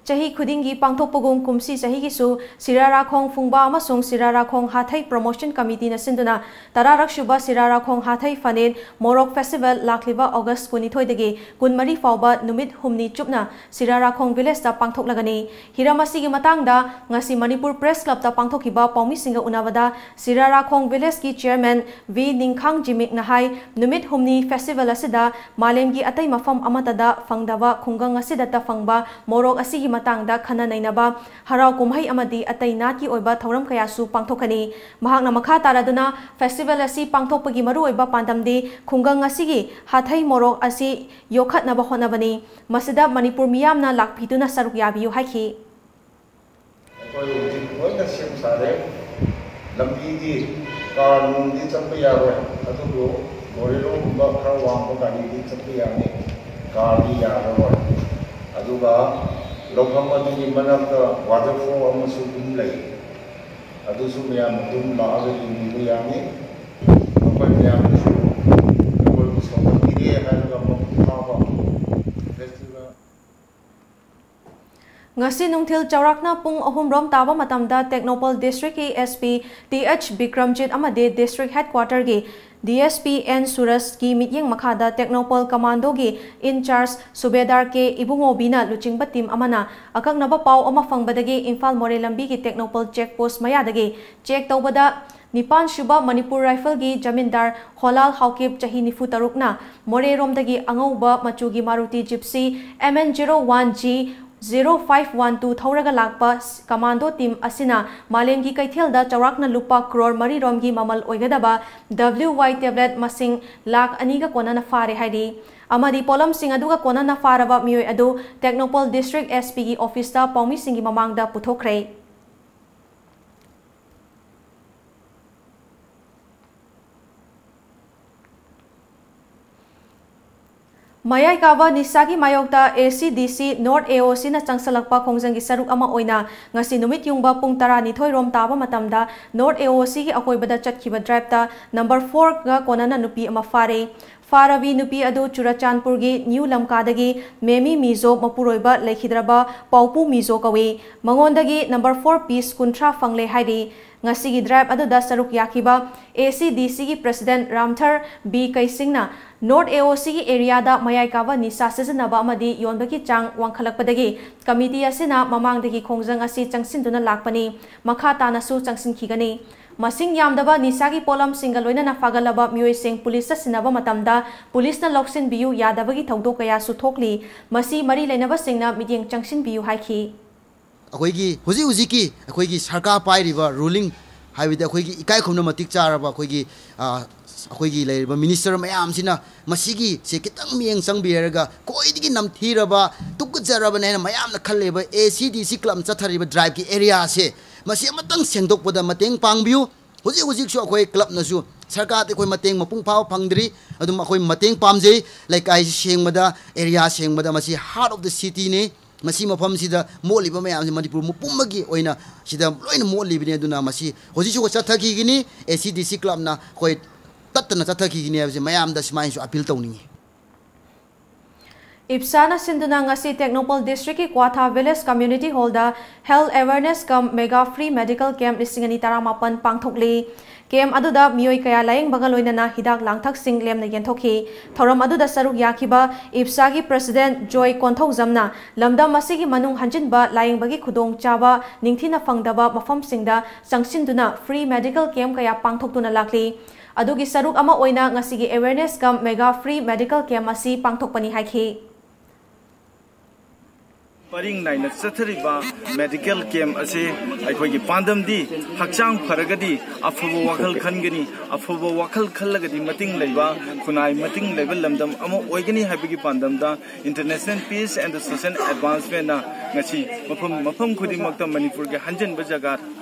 ꯆꯍꯤ ꯈꯨꯗꯤꯡꯒꯤ ꯄꯥꯡꯊꯣꯛꯄꯒꯨꯝ ꯀꯨꯝꯁꯤ ꯆꯍꯤꯒꯤꯁꯨ ꯁꯤꯔꯥꯔꯥꯈꯣꯡ ꯐꯨꯡꯕꯥ ꯑꯃꯁꯨꯡ ꯁꯤꯔꯥꯔꯥꯈꯣꯡ ꯍꯥꯊꯩ ꯄ꯭ꯔꯣꯃꯣꯁꯟ ꯀꯃꯤꯇꯤꯅ ꯁꯤꯟꯗꯨꯅ ꯇꯔꯥꯔꯛ ꯁꯨꯕ ꯁꯤꯔꯥꯔꯥꯈꯣꯡ ꯍꯥꯊꯩ ꯐꯅꯦꯟ ꯃꯣꯔꯣꯛ ꯐꯦꯁꯇꯤꯚꯦꯜ ꯂꯥꯛꯂꯤꯕ ꯑꯣꯒꯁ ꯀꯨꯟꯅꯤꯊꯣꯏꯗꯒꯤ ꯀꯨꯟꯃꯔꯤ ꯐꯥꯎꯕ ꯅꯨꯃꯤꯠ ꯍꯨꯝꯅꯤ ꯆꯨꯞꯅ ꯁꯤꯔꯥꯔꯥꯈꯣꯡ ꯚꯤꯂꯦꯖꯇ ꯄꯥꯡꯊꯣꯛꯂꯒꯅꯤ꯫ ꯍꯤꯔꯝ ꯑꯁꯤꯒꯤ ꯃꯇꯥꯡꯗ ꯉꯁꯤ ꯃꯅꯤꯄꯨꯔ ꯄ꯭ꯔꯦꯁ ꯀ꯭ꯂꯕꯇ ꯄꯥꯡꯊꯣꯛꯈꯤꯕ ꯄꯥꯎꯃꯤꯁꯤꯡꯒ ꯎꯅꯕꯗ ꯁꯤꯔꯥꯔꯥꯈꯣꯡ ꯚꯤꯂꯦꯖꯀꯤ ꯆꯤꯌꯔꯃꯦꯟ ꯚꯤ ꯅꯤꯡꯈꯥꯡ ꯖꯤꯃꯤꯛꯅ ꯍꯥꯏ, ꯅꯨꯃꯤꯠ ꯍꯨꯝꯅꯤ ꯐꯦꯁꯇꯤꯚꯦꯜ ꯑꯁꯤꯗ ꯃꯥꯂꯦꯝꯒꯤ ꯑꯇꯩ ꯃꯐꯝ ꯑꯃꯠꯇꯗ ꯐꯪꯗꯕ ꯈꯨꯡꯒꯪ ꯑꯁꯤꯗꯇ ꯐꯪꯕ ꯃꯣꯔꯣꯛ ꯑꯁꯤꯒꯤ ꯃꯇꯥꯡꯗ ꯈꯟꯅ ꯅꯩꯅꯕ, ꯍꯔꯥꯎ ꯀꯨꯝꯍꯩ ꯑꯃꯗꯤ ꯑꯇꯩ ꯅꯥꯠꯀꯤ ꯑꯣꯏꯕ ꯊꯧꯔꯝ ꯀꯌꯥꯁꯨ ꯄꯥꯡꯊꯣꯛꯀꯅꯤ꯫ ꯃꯍꯥꯛꯅ ꯃꯈꯥ ꯇꯥꯔꯗꯨꯅ ꯐꯦꯁꯇꯤꯚꯦꯜ ꯑꯁꯤ ꯄꯥꯡꯊꯣꯛꯄꯒꯤ ꯃꯔꯨꯑꯣꯏꯕ ꯄꯥꯟꯗꯝꯗꯤ ꯈꯨꯡꯒꯪ ꯑꯁꯤꯒꯤ ꯍꯥꯊꯩ ꯃꯣꯔꯣꯛ ꯑꯁꯤ ꯌꯣꯛꯈꯠꯅꯕ ꯍꯣꯠꯅꯕꯅꯤ꯫ ꯃꯁꯤꯗ ꯃꯅꯤꯄꯨꯔ ꯃꯤꯌꯥꯝꯅ ꯂꯥꯛꯄꯤꯗꯨꯅ ꯁꯔꯨꯛ ꯌꯥꯕꯤꯌꯨ ꯍꯥꯏꯈꯤ꯫ ꯑꯩꯈꯣꯏ ꯍꯧꯖꯤꯛ ꯂꯣꯏꯅ ꯁꯦꯝ ꯁꯥꯔꯦ꯫ ꯂꯝꯕꯤꯗꯤ ꯀꯥꯔ ꯅꯨꯡꯗꯤ ꯆꯠꯄ ꯌꯥꯔꯣꯏ, ꯑꯗꯨꯕꯨ ꯃꯣꯔꯦꯂꯣꯡꯒꯨꯝꯕ ꯈꯔ ꯋꯥꯡꯕ ꯒꯥꯔꯤꯗꯤ ꯆꯠꯄ ꯌꯥꯅꯤ, ꯀꯥꯔꯗꯤ ꯌꯥꯔꯔꯣꯏ꯫ ꯑꯗꯨꯒ ꯂꯧꯐꯝ ꯑꯗꯨꯒꯤ ꯃꯅꯥꯛꯇ ꯋꯥꯇꯔꯐꯣꯜ ꯑꯃꯁꯨ ꯑꯗꯨꯝ ꯂꯩ, ꯑꯗꯨꯁꯨ ꯃꯌꯥꯝ ꯑꯗꯨꯝ ꯂꯥꯛꯑꯒ ꯌꯦꯡꯕꯤꯕ ꯌꯥꯅꯤ꯫ ꯑꯩꯈꯣꯏ ꯃꯌꯥꯝꯅꯁꯨ ꯑꯩꯈꯣꯏꯕꯨ ꯁꯧꯒꯠꯄꯤꯔꯦ ꯍꯥꯏꯔꯒ ꯃꯄꯨꯡ ꯐꯥꯕ ꯐꯦꯁꯇꯤꯚꯦꯜ ꯉꯁꯤ ꯅꯨꯡꯊꯤꯜ ꯆꯥꯎꯔꯥꯛꯅ ꯄꯨꯡ ꯑꯍꯨꯝ ꯔꯣꯝ ꯇꯥꯕ ꯃꯇꯝꯗ ꯇꯦꯡꯅꯧꯄꯜ ꯗꯤꯁꯇ꯭ꯔꯤꯛꯀꯤ S P T H Bikramjit ꯑꯃꯗꯤ district ꯍꯦꯗꯀ꯭ꯋꯥꯇꯔꯒꯤ D S P N ꯁꯨꯔꯖꯀꯤ ꯃꯤꯠꯌꯦꯡ ꯃꯈꯥꯗ ꯇꯦꯡꯅꯧꯄꯜ ꯀꯃꯥꯟꯗꯣꯒꯤ ꯏꯟꯆꯥꯔꯖ ꯁꯨꯕꯦꯗꯥꯔ ꯀꯦ ꯏꯕꯨꯡꯉꯣꯕꯤꯅ ꯂꯨꯆꯤꯡꯕ ꯇꯤꯝ ꯑꯃꯅ ꯑꯀꯛꯅꯕ ꯄꯥꯎ ꯑꯃ ꯐꯪꯕꯗꯒꯤ ꯏꯝꯐꯥꯜ ꯃꯣꯔꯦ ꯂꯝꯕꯤꯒꯤ ꯇꯦꯡꯅꯧꯄꯜ ꯆꯦꯛ ꯄꯣꯁ ꯃꯌꯥꯗꯒꯤ ꯆꯦꯛ ꯇꯧꯕꯗ ꯅꯤꯄꯥꯟ ꯁꯨꯕ ꯃꯅꯤꯄꯨꯔ ꯔꯥꯏꯐꯜꯒꯤ ꯖꯃꯤꯟꯗꯥꯔ ꯍꯣꯂꯥꯜ ꯍꯥꯎꯀꯤꯞ ꯆꯍꯤ ꯅꯤꯐꯨ ꯇꯔꯨꯛꯅ ꯃꯣꯔꯦꯔꯣꯝꯗꯒꯤ ꯑꯉꯧꯕ ꯃꯆꯨꯒꯤ Maruti gypsy M N zero one G zero five one two ꯊꯧꯔꯒ ꯂꯥꯛꯄ commando team ꯑꯁꯤꯅ ꯃꯥꯂꯦꯝꯒꯤ ꯀꯩꯊꯦꯜꯗ ꯆꯥꯎꯔꯥꯛꯅ ꯂꯨꯄꯥ ꯀ꯭ꯔꯣꯔ ꯃꯔꯤ ꯔꯣꯝꯒꯤ ꯃꯃꯜ ꯑꯣꯏꯒꯗꯕ W Y tablet ꯃꯁꯤꯡ ꯂꯥꯈ ꯑꯅꯤꯒ ꯀꯣꯟꯅꯅ ꯐꯥꯔꯦ ꯍꯥꯏꯔꯤ꯫ ꯑꯃꯗꯤ ꯄꯣꯠꯂꯝꯁꯤꯡ ꯑꯗꯨꯒ ꯀꯣꯟꯅꯅ ꯐꯥꯔꯕ ꯃꯤꯑꯣꯏ ꯑꯗꯨ ꯇꯦꯡꯅꯧꯄꯜ district S P ꯒꯤ office ꯇ ꯄꯥꯎꯃꯤꯁꯤꯡꯒꯤ ꯃꯃꯥꯡꯗ ꯄꯨꯊꯣꯛꯈ꯭ꯔꯦ꯫ ꯃꯌꯥꯏ ꯀꯥꯕ ꯅꯤꯁꯥꯒꯤ ꯃꯥꯌꯣꯛꯇ A C D C North A O C ꯅ ꯆꯪꯁꯜꯂꯛꯄ ꯈꯣꯡꯖꯪꯒꯤ ꯁꯔꯨꯛ ꯑꯃ ꯑꯣꯏꯅ ꯉꯁꯤ ꯅꯨꯃꯤꯠ ꯌꯨꯡꯕ ꯄꯨꯡ ꯇꯔꯥꯅꯤꯊꯣꯏ ꯔꯣꯝ ꯇꯥꯕ ꯃꯇꯝꯗ North A O C ꯒꯤ ꯑꯀꯣꯏꯕꯗ ꯆꯠꯈꯤꯕ drive ꯇ number four ꯒ ꯀꯣꯟꯅꯅ ꯅꯨꯄꯤ ꯑꯃ ꯐꯥꯔꯦ꯫ ꯐꯥꯔꯕꯤ ꯅꯨꯄꯤ ꯑꯗꯨ ꯆꯨꯔꯆꯥꯟꯄꯨꯔꯒꯤ ꯅ꯭ꯌꯨ ꯂꯝꯀꯥꯗꯒꯤ ꯃꯦꯃꯤ ꯃꯤꯖꯣ ꯃꯄꯨꯔꯣꯏꯕ ꯂꯩꯈꯤꯗ꯭ꯔꯕ ꯄꯥꯎꯄꯨ ꯃꯤꯖꯣ ꯀꯧꯏ꯫ ꯃꯉꯣꯟꯗꯒꯤ number four piece ꯀꯨꯟꯊ꯭ꯔꯥ ꯐꯪꯂꯦ ꯍꯥꯏꯔꯤ꯫ ꯉꯁꯤꯒꯤ drive ꯑꯗꯨꯗ ꯁꯔꯨꯛ ꯌꯥꯈꯤꯕ A C D C ꯒꯤ president ꯔꯥꯝꯊꯔ B ꯀꯩꯁꯤꯡꯅ North A O C ꯒꯤ area ꯗ ꯃꯌꯥꯏ ꯀꯥꯕ ꯅꯤꯁꯥ ꯁꯤꯖꯤꯟꯅꯕ ꯑꯃꯗꯤ ꯌꯣꯟꯕꯒꯤ ꯆꯥꯡ ꯋꯥꯡꯈꯠꯂꯛꯄꯗꯒꯤ committee ꯑꯁꯤꯅ ꯃꯃꯥꯡꯗꯒꯤ ꯈꯣꯡꯖꯪ ꯑꯁꯤ ꯆꯪꯁꯤꯟꯗꯨꯅ ꯂꯥꯛꯄꯅꯤ, ꯃꯈꯥ ꯇꯥꯅꯁꯨ ꯆꯪꯁꯤꯟꯈꯤꯒꯅꯤ꯫ ꯃꯁꯤꯡ ꯌꯥꯝꯗꯕ ꯅꯤꯁꯥꯒꯤ ꯄꯣꯠꯂꯝꯁꯤꯡꯒ ꯂꯣꯏꯅꯅ ꯐꯥꯒꯠꯂꯕ ꯃꯤꯑꯣꯏꯁꯤꯡ ꯄꯨꯂꯤꯁꯇ ꯁꯤꯟꯅꯕ ꯃꯇꯝꯗ ꯄꯨꯂꯤꯁꯅ ꯂꯧꯁꯤꯟꯕꯤꯌꯨ ꯌꯥꯗꯕꯒꯤ ꯊꯧꯗꯣꯛ ꯀꯌꯥꯁꯨ ꯊꯣꯛꯂꯤ꯫ ꯃꯁꯤ ꯃꯔꯤ ꯂꯩꯅꯕꯁꯤꯡꯅ ꯃꯤꯠꯌꯦꯡ ꯆꯪꯁꯤꯟꯕꯤꯌꯨ ꯍꯥꯏꯈꯤ꯫ ꯑꯩꯈꯣꯏꯒꯤ ꯍꯧꯖꯤꯛ ꯍꯧꯖꯤꯛꯀꯤ ꯑꯩꯈꯣꯏꯒꯤ ꯁꯔꯀꯥꯔ ꯄꯥꯏꯔꯤꯕ ruling, ꯍꯥꯏꯕꯗꯤ ꯑꯩꯈꯣꯏꯒꯤ ꯏꯀꯥꯏ ꯈꯨꯝꯅ ꯃꯇꯤꯛ ꯆꯥꯔꯕ ꯑꯩꯈꯣꯏꯒꯤ, ꯑ, ꯑꯩꯈꯣꯏꯒꯤ ꯂꯩꯔꯤꯕ minister ꯃꯌꯥꯝꯁꯤꯅ ꯃꯁꯤꯒꯤꯁꯦ ꯈꯤꯇꯪ ꯃꯤꯠꯌꯦꯡ ꯆꯪꯕꯤꯔꯒ ꯈ꯭ꯋꯥꯏꯗꯒꯤ ꯅꯝꯊꯤꯔꯕ, ꯇꯨꯀꯠꯆꯔꯕꯅꯦ ꯍꯥꯏꯅ ꯃꯌꯥꯝꯅ ꯈꯜꯂꯤꯕ A C D C club ꯆꯠꯊꯔꯤꯕ drive ꯀꯤ area ꯁꯦ, ꯃꯁꯤ ꯑꯃꯇꯪ ꯁꯦꯡꯗꯣꯛꯄꯗ ꯃꯇꯦꯡ ꯄꯥꯡꯕꯤꯌꯨ꯫ ꯍꯧꯖꯤꯛ ꯍꯧꯖꯤꯛꯁꯨ ꯑꯩꯈꯣꯏ club ꯅꯁꯨ ꯁꯔꯀꯥꯔꯗ ꯑꯩꯈꯣꯏ ꯃꯇꯦꯡ ꯃꯄꯨꯡ ꯐꯥꯕ ꯐꯪꯗ꯭ꯔꯤ꯫ ꯑꯗꯨꯝ ꯑꯩꯈꯣꯏ ꯃꯇꯦꯡ ꯄꯥꯝꯖꯩ꯫ ꯂꯩꯀꯥꯏꯁꯤ ꯁꯦꯡꯕꯗ, area ꯁꯦꯡꯕꯗ, ꯃꯁꯤ heart of the city ꯅꯤ꯫ ꯃꯁꯤ ꯃꯐꯝꯁꯤꯗ ꯃꯣꯠꯂꯤꯕ ꯃꯌꯥꯝꯁꯤ ꯃꯅꯤꯄꯨꯔ ꯃꯄꯨꯝꯕꯒꯤ ꯑꯣꯏꯅ ꯁꯤꯗ ꯂꯣꯏꯅ ꯃꯣꯠꯂꯤꯕꯅꯤ꯫ ꯑꯗꯨꯅ ꯃꯁꯤ ꯍꯧꯖꯤꯛꯁꯨ ꯆꯠꯊꯈꯤꯒꯅꯤ꯫ A C D C club ꯅ ꯑꯩꯈꯣꯏ ꯇꯠꯇꯅ ꯆꯠꯊꯈꯤꯒꯅꯤ ꯍꯥꯏꯕꯁꯤ ꯃꯌꯥꯝꯗ ꯁꯨꯃꯥꯏꯅꯁꯨ appeal ꯇꯧꯅꯤꯡꯉꯤ꯫ ꯏꯞꯁꯥꯅ ꯁꯤꯟꯗꯨꯅ ꯉꯁꯤ ꯇꯦꯡꯅꯧꯄꯜ district ꯀꯤ ꯀ꯭ꯋꯥꯊꯥ village community hall ꯗ health awareness cum mega free medical camp ꯂꯤꯁꯤꯡ ꯑꯅꯤ ꯇꯔꯥꯃꯥꯄꯟ ꯄꯥꯡꯊꯣꯛꯂꯤ꯫ Camp ꯑꯗꯨꯗ ꯃꯤꯑꯣꯏ ꯀꯌꯥ ꯂꯥꯌꯦꯡꯕꯒ ꯂꯣꯏꯅꯅ ꯍꯤꯗꯥꯛ ꯂꯥꯡꯊꯛꯁꯤꯡ ꯂꯦꯝꯅ ꯌꯦꯟꯊꯣꯛꯈꯤ꯫ ꯊꯧꯔꯝ ꯑꯗꯨꯗ ꯁꯔꯨꯛ ꯌꯥꯈꯤꯕ ꯏꯞꯁꯥꯒꯤ president ꯖꯣꯏ ꯀꯣꯟꯊꯧꯖꯝꯅ ꯂꯝꯗꯝ ꯑꯁꯤꯒꯤ ꯃꯅꯨꯡ ꯍꯟꯖꯤꯟꯕ ꯂꯥꯌꯦꯡꯕꯒꯤ ꯈꯨꯗꯣꯡꯆꯥꯕ ꯅꯤꯡꯊꯤꯅ ꯐꯪꯗꯕ ꯃꯐꯝꯁꯤꯡꯗ ꯆꯪꯁꯤꯟꯗꯨꯅ free medical camp ꯀꯌꯥ ꯄꯥꯡꯊꯣꯛꯇꯨꯅ ꯂꯥꯛꯂꯤ꯫ ꯑꯗꯨꯒꯤ ꯁꯔꯨꯛ ꯑꯃ ꯑꯣꯏꯅ ꯉꯁꯤꯒꯤ awareness cum mega free medical camp ꯑꯁꯤ ꯄꯥꯡꯊꯣꯛꯄꯅꯤ ꯍꯥꯏꯈꯤ꯫ ꯄꯔꯤꯡ ꯅꯥꯏꯅ ꯆꯠꯊꯔꯤꯕ ꯃꯦꯗꯤꯀꯦꯜ ꯀꯦꯝꯞ ꯑꯁꯤ ꯑꯩꯈꯣꯏꯒꯤ ꯄꯥꯟꯗꯝꯗꯤ ꯍꯛꯆꯥꯡ ꯐꯔꯒꯗꯤ ꯑꯐꯕ ꯋꯥꯈꯜ ꯈꯟꯒꯅꯤ, ꯑꯐꯕ ꯋꯥꯈꯜ ꯈꯜꯂꯒꯗꯤ ꯃꯇꯤꯡ ꯂꯩꯕ ꯈꯨꯟꯅꯥꯏ, ꯃꯇꯤꯡ ꯂꯩꯕ ꯂꯝꯗꯝ ꯑꯃ ꯑꯣꯏꯒꯅꯤ ꯍꯥꯏꯕꯒꯤ ꯄꯥꯟꯗꯝꯗ International Peace and Social Advancementꯅ ꯉꯁꯤ ꯃꯐꯝ ꯃꯐꯝ ꯈꯨꯗꯤꯡꯃꯛꯇ ꯃꯅꯤꯄꯨꯔꯒꯤ ꯍꯟꯖꯤꯟꯕ ꯖꯒꯥ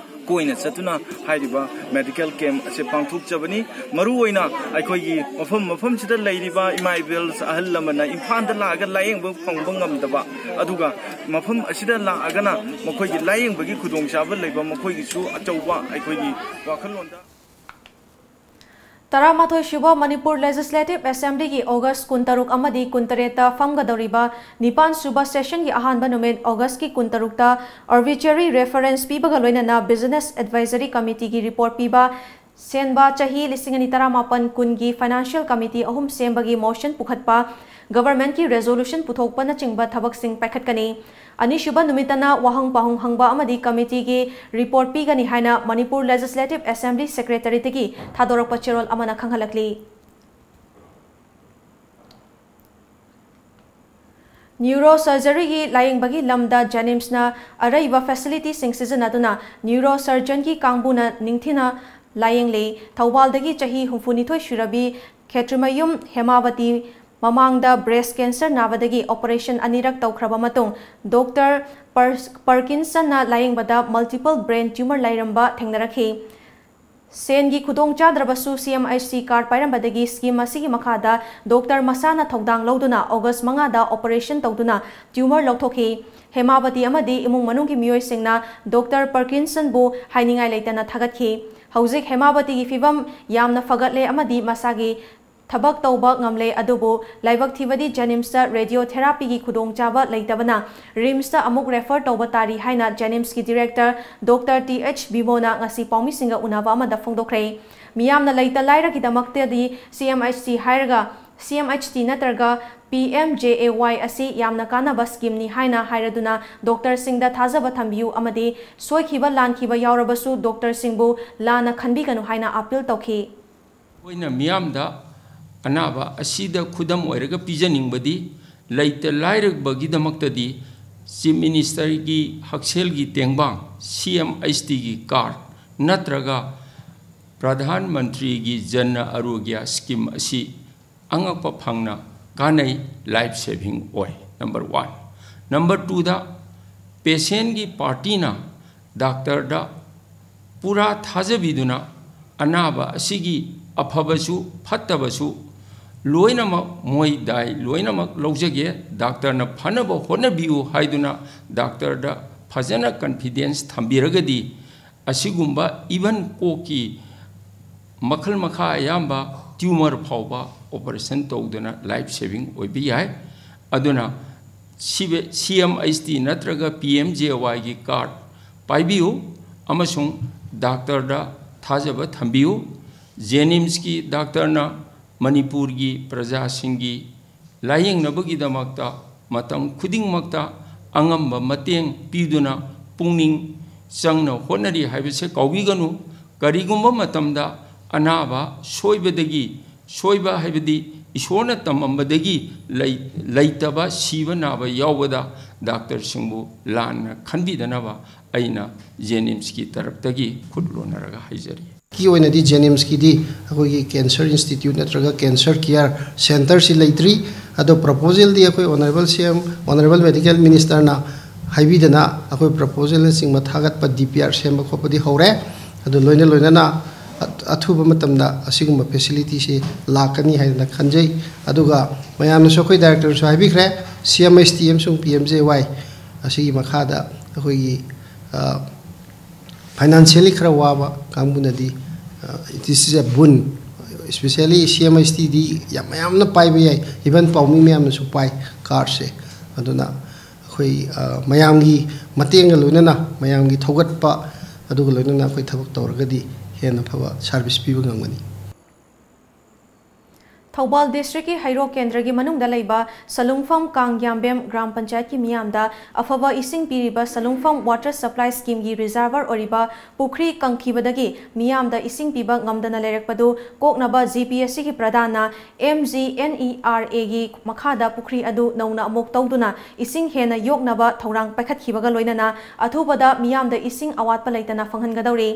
ꯀꯣꯏꯅ ꯆꯠꯇꯨꯅ ꯍꯥꯏꯔꯤꯕ ꯃꯦꯗꯤꯀꯦꯜ ꯀꯦꯝꯞ ꯑꯁꯤ ꯄꯥꯡꯊꯣꯛꯆꯕꯅꯤ꯫ ꯃꯔꯨꯑꯣꯏꯅ ꯑꯩꯈꯣꯏꯒꯤ ꯃꯐꯝ ꯃꯐꯝꯁꯤꯗ ꯂꯩꯔꯤꯕ ꯏꯃꯥ ꯏꯕꯦꯜ ꯑꯍꯜ ꯂꯃꯟꯅ ꯏꯝꯐꯥꯜꯗ ꯂꯥꯛꯑꯒ ꯂꯥꯌꯦꯡꯕ ꯐꯪꯕ ꯉꯝꯗꯕ, ꯑꯗꯨꯒ ꯃꯐꯝ ꯑꯁꯤꯗ ꯂꯥꯛꯑꯒꯅ ꯃꯈꯣꯏꯒꯤ ꯂꯥꯌꯦꯡꯕꯒꯤ ꯈꯨꯗꯣꯡꯆꯥꯕ ꯂꯩꯕ, ꯃꯈꯣꯏꯒꯤꯁꯨ ꯑꯆꯧꯕ ꯑꯩꯈꯣꯏꯒꯤ ꯋꯥꯈꯜꯂꯣꯟꯗ ꯇꯔꯥꯃꯥꯊꯣꯏ ꯁꯨꯕ ꯃꯅꯤꯄꯨꯔ ꯂꯦꯖꯤꯁꯂꯦꯇꯤꯚ ꯑꯦꯁꯦꯝꯕ꯭ꯂꯤꯒꯤ ꯑꯣꯒꯁ ꯀꯨꯟꯇꯔꯨꯛ ꯑꯃꯗꯤ ꯀꯨꯟꯇꯔꯦꯠꯇ ꯐꯝꯒꯗꯧꯔꯤꯕ ꯅꯤꯄꯥꯟ ꯁꯨꯕ ꯁꯦꯁꯟꯒꯤ ꯑꯍꯥꯟꯕ ꯅꯨꯃꯤꯠ ꯑꯣꯒꯁꯀꯤ ꯀꯨꯟꯇꯔꯨꯛꯇ ꯑꯣꯕꯤꯆꯔꯤ ꯔꯦꯐꯔꯦꯟꯁ ꯄꯤꯕꯒ ꯂꯣꯏꯅꯅ ꯕꯤꯖꯤꯅꯦꯁ ꯑꯦꯗꯚꯥꯏꯖꯔꯤ ꯀꯃꯤꯇꯤꯒꯤ ꯔꯤꯄꯣꯔꯠ ꯄꯤꯕ, ꯁꯦꯝꯕ ꯆꯍꯤ ꯂꯤꯁꯤꯡ ꯑꯅꯤ ꯇꯔꯥꯃꯥꯄꯟ ꯀꯨꯟꯒꯤ ꯐꯥꯏꯅꯥꯟꯁꯤꯌꯦꯜ ꯀꯃꯤꯇꯤ ꯑꯍꯨꯝ ꯁꯦꯝꯕꯒꯤ ꯃꯣꯁꯟ ꯄꯨꯈꯠꯄ, ꯒꯚꯔꯟꯃꯦꯟꯠꯀꯤ ꯔꯦꯖꯣꯂꯨꯁꯟ ꯄꯨꯊꯣꯛꯄꯅꯆꯤꯡꯕ ꯊꯕꯛꯁꯤꯡ ꯄꯥꯏꯈꯠꯀꯅꯤ꯫ ꯑꯅꯤꯁꯨꯕ ꯅꯨꯃꯤꯠꯇꯅ ꯋꯥꯍꯪ ꯄꯥꯎꯍꯪ ꯍꯪꯕ ꯑꯃꯗꯤ ꯀꯃꯤꯇꯤꯒꯤ ꯔꯤꯄꯣꯔꯠ ꯄꯤꯒꯅꯤ ꯍꯥꯏꯅ ꯃꯅꯤꯄꯨꯔ ꯂꯦꯖꯤꯁꯂꯦꯇꯤꯚ ꯑꯦꯁꯦꯝꯕ꯭ꯂꯤ ꯁꯦꯀ꯭ꯔꯦꯇꯔꯤꯗꯒꯤ ꯊꯥꯗꯣꯔꯛꯄ ꯆꯦꯔꯣꯜ ꯑꯃꯅ ꯈꯪꯍꯜꯂꯛꯂꯤ꯫ ꯅ꯭ꯌꯨꯔꯣ ꯁꯔꯖꯔꯤꯒꯤ ꯂꯥꯌꯦꯡꯕꯒꯤ ꯂꯝꯗ ꯖꯦꯅꯤꯝꯁꯅ ꯑꯔꯩꯕ ꯐꯦꯁꯤꯂꯤꯇꯤꯁꯤꯡ ꯁꯤꯖꯤꯟꯅꯗꯨꯅ ꯅ꯭ꯌꯨꯔꯣ ꯁꯔꯖꯟꯒꯤ ꯀꯥꯡꯕꯨꯅ ꯅꯤꯡꯊꯤꯅ ꯂꯥꯌꯦꯡꯂꯦ꯫ ꯊꯧꯕꯥꯜꯗꯒꯤ ꯆꯍꯤ ꯍꯨꯝꯐꯨꯅꯤꯊꯣꯏ ꯁꯨꯔꯕꯤ ꯈꯦꯇ꯭ꯔꯤꯃꯌꯨꯝ ꯍꯦꯃꯥꯕꯇꯤ ꯃꯃꯥꯡꯗ ꯕ꯭ꯔꯦꯁ ꯀꯦꯟꯁꯔ ꯅꯥꯕꯗꯒꯤ ꯑꯣꯄꯔꯦꯁꯟ ꯑꯅꯤꯔꯛ ꯇꯧꯈ꯭ꯔꯕ ꯃꯇꯨꯡ ꯗꯣꯛꯇꯔ ꯄꯔ-, ꯄꯔꯀꯤꯟꯁꯟꯅ ꯂꯥꯌꯦꯡꯕꯗ ꯃꯜꯇꯤꯄꯜ ꯕ꯭ꯔꯦꯟ ꯇ꯭ꯌꯨꯃꯔ ꯂꯩꯔꯝꯕ ꯊꯦꯡꯅꯔꯛꯈꯤ꯫ ꯁꯦꯟꯒꯤ ꯈꯨꯗꯣꯡꯆꯥꯗ꯭ꯔꯕꯁꯨ C M H C card ꯄꯥꯏꯔꯝꯕꯗꯒꯤ ꯁ꯭ꯀꯤꯝ ꯑꯁꯤꯒꯤ ꯃꯈꯥꯗ ꯗꯣꯛꯇꯔ ꯃꯁꯥꯅ ꯊꯧꯗꯥꯡ ꯂꯧꯗꯨꯅ ꯑꯣꯒꯁ ꯃꯉꯥꯗ ꯑꯣꯄꯔꯦꯁꯟ ꯇꯧꯗꯨꯅ ꯇ꯭ꯌꯨꯃꯔ ꯂꯧꯊꯣꯛꯈꯤ꯫ ꯍꯦꯃꯥꯕꯇꯤ ꯑꯃꯗꯤ ꯏꯃꯨꯡ ꯃꯅꯨꯡꯒꯤ ꯃꯤꯑꯣꯏꯁꯤꯡꯅ ꯗꯣꯛꯇꯔ ꯄꯔꯀꯤꯟꯁꯟꯕꯨ ꯍꯥꯏꯅꯤꯡꯉꯥꯏ ꯂꯩꯇꯅ ꯊꯥꯒꯠꯈꯤ꯫ ꯍꯧꯖꯤꯛ ꯍꯦꯃꯥꯕꯇꯤꯒꯤ ꯐꯤꯚꯝ ꯌꯥꯝꯅ ꯐꯒꯠꯂꯦ ꯑꯃꯗꯤ ꯃꯁꯥꯒꯤ ꯊꯕꯛ ꯇꯧꯕ ꯉꯝꯂꯦ, ꯑꯗꯨꯕꯨ ꯂꯥꯏꯕꯛ ꯊꯤꯕꯗꯤ ꯖꯦꯅꯤꯝꯁꯇ ꯔꯦꯗꯤꯑꯣ ꯊꯦꯔꯥꯄꯤꯒꯤ ꯈꯨꯗꯣꯡꯆꯥꯕ ꯂꯩꯇꯕꯅ ꯔꯤꯝꯁꯇ ꯑꯃꯨꯛ ꯔꯦꯐꯔ ꯇꯧꯕ ꯇꯥꯔꯤ ꯍꯥꯏꯅ ꯖꯦꯅꯤꯝꯁꯀꯤ ꯗꯤꯔꯦꯛꯇꯔ ꯗꯣꯛꯇꯔ ꯇꯤ ꯑꯩꯆ ꯕꯤꯃꯣꯅ ꯉꯁꯤ ꯄꯥꯎꯃꯤꯁꯤꯡꯒ ꯎꯅꯕ ꯑꯃꯗ ꯐꯣꯡꯗꯣꯛꯈ꯭ꯔꯦ꯫ ꯃꯤꯌꯥꯝꯅ ꯂꯩꯇ ꯂꯥꯏꯔꯒꯤꯗꯃꯛꯇꯗꯤ ꯁꯤ ꯑꯦꯝ ꯑꯩꯆ ꯁꯤ ꯍꯥꯏꯔꯒ, ꯁꯤ ꯑꯦꯝ ꯑꯩꯆ ꯇꯤ ꯅꯠꯇ꯭ꯔꯒ ꯄꯤ ꯑꯦꯝ ꯖꯦ ꯑꯦ ꯋꯥꯏ ꯑꯁꯤ ꯌꯥꯝꯅ ꯀꯥꯟꯅꯕ ꯁ꯭ꯀꯤꯝꯅꯤ ꯍꯥꯏꯅ ꯍꯥꯏꯔꯗꯨꯅ ꯗꯣꯛꯇꯔꯁꯤꯡꯗ ꯊꯥꯖꯕ ꯊꯝꯕꯤꯌꯨ ꯑꯃꯗꯤ ꯁꯣꯏꯈꯤꯕ ꯂꯥꯟꯈꯤꯕ ꯌꯥꯎꯔꯕꯁꯨ ꯗꯣꯛꯇꯔꯁꯤꯡꯕꯨ ꯂꯥꯟꯅ ꯈꯟꯕꯤꯒꯅꯨ ꯍꯥꯏꯅ ꯑꯥꯄꯤꯜ ꯇꯧꯈꯤ꯫ ꯑꯩꯈꯣꯏꯅ ꯃꯤꯌꯥꯝꯗ ꯑꯅꯥꯕ ꯑꯁꯤꯗ ꯈꯨꯗꯝ ꯑꯣꯏꯔꯒ ꯄꯤꯖꯅꯤꯡꯕꯗꯤ, ꯂꯩꯇ ꯂꯥꯏꯔꯕꯒꯤꯗꯃꯛꯇꯗꯤ ꯆꯤꯐ ꯃꯤꯅꯤꯁꯇꯔꯒꯤ ꯍꯛꯁꯦꯜꯒꯤ ꯇꯦꯡꯕꯥꯡ, ꯁꯤ ꯑꯦꯝ ꯑꯩꯆ ꯇꯤꯒꯤ ꯀꯥꯔꯗ ꯅꯠꯇ꯭ꯔꯒ ꯄ꯭ꯔꯙꯥꯟ ꯃꯟꯇ꯭ꯔꯤꯒꯤ ꯖꯟ ꯑꯔꯣꯒ꯭ꯌ ꯁ꯭ꯀꯤꯝ ꯑꯁꯤ ꯑꯉꯛꯄ ꯐꯪꯅ ꯀꯥꯟꯅꯩ, ꯂꯥꯏꯐ ꯁꯦꯚꯤꯡ ꯑꯣꯏ꯫ Number one. ꯅꯝꯕꯔ ꯇꯨꯗ, ꯄꯦꯁꯦꯟꯒꯤ ꯄꯥꯔꯇꯤꯅ ꯗꯥꯛꯇꯔꯗ ꯄꯨꯔꯥ ꯊꯥꯖꯕꯤꯗꯨꯅ ꯑꯅꯥꯕ ꯑꯁꯤꯒꯤ ꯑꯐꯕꯁꯨ ꯐꯠꯇꯕꯁꯨ ꯂꯣꯏꯅꯃꯛ ꯃꯣꯏ ꯗꯥꯏ ꯂꯣꯏꯅꯃꯛ ꯂꯧꯖꯒꯦ, ꯗꯥꯛꯇꯔꯅ ꯐꯅꯕ ꯍꯣꯠꯅꯕꯤꯌꯨ ꯍꯥꯏꯗꯨꯅ ꯗꯥꯛꯇꯔꯗ ꯐꯖꯅ ꯀꯟꯐꯤꯗꯦꯟꯁ ꯊꯝꯕꯤꯔꯒꯗꯤ ꯑꯁꯤꯒꯨꯝꯕ ꯏꯚꯟ ꯀꯣꯛꯀꯤ ꯃꯈꯜ ꯃꯈꯥ ꯑꯌꯥꯝꯕ ꯇ꯭ꯌꯨꯃꯔ ꯐꯥꯎꯕ ꯑꯣꯄꯔꯦꯁꯟ ꯇꯧꯗꯨꯅ ꯂꯥꯏꯐ ꯁꯦꯚꯤꯡ ꯑꯣꯏꯕ ꯌꯥꯏ꯫ ꯑꯗꯨꯅ ꯁꯤ ꯑꯦꯝ ꯑꯩꯆ ꯇꯤ ꯅꯠꯇ꯭ꯔꯒ ꯄꯤ ꯑꯦꯝ ꯖꯦ ꯋꯥꯏꯒꯤ ꯀꯥꯔꯗ ꯄꯥꯏꯕꯤꯌꯨ ꯑꯃꯁꯨꯡ ꯗꯥꯛꯇꯔꯗ ꯊꯥꯖꯕ ꯊꯝꯕꯤꯌꯨ꯫ ꯖꯦꯅꯤꯝꯁꯀꯤ ꯗꯥꯛꯇꯔꯅ ꯃꯅꯤꯄꯨꯔꯒꯤ ꯄ꯭ꯔꯖꯥꯁꯤꯡꯒꯤ ꯂꯥꯌꯦꯡꯅꯕꯒꯤꯗꯃꯛꯇ ꯃꯇꯝ ꯈꯨꯗꯤꯡꯃꯛꯇ ꯑꯉꯝꯕ ꯃꯇꯦꯡ ꯄꯤꯗꯨꯅ ꯄꯨꯛꯅꯤꯡ ꯆꯪꯅ ꯍꯣꯠꯅꯔꯤ ꯍꯥꯏꯕꯁꯦ ꯀꯥꯎꯕꯤꯒꯅꯨ꯫ ꯀꯔꯤꯒꯨꯝꯕ ꯃꯇꯝꯗ ꯑꯅꯥꯕ ꯁꯣꯏꯕꯗꯒꯤ, ꯁꯣꯏꯕ ꯍꯥꯏꯕꯗꯤ ꯏꯁꯣꯔꯅ ꯇꯝꯃꯝꯕꯗꯒꯤ ꯂꯩ-, ꯂꯩꯇꯕ ꯁꯤꯕ ꯅꯥꯕ ꯌꯥꯎꯕꯗ ꯗꯥꯛꯇꯔꯁꯤꯡꯕꯨ ꯂꯥꯟꯅ ꯈꯟꯕꯤꯗꯅꯕ ꯑꯩꯅ ꯖꯦꯅꯤꯝꯁꯀꯤ ꯇꯔꯞꯇꯒꯤ ꯈꯨꯠ ꯂꯣꯟꯅꯔꯒ ꯍꯥꯏꯖꯔꯤ꯫ ꯀꯤ ꯑꯣꯏꯅꯗꯤ ꯖꯦꯅꯤꯝꯁꯀꯤꯗꯤ ꯑꯩꯈꯣꯏꯒꯤ ꯀꯦꯟꯁꯔ ꯏꯟꯁꯇꯤꯇ꯭ꯌꯨꯠ ꯅꯠꯇ꯭ꯔꯒ ꯀꯦꯟꯁꯔ ꯀꯤꯌꯔ ꯁꯦꯟꯇꯔꯁꯤ ꯂꯩꯇ꯭ꯔꯤ꯫ ꯑꯗꯣ ꯄ꯭ꯔꯄꯣꯖꯦꯜꯗꯤ ꯑꯩꯈꯣꯏ ꯑꯣꯅꯔꯦꯕꯜ ꯁꯤ ꯑꯦꯝ, ꯑꯣꯅꯔꯦꯕꯜ ꯃꯦꯗꯤꯀꯦꯜ ꯃꯤꯅꯤꯁꯇꯔꯅ ꯍꯥꯏꯕꯤꯗꯅ ꯑꯩꯈꯣꯏ ꯄ꯭ꯔꯄꯣꯖꯦꯜꯅꯆꯤꯡꯕ ꯊꯥꯒꯠꯄ, ꯗꯤ ꯄꯤ ꯑꯥꯔ ꯁꯦꯝꯕ ꯈꯣꯠꯄꯗꯤ ꯍꯧꯔꯦ꯫ ꯑꯗꯨ ꯂꯣꯏꯅ ꯂꯣꯏꯅꯅ ꯑ-, ꯑꯊꯨꯕ ꯃꯇꯝꯗ ꯑꯁꯤꯒꯨꯝꯕ ꯐꯦꯁꯤꯂꯤꯇꯤꯁꯤ ꯂꯥꯛꯀꯅꯤ ꯍꯥꯏꯗꯅ ꯈꯟꯖꯩ꯫ ꯑꯗꯨꯒ ꯃꯌꯥꯝꯅꯁꯨ, ꯑꯩꯈꯣꯏ ꯗꯥꯏꯔꯦꯛꯇꯔꯅꯁꯨ ꯍꯥꯏꯕꯤꯈ꯭ꯔꯦ, ꯁꯤ ꯑꯦꯝ ꯑꯩꯆ ꯇꯤ ꯑꯃꯁꯨꯡ ꯄꯤ ꯑꯦꯝ ꯖꯦ ꯋꯥꯏ ꯑꯁꯤꯒꯤ ꯃꯈꯥꯗ ꯑꯩꯈꯣꯏꯒꯤ, ꯑ, ꯐꯥꯏꯅꯥꯟꯁꯤꯌꯦꯜꯂꯤ ꯈꯔ ꯋꯥꯕ ꯀꯥꯡꯕꯨꯅꯗꯤ, ꯑ, this is a boon, especially ꯁꯤ ꯑꯦꯝ ꯑꯩꯆ ꯇꯤꯗꯤ ꯌꯥꯝ ꯃꯌꯥꯝꯅ ꯄꯥꯏꯕ ꯌꯥꯏ, ꯏꯚꯟ ꯄꯥꯎꯃꯤ ꯃꯌꯥꯝꯅꯁꯨ ꯄꯥꯏ ꯀꯥꯔꯗꯁꯦ꯫ ꯑꯗꯨꯅ ꯑꯩꯈꯣꯏ, ꯑ, ꯃꯌꯥꯝꯒꯤ ꯃꯇꯦꯡꯒ ꯂꯣꯏꯅꯅ, ꯃꯌꯥꯝꯒꯤ ꯊꯧꯒꯠꯄ ꯑꯗꯨꯒ ꯂꯣꯏꯅꯅ ꯑꯩꯈꯣꯏ ꯊꯕꯛ ꯇꯧꯔꯒꯗꯤ ꯍꯦꯟꯅ ꯐꯕ ꯁꯥꯔꯚꯤꯁ ꯄꯤꯕ ꯉꯝꯒꯅꯤ꯫ ꯊꯧꯕꯥꯜ ꯗꯤꯁꯇ꯭ꯔꯤꯛꯀꯤ ꯍꯩꯔꯣꯛ ꯀꯦꯟꯗ꯭ꯔꯒꯤ ꯃꯅꯨꯡꯗ ꯂꯩꯕ ꯁꯂꯨꯡꯐꯝ ꯀꯥꯡꯌꯥꯝꯕꯦꯝ ꯒ꯭ꯔꯥꯝ ꯄꯟꯆꯥꯌꯠꯀꯤ ꯃꯤꯌꯥꯝꯗ ꯑꯐꯕ ꯏꯁꯤꯡ ꯄꯤꯔꯤꯕ ꯁꯂꯨꯡꯐꯝ ꯋꯥꯇꯔ ꯁꯄ꯭ꯂꯥꯏ ꯁ꯭ꯀꯤꯝꯒꯤ ꯔꯤꯖꯥꯔꯚꯔ ꯑꯣꯏꯔꯤꯕ ꯄꯨꯈ꯭ꯔꯤ ꯀꯪꯈꯤꯕꯗꯒꯤ ꯃꯤꯌꯥꯝꯗ ꯏꯁꯤꯡ ꯄꯤꯕ ꯉꯝꯗꯅ ꯂꯩꯔꯛꯄꯗꯨ ꯀꯣꯛꯅꯕ ꯖꯤ ꯄꯤ ꯑꯦꯁ ꯁꯤꯒꯤ ꯄ꯭ꯔꯙꯥꯟꯅ M G N E R ꯑꯦꯒꯤ ꯃꯈꯥꯗ ꯄꯨꯈ꯭ꯔꯤ ꯑꯗꯨ ꯅꯧꯅ ꯑꯃꯨꯛ ꯇꯧꯗꯨꯅ ꯏꯁꯤꯡ ꯍꯦꯟꯅ ꯌꯣꯛꯅꯕ ꯊꯧꯔꯥꯡ ꯄꯥꯏꯈꯠꯈꯤꯕꯒ ꯂꯣꯏꯅꯅ ꯑꯊꯨꯕꯗ ꯃꯤꯌꯥꯝꯗ ꯏꯁꯤꯡ ꯑꯋꯥꯠꯄ ꯂꯩꯇꯅ ꯐꯪꯍꯟꯒꯗꯧꯔꯤ꯫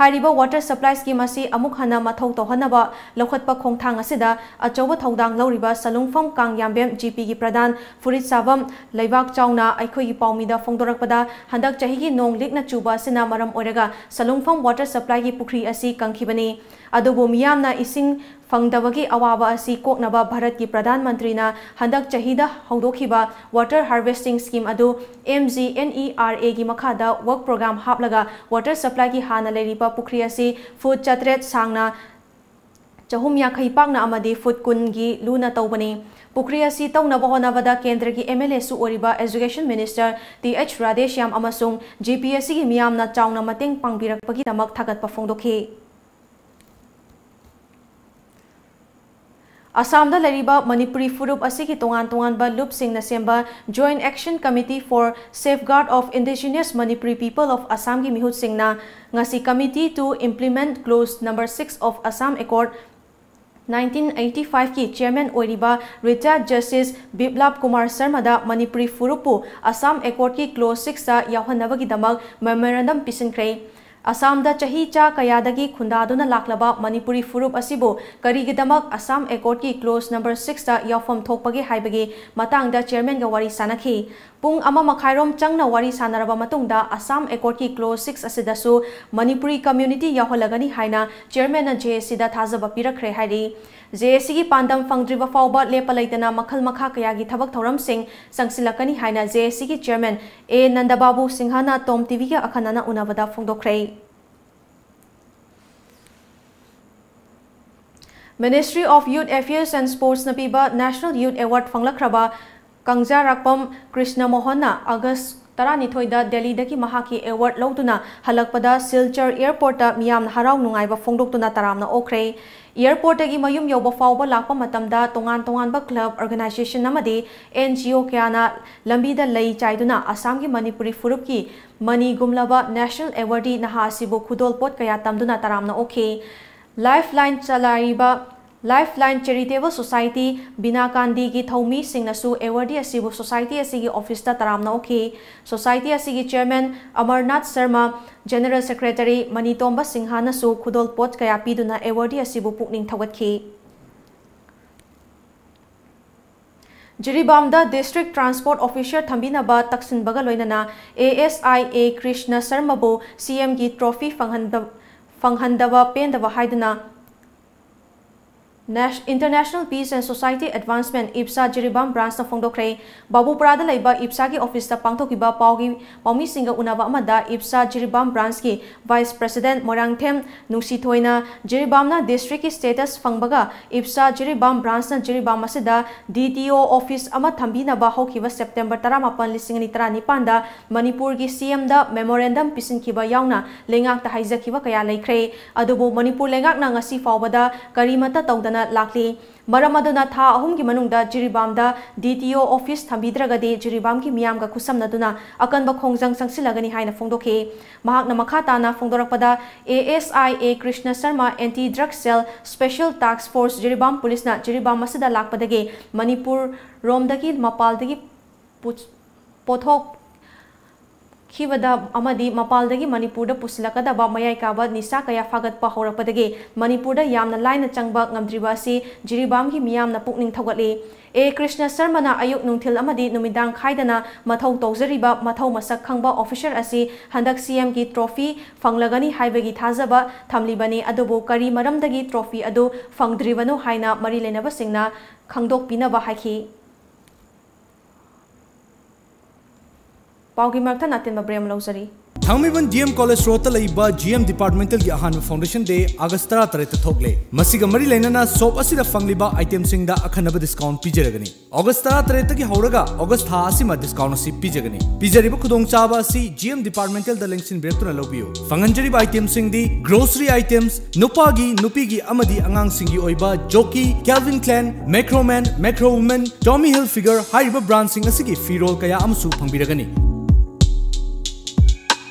ꯍꯥꯏꯔꯤꯕ ꯋꯥꯇꯔ ꯁꯄ꯭ꯂꯥꯏ ꯁ꯭ꯀꯤꯝ ꯑꯁꯤ ꯑꯃꯨꯛ ꯍꯟꯅ ꯃꯊꯧ ꯇꯧꯍꯟꯅꯕ ꯂꯧꯈꯠꯄ ꯈꯣꯡꯊꯥꯡ ꯑꯁꯤꯗ ꯑꯆꯧꯕ ꯊꯧꯗꯥꯡ ꯂꯧꯔꯤꯕ ꯁꯂꯨꯡꯐꯝ ꯀꯥꯡꯌꯥꯝꯕꯦꯝ ꯖꯤ ꯄꯤꯒꯤ ꯄ꯭ꯔꯙꯥꯟ ꯐꯨꯔꯤꯠ ꯁꯥꯕꯝ ꯂꯩꯕꯥꯛ ꯆꯥꯎꯅ ꯑꯩꯈꯣꯏꯒꯤ ꯄꯥꯎꯃꯤꯗ ꯐꯣꯡꯗꯣꯔꯛꯄꯗ, ꯍꯟꯗꯛ ꯆꯍꯤꯒꯤ ꯅꯣꯡ ꯂꯤꯛꯅ ꯆꯨꯕ ꯑꯁꯤꯅ ꯃꯔꯝ ꯑꯣꯏꯔꯒ ꯁꯂꯨꯡꯐꯝ ꯋꯥꯇꯔ ꯁꯄ꯭ꯂꯥꯏꯒꯤ ꯄꯨꯈ꯭ꯔꯤ ꯑꯁꯤ ꯀꯪꯈꯤꯕꯅꯤ꯫ ꯑꯗꯨꯕꯨ ꯃꯤꯌꯥꯝꯅ ꯏꯁꯤꯡ ꯐꯪꯗꯕꯒꯤ ꯑꯋꯥꯕ ꯑꯁꯤ ꯀꯣꯛꯅꯕ ꯚꯥꯔꯠꯀꯤ ꯄ꯭ꯔꯙꯥꯟ ꯃꯟꯇ꯭ꯔꯤꯅ ꯍꯟꯗꯛ ꯆꯍꯤꯗ ꯍꯧꯗꯣꯛꯈꯤꯕ ꯋꯥꯇꯔ ꯍꯥꯔꯚꯦꯁꯇꯤꯡ ꯁ꯭ꯀꯤꯝ ꯑꯗꯨ M G N E R ꯑꯦꯒꯤ ꯃꯈꯥꯗ ꯋꯔꯛ ꯄ꯭ꯔꯣꯒ꯭ꯔꯥꯝ ꯍꯥꯞꯂꯒ ꯋꯥꯇꯔ ꯁꯄ꯭ꯂꯥꯏꯒꯤ ꯍꯥꯟꯅ ꯂꯩꯔꯤꯕ ꯄꯨꯈ꯭ꯔꯤ ꯑꯁꯤ ꯐꯨꯠ ꯆꯥꯇ꯭ꯔꯦꯠ ꯁꯥꯡꯅ, ꯆꯍꯨꯝ ꯌꯥꯡꯈꯩ ꯄꯥꯛꯅ ꯑꯃꯗꯤ ꯐꯨꯠ ꯀꯨꯟꯒꯤ ꯂꯨꯅ ꯇꯧꯕꯅꯤ꯫ ꯄꯨꯈ꯭ꯔꯤ ꯑꯁꯤ ꯇꯧꯅꯕ ꯍꯣꯠꯅꯕꯗ ꯀꯦꯟꯗ꯭ꯔꯒꯤ ꯑꯦꯝ ꯑꯦꯜ ꯑꯦꯁꯨ ꯑꯣꯏꯔꯤꯕ education minister T H Radheshyam ꯑꯃꯁꯨꯡ ꯖꯤ ꯄꯤ ꯑꯦꯁ ꯁꯤꯒꯤ ꯃꯤꯌꯥꯝꯅ ꯆꯥꯎꯅ ꯃꯇꯦꯡ ꯄꯥꯡꯕꯤꯔꯛꯄꯒꯤꯗꯃꯛ ꯊꯥꯒꯠꯄ ꯐꯣꯡꯗꯣꯛꯈꯤ꯫ ꯑꯁꯥꯝꯗ ꯂꯩꯔꯤꯕ ꯃꯅꯤꯄꯨꯔꯤ ꯐꯨꯔꯨꯞ ꯑꯁꯤꯒꯤ ꯇꯣꯉꯥꯟ ꯇꯣꯉꯥꯟꯕ ꯂꯨꯞꯁꯤꯡꯅ ꯁꯦꯝꯕ Joint Action Committee for Safeguard of Indigenous Manipuri People of Assamꯒꯤ ꯃꯤꯍꯨꯠꯁꯤꯡꯅ ꯉꯁꯤ Committee to Implement Clause Number Six of Assam Accord nineteen eighty fiveꯀꯤ chairman ꯑꯣꯏꯔꯤꯕ retired Justice ꯕꯤꯞꯂꯥꯞ Kumar ꯁꯔꯃꯗ Manipuri ꯐꯨꯔꯨꯞꯄꯨ Assam Accordꯀꯤ Clause Sixꯇ ꯌꯥꯎꯍꯟꯅꯕꯒꯤꯗꯃꯛ memorandum ꯄꯤꯁꯤꯟꯈ꯭ꯔꯦ꯫ ꯑꯁꯥꯝꯗ ꯆꯍꯤ ꯆꯥ ꯀꯌꯥꯗꯒꯤ ꯈꯨꯟꯗꯥꯗꯨꯅ ꯂꯥꯛꯂꯕ ꯃꯅꯤꯄꯨꯔꯤ ꯐꯨꯔꯨꯞ ꯑꯁꯤꯕꯨ ꯀꯔꯤꯒꯤꯗꯃꯛ Assam Accordꯀꯤ Clause Number Sixꯇ ꯌꯥꯎꯐꯝ ꯊꯣꯛꯄꯒꯦ ꯍꯥꯏꯕꯒꯤ ꯃꯇꯥꯡꯗ chairmanꯒ ꯋꯥꯔꯤ ꯁꯥꯅꯈꯤ꯫ ꯄꯨꯡ ꯑꯃ ꯃꯈꯥꯏꯔꯣꯝ ꯆꯪꯅ ꯋꯥꯔꯤ ꯁꯥꯅꯔꯕ ꯃꯇꯨꯡꯗ Assam Accordꯀꯤ Clause Six ꯑꯁꯤꯗꯁꯨ ꯃꯅꯤꯄꯨꯔꯤ community ꯌꯥꯎꯍꯜꯂꯒꯅꯤ ꯍꯥꯏꯅ chairmanꯅ ꯖꯦ ꯑꯦ ꯁꯤꯗ ꯊꯥꯖꯕ ꯄꯤꯔꯛꯈ꯭ꯔꯦ ꯍꯥꯏꯔꯤ꯫ ꯖꯦ ꯑꯦ ꯁꯤꯒꯤ ꯄꯥꯟꯗꯝ ꯐꯪꯗ꯭ꯔꯤꯕ ꯐꯥꯎꯕ ꯂꯦꯞꯄ ꯂꯩꯇꯅ ꯃꯈꯜ ꯃꯈꯥ ꯀꯌꯥꯒꯤ ꯊꯕꯛ ꯊꯧꯔꯝꯁꯤꯡ ꯆꯪꯁꯤꯜꯂꯛꯀꯅꯤ ꯍꯥꯏꯅ ꯖꯦ ꯑꯦ ꯁꯤꯒꯤ chairman ꯑꯦ ꯅꯟꯗꯕꯥꯕꯨ ꯁꯤꯡꯍꯅ ꯇꯣꯝ ꯇꯤꯚꯤꯒ ꯑꯈꯟꯅꯅ ꯎꯅꯕꯗ ꯐꯣꯡꯗꯣꯛꯈ꯭ꯔꯦ꯫ Ministry of Youth Affairs and Sportsꯅ ꯄꯤꯕ National Youth Award ꯐꯪꯂꯛꯈ꯭ꯔꯕ ꯀꯪꯖꯥꯔꯥꯛꯄꯝ ꯀ꯭ꯔꯤꯁꯅ ꯃꯣꯍꯟꯅ ꯑꯥꯒꯁ ꯇꯔꯥꯅꯤꯊꯣꯏꯗ ꯗꯦꯜꯂꯤꯗꯒꯤ ꯃꯍꯥꯛꯀꯤ award ꯂꯧꯗꯨꯅ ꯍꯜꯂꯛꯄꯗ ꯁꯤꯜꯆꯔ airportꯇ ꯃꯤꯌꯥꯝꯅ ꯍꯔꯥꯎ ꯅꯨꯡꯉꯥꯏꯕ ꯐꯣꯡꯗꯣꯛꯇꯨꯅ ꯇꯔꯥꯝꯅ ꯑꯣꯛꯈ꯭ꯔꯦ꯫ ꯑꯦꯌꯔꯄꯣꯔꯠꯇꯒꯤ ꯃꯌꯨꯝ ꯌꯧꯕ ꯐꯥꯎꯕ ꯂꯥꯛꯄ ꯃꯇꯝꯗ ꯇꯣꯉꯥꯟ ꯇꯣꯉꯥꯟꯕ ꯀ꯭ꯂꯕ, ꯑꯣꯔꯒꯅꯥꯏꯖꯦꯁꯟ ꯑꯃꯗꯤ ꯑꯦꯟ ꯖꯤ ꯑꯣ ꯀꯌꯥꯅ ꯂꯝꯕꯤꯗ ꯂꯩ ꯆꯥꯏꯗꯨꯅ ꯑꯁꯥꯝꯒꯤ ꯃꯅꯤꯄꯨꯔꯤ ꯐꯨꯔꯨꯞꯀꯤ ꯃꯅꯤꯒꯨꯝꯂꯕ ꯅꯦꯁꯅꯦꯜ ꯑꯦꯋꯥꯔꯗꯤ ꯅꯍꯥ ꯑꯁꯤꯕꯨ ꯈꯨꯗꯣꯜꯄꯣꯠ ꯀꯌꯥ ꯇꯝꯗꯨꯅ ꯇꯔꯥꯝꯅ ꯑꯣꯛꯈꯤ꯫ ꯂꯥꯏꯐ ꯂꯥꯏꯟ ꯆꯂꯥꯏꯔꯤꯕ ꯂꯥꯏꯐ ꯂꯥꯏꯟ ꯆꯦꯔꯤꯇꯦꯕꯜ ꯁꯣꯁꯥꯏꯇꯤ ꯕꯤꯅꯥꯀꯥꯟꯗꯤꯒꯤ ꯊꯧꯃꯤꯁꯤꯡꯅꯁꯨ ꯑꯦꯋꯥꯔꯗꯤ ꯑꯁꯤꯕꯨ ꯁꯣꯁꯥꯏꯇꯤ ꯑꯁꯤꯒꯤ ꯑꯣꯐꯤꯁꯇ ꯇꯔꯥꯝꯅ ꯑꯣꯛꯈꯤ꯫ ꯁꯣꯁꯥꯏꯇꯤ ꯑꯁꯤꯒꯤ chairman Amarnath Sharma, general secretary ꯃꯅꯤꯇꯣꯝꯕ ꯁꯤꯡꯍꯥꯅꯁꯨ ꯈꯨꯗꯣꯜꯄꯣꯠ ꯀꯌꯥ ꯄꯤꯗꯨꯅ ꯑꯦꯋꯥꯔꯗꯤ ꯑꯁꯤꯕꯨ ꯄꯨꯛꯅꯤꯡ ꯊꯧꯒꯠꯈꯤ꯫ ꯖꯤꯔꯤꯕꯥꯝꯗ ꯗꯤꯁꯇ꯭ꯔꯤꯛ ꯇ꯭ꯔꯥꯟꯁꯄꯣꯔꯠ ꯑꯣꯐꯤꯁꯔ ꯊꯝꯕꯤꯅꯕ ꯇꯛꯁꯤꯟꯕꯒ ꯂꯣꯏꯅꯅ A S I A Krishna ꯁꯔꯃꯕꯨ ꯁꯤ ꯑꯦꯝꯒꯤ ꯇ꯭ꯔꯣꯐꯤ ꯐꯪꯍꯟꯗ-, ꯐꯪꯍꯟꯗꯕ ꯄꯦꯟꯗꯕ ꯍꯥꯏꯗꯨꯅ ꯅꯦꯁ-, International Peace and Society Advancement, IPSA Jiribam ꯕ꯭ꯔꯥꯟꯁꯅ ꯐꯣꯡꯗꯣꯛꯈ꯭ꯔꯦ꯫ ꯕꯥꯕꯨꯄꯨꯔꯥꯗ ꯂꯩꯕ ꯏꯞꯁꯥꯒꯤ ꯑꯣꯐꯤꯁꯇ ꯄꯥꯡꯊꯣꯛꯈꯤꯕ ꯄꯥꯎꯒꯤ ꯄꯥꯎꯃꯤꯁꯤꯡꯒ ꯎꯅꯕ ꯑꯃꯗ ꯏꯞꯁꯥ ꯖꯤꯔꯤꯕꯥꯝ ꯕ꯭ꯔꯥꯟꯁꯀꯤ ꯚꯥꯏꯁ ꯄ꯭ꯔꯦꯁꯤꯗꯦꯟꯠ ꯃꯣꯏꯔꯥꯡꯊꯦꯝ ꯅꯨꯡꯁꯤꯊꯣꯏꯅ ꯖꯤꯔꯤꯕꯥꯝꯅ ꯗꯤꯁꯇ꯭ꯔꯤꯛꯀꯤ ꯁ꯭ꯇꯦꯇꯁ ꯐꯪꯕꯒ ꯏꯞꯁꯥ ꯖꯤꯔꯤꯕꯥꯝ ꯕ꯭ꯔꯥꯟꯁꯅ ꯖꯤꯔꯤꯕꯥꯝ ꯑꯁꯤꯗ ꯗꯤ ꯇꯤ ꯑꯣ ꯑꯣꯐꯤꯁ ꯑꯃ ꯊꯝꯕꯤꯅꯕ ꯍꯧꯈꯤꯕ ꯁꯦꯞꯇꯦꯝꯕꯔ ꯇꯔꯥꯃꯥꯄꯟ, ꯂꯤꯁꯤꯡ ꯑꯅꯤ ꯇꯔꯥꯅꯤꯄꯥꯟꯗ ꯃꯅꯤꯄꯨꯔꯒꯤ ꯁꯤ ꯑꯦꯝꯗ ꯃꯦꯃꯣꯔꯦꯟꯗꯝ ꯄꯤꯁꯤꯟꯈꯤꯕ ꯌꯥꯎꯅ ꯂꯩꯉꯥꯛꯇ ꯍꯥꯏꯖꯈꯤꯕ ꯀꯌꯥ ꯂꯩꯈ꯭ꯔꯦ꯫ ꯑꯗꯨꯕꯨ ꯃꯅꯤꯄꯨꯔ ꯂꯩꯉꯥꯛꯅ ꯉꯁꯤ ꯐꯥꯎꯕꯗ ꯀꯔꯤꯃꯠꯇ ꯇꯧꯗꯅ ꯂꯥꯛꯂꯤ꯫ ꯃꯔꯝ ꯑꯗꯨꯅ ꯊꯥ ꯑꯍꯨꯝꯒꯤ ꯃꯅꯨꯡꯗ ꯖꯤꯔꯤꯕꯥꯝꯗ ꯗꯤ ꯇꯤ ꯑꯣ ꯑꯣꯐꯤꯁ ꯊꯝꯕꯤꯗ꯭ꯔꯒꯗꯤ ꯖꯤꯔꯤꯕꯥꯝꯒꯤ ꯃꯤꯌꯥꯝꯒ ꯈꯨꯠꯁꯝꯅꯗꯨꯅ ꯑꯀꯟꯕ ꯈꯣꯡꯖꯪ ꯆꯪꯁꯤꯜꯂꯒꯅꯤ ꯍꯥꯏꯅ ꯐꯣꯡꯗꯣꯛꯈꯤ꯫ ꯃꯍꯥꯛꯅ ꯃꯈꯥ ꯇꯥꯅ ꯐꯣꯡꯗꯣꯔꯛꯄꯗ, A S I A Krishna Sharma anti drug cell special task force Jiribam ꯄꯨꯂꯤꯁꯅ ꯖꯤꯔꯤꯕꯥꯝ ꯑꯁꯤꯗ ꯂꯥꯛꯄꯗꯒꯤ ꯃꯅꯤꯄꯨꯔ ꯔꯣꯝꯗꯒꯤ ꯃꯄꯥꯜꯗꯒꯤ ꯄꯨ-, ꯄꯣꯠꯊꯣꯛ ꯈꯤꯕꯗ ꯑꯃꯗꯤ ꯃꯄꯥꯜꯗꯒꯤ ꯃꯅꯤꯄꯨꯔꯗ ꯄꯨꯁꯤꯜꯂꯛꯀꯗꯕ ꯃꯌꯥꯏ ꯀꯥꯕ ꯅꯤꯁꯥ ꯀꯌꯥ ꯐꯥꯒꯠꯄ ꯍꯧꯔꯛꯄꯗꯒꯤ ꯃꯅꯤꯄꯨꯔꯗ ꯌꯥꯝꯅ ꯂꯥꯏꯅ ꯆꯪꯕ ꯉꯝꯗ꯭ꯔꯤꯕ ꯑꯁꯤ ꯖꯤꯔꯤꯕꯥꯝꯒꯤ ꯃꯤꯌꯥꯝꯅ ꯄꯨꯛꯅꯤꯡ ꯊꯧꯒꯠꯂꯤ꯫ ꯑꯦ ꯀ꯭ꯔꯤꯁꯅ ꯁꯔꯃꯅ ꯑꯌꯨꯛ, ꯅꯨꯡꯊꯤꯜ ꯑꯃꯗꯤ ꯅꯨꯃꯤꯗꯥꯡ ꯈꯥꯏꯗꯅ ꯃꯊꯧ ꯇꯧꯖꯔꯤꯕ ꯃꯊꯧ ꯃꯁꯛ ꯈꯪꯕ ꯑꯣꯐꯤꯁꯔ ꯑꯁꯤ ꯍꯟꯗꯛ ꯁꯤ ꯑꯦꯝꯒꯤ ꯇ꯭ꯔꯣꯐꯤ ꯐꯪꯂꯒꯅꯤ ꯍꯥꯏꯕꯒꯤ ꯊꯥꯖꯕ ꯊꯝꯂꯤꯕꯅꯤ꯫ ꯑꯗꯨꯕꯨ ꯀꯔꯤ ꯃꯔꯝꯗꯒꯤ ꯇ꯭ꯔꯣꯐꯤ ꯑꯗꯨ ꯐꯪꯗ꯭ꯔꯤꯕꯅꯣ ꯍꯥꯏꯅ ꯃꯔꯤ ꯂꯩꯅꯕꯁꯤꯡꯅ ꯈꯪꯗꯣꯛꯄꯤꯅꯕ ꯍꯥꯏꯈꯤ꯫ ꯄꯥꯎꯒꯤ ꯃꯔꯛꯇ ꯅꯥꯇꯦꯟꯕ ꯕ꯭ꯔꯦꯛ ꯑꯃ ꯂꯧꯖꯔꯤ꯫ ꯊꯥꯡꯃꯩꯕꯟ ꯗꯤ ꯑꯦꯝ ꯀꯣꯂꯦꯖ ꯔꯣꯗꯇ ꯂꯩꯕ ꯖꯤ ꯑꯦꯝ ꯗꯤꯄꯥꯔꯠꯃꯦꯟꯇꯦꯜꯒꯤ ꯑꯍꯥꯟꯕ ꯐꯥꯎꯟꯗꯦꯁꯟ ꯗꯦ ꯑꯥꯒꯁ ꯇꯔꯥꯇꯔꯦꯠꯇ ꯊꯣꯛꯂꯦ꯫ ꯃꯁꯤꯒ ꯃꯔꯤ ꯂꯩꯅꯅ ꯁꯣꯞ ꯑꯁꯤꯗ ꯐꯪꯂꯤꯕ ꯑꯥꯏꯇꯦꯝꯁꯤꯡꯗ ꯑꯈꯟꯅꯕ ꯗꯤꯁꯀꯥꯎꯟ ꯄꯤꯖꯔꯒꯅꯤ꯫ ꯑꯣꯒꯁ ꯇꯔꯥꯇꯔꯦꯠꯇꯒꯤ ꯍꯧꯔꯒ ꯑꯣꯒꯁ ꯊꯥ ꯑꯁꯤꯃ ꯗꯤꯁꯀꯥꯎꯟ ꯑꯁꯤ ꯄꯤꯖꯒꯅꯤ꯫ ꯄꯤꯖꯔꯤꯕ ꯈꯨꯗꯣꯡꯆꯥꯕ ꯑꯁꯤ ꯖꯤ ꯑꯦꯝ ꯗꯤꯄꯥꯔꯠꯃꯦꯟꯇꯦꯜꯗ ꯂꯦꯡꯁꯤꯟꯕꯤꯔꯛꯇꯨꯅ ꯂꯧꯕꯤꯌꯨ꯫ ꯐꯪꯍꯟꯖꯔꯤꯕ ꯑꯥꯏꯇꯦꯝꯁꯤꯡꯗꯤ ꯒ꯭ꯔꯣꯁꯔꯤ ꯑꯥꯏꯇꯦꯝꯁ, ꯅꯨꯄꯥꯒꯤ, ꯅꯨꯄꯤꯒꯤ ꯑꯃꯗꯤ ꯑꯉꯥꯡꯁꯤꯡꯒꯤ ꯑꯣꯏꯕ Jockey, Calvin Klein, Macroman, Macrowoman, Tommy Hilfiger ꯍꯥꯏꯔꯤꯕ ꯕ꯭ꯔꯥꯟꯁꯤꯡ ꯑꯁꯤꯒꯤ ꯐꯤꯔꯣꯜ ꯀꯌꯥ ꯑꯃꯁꯨ ꯐꯪꯕꯤꯔꯒꯅꯤ꯫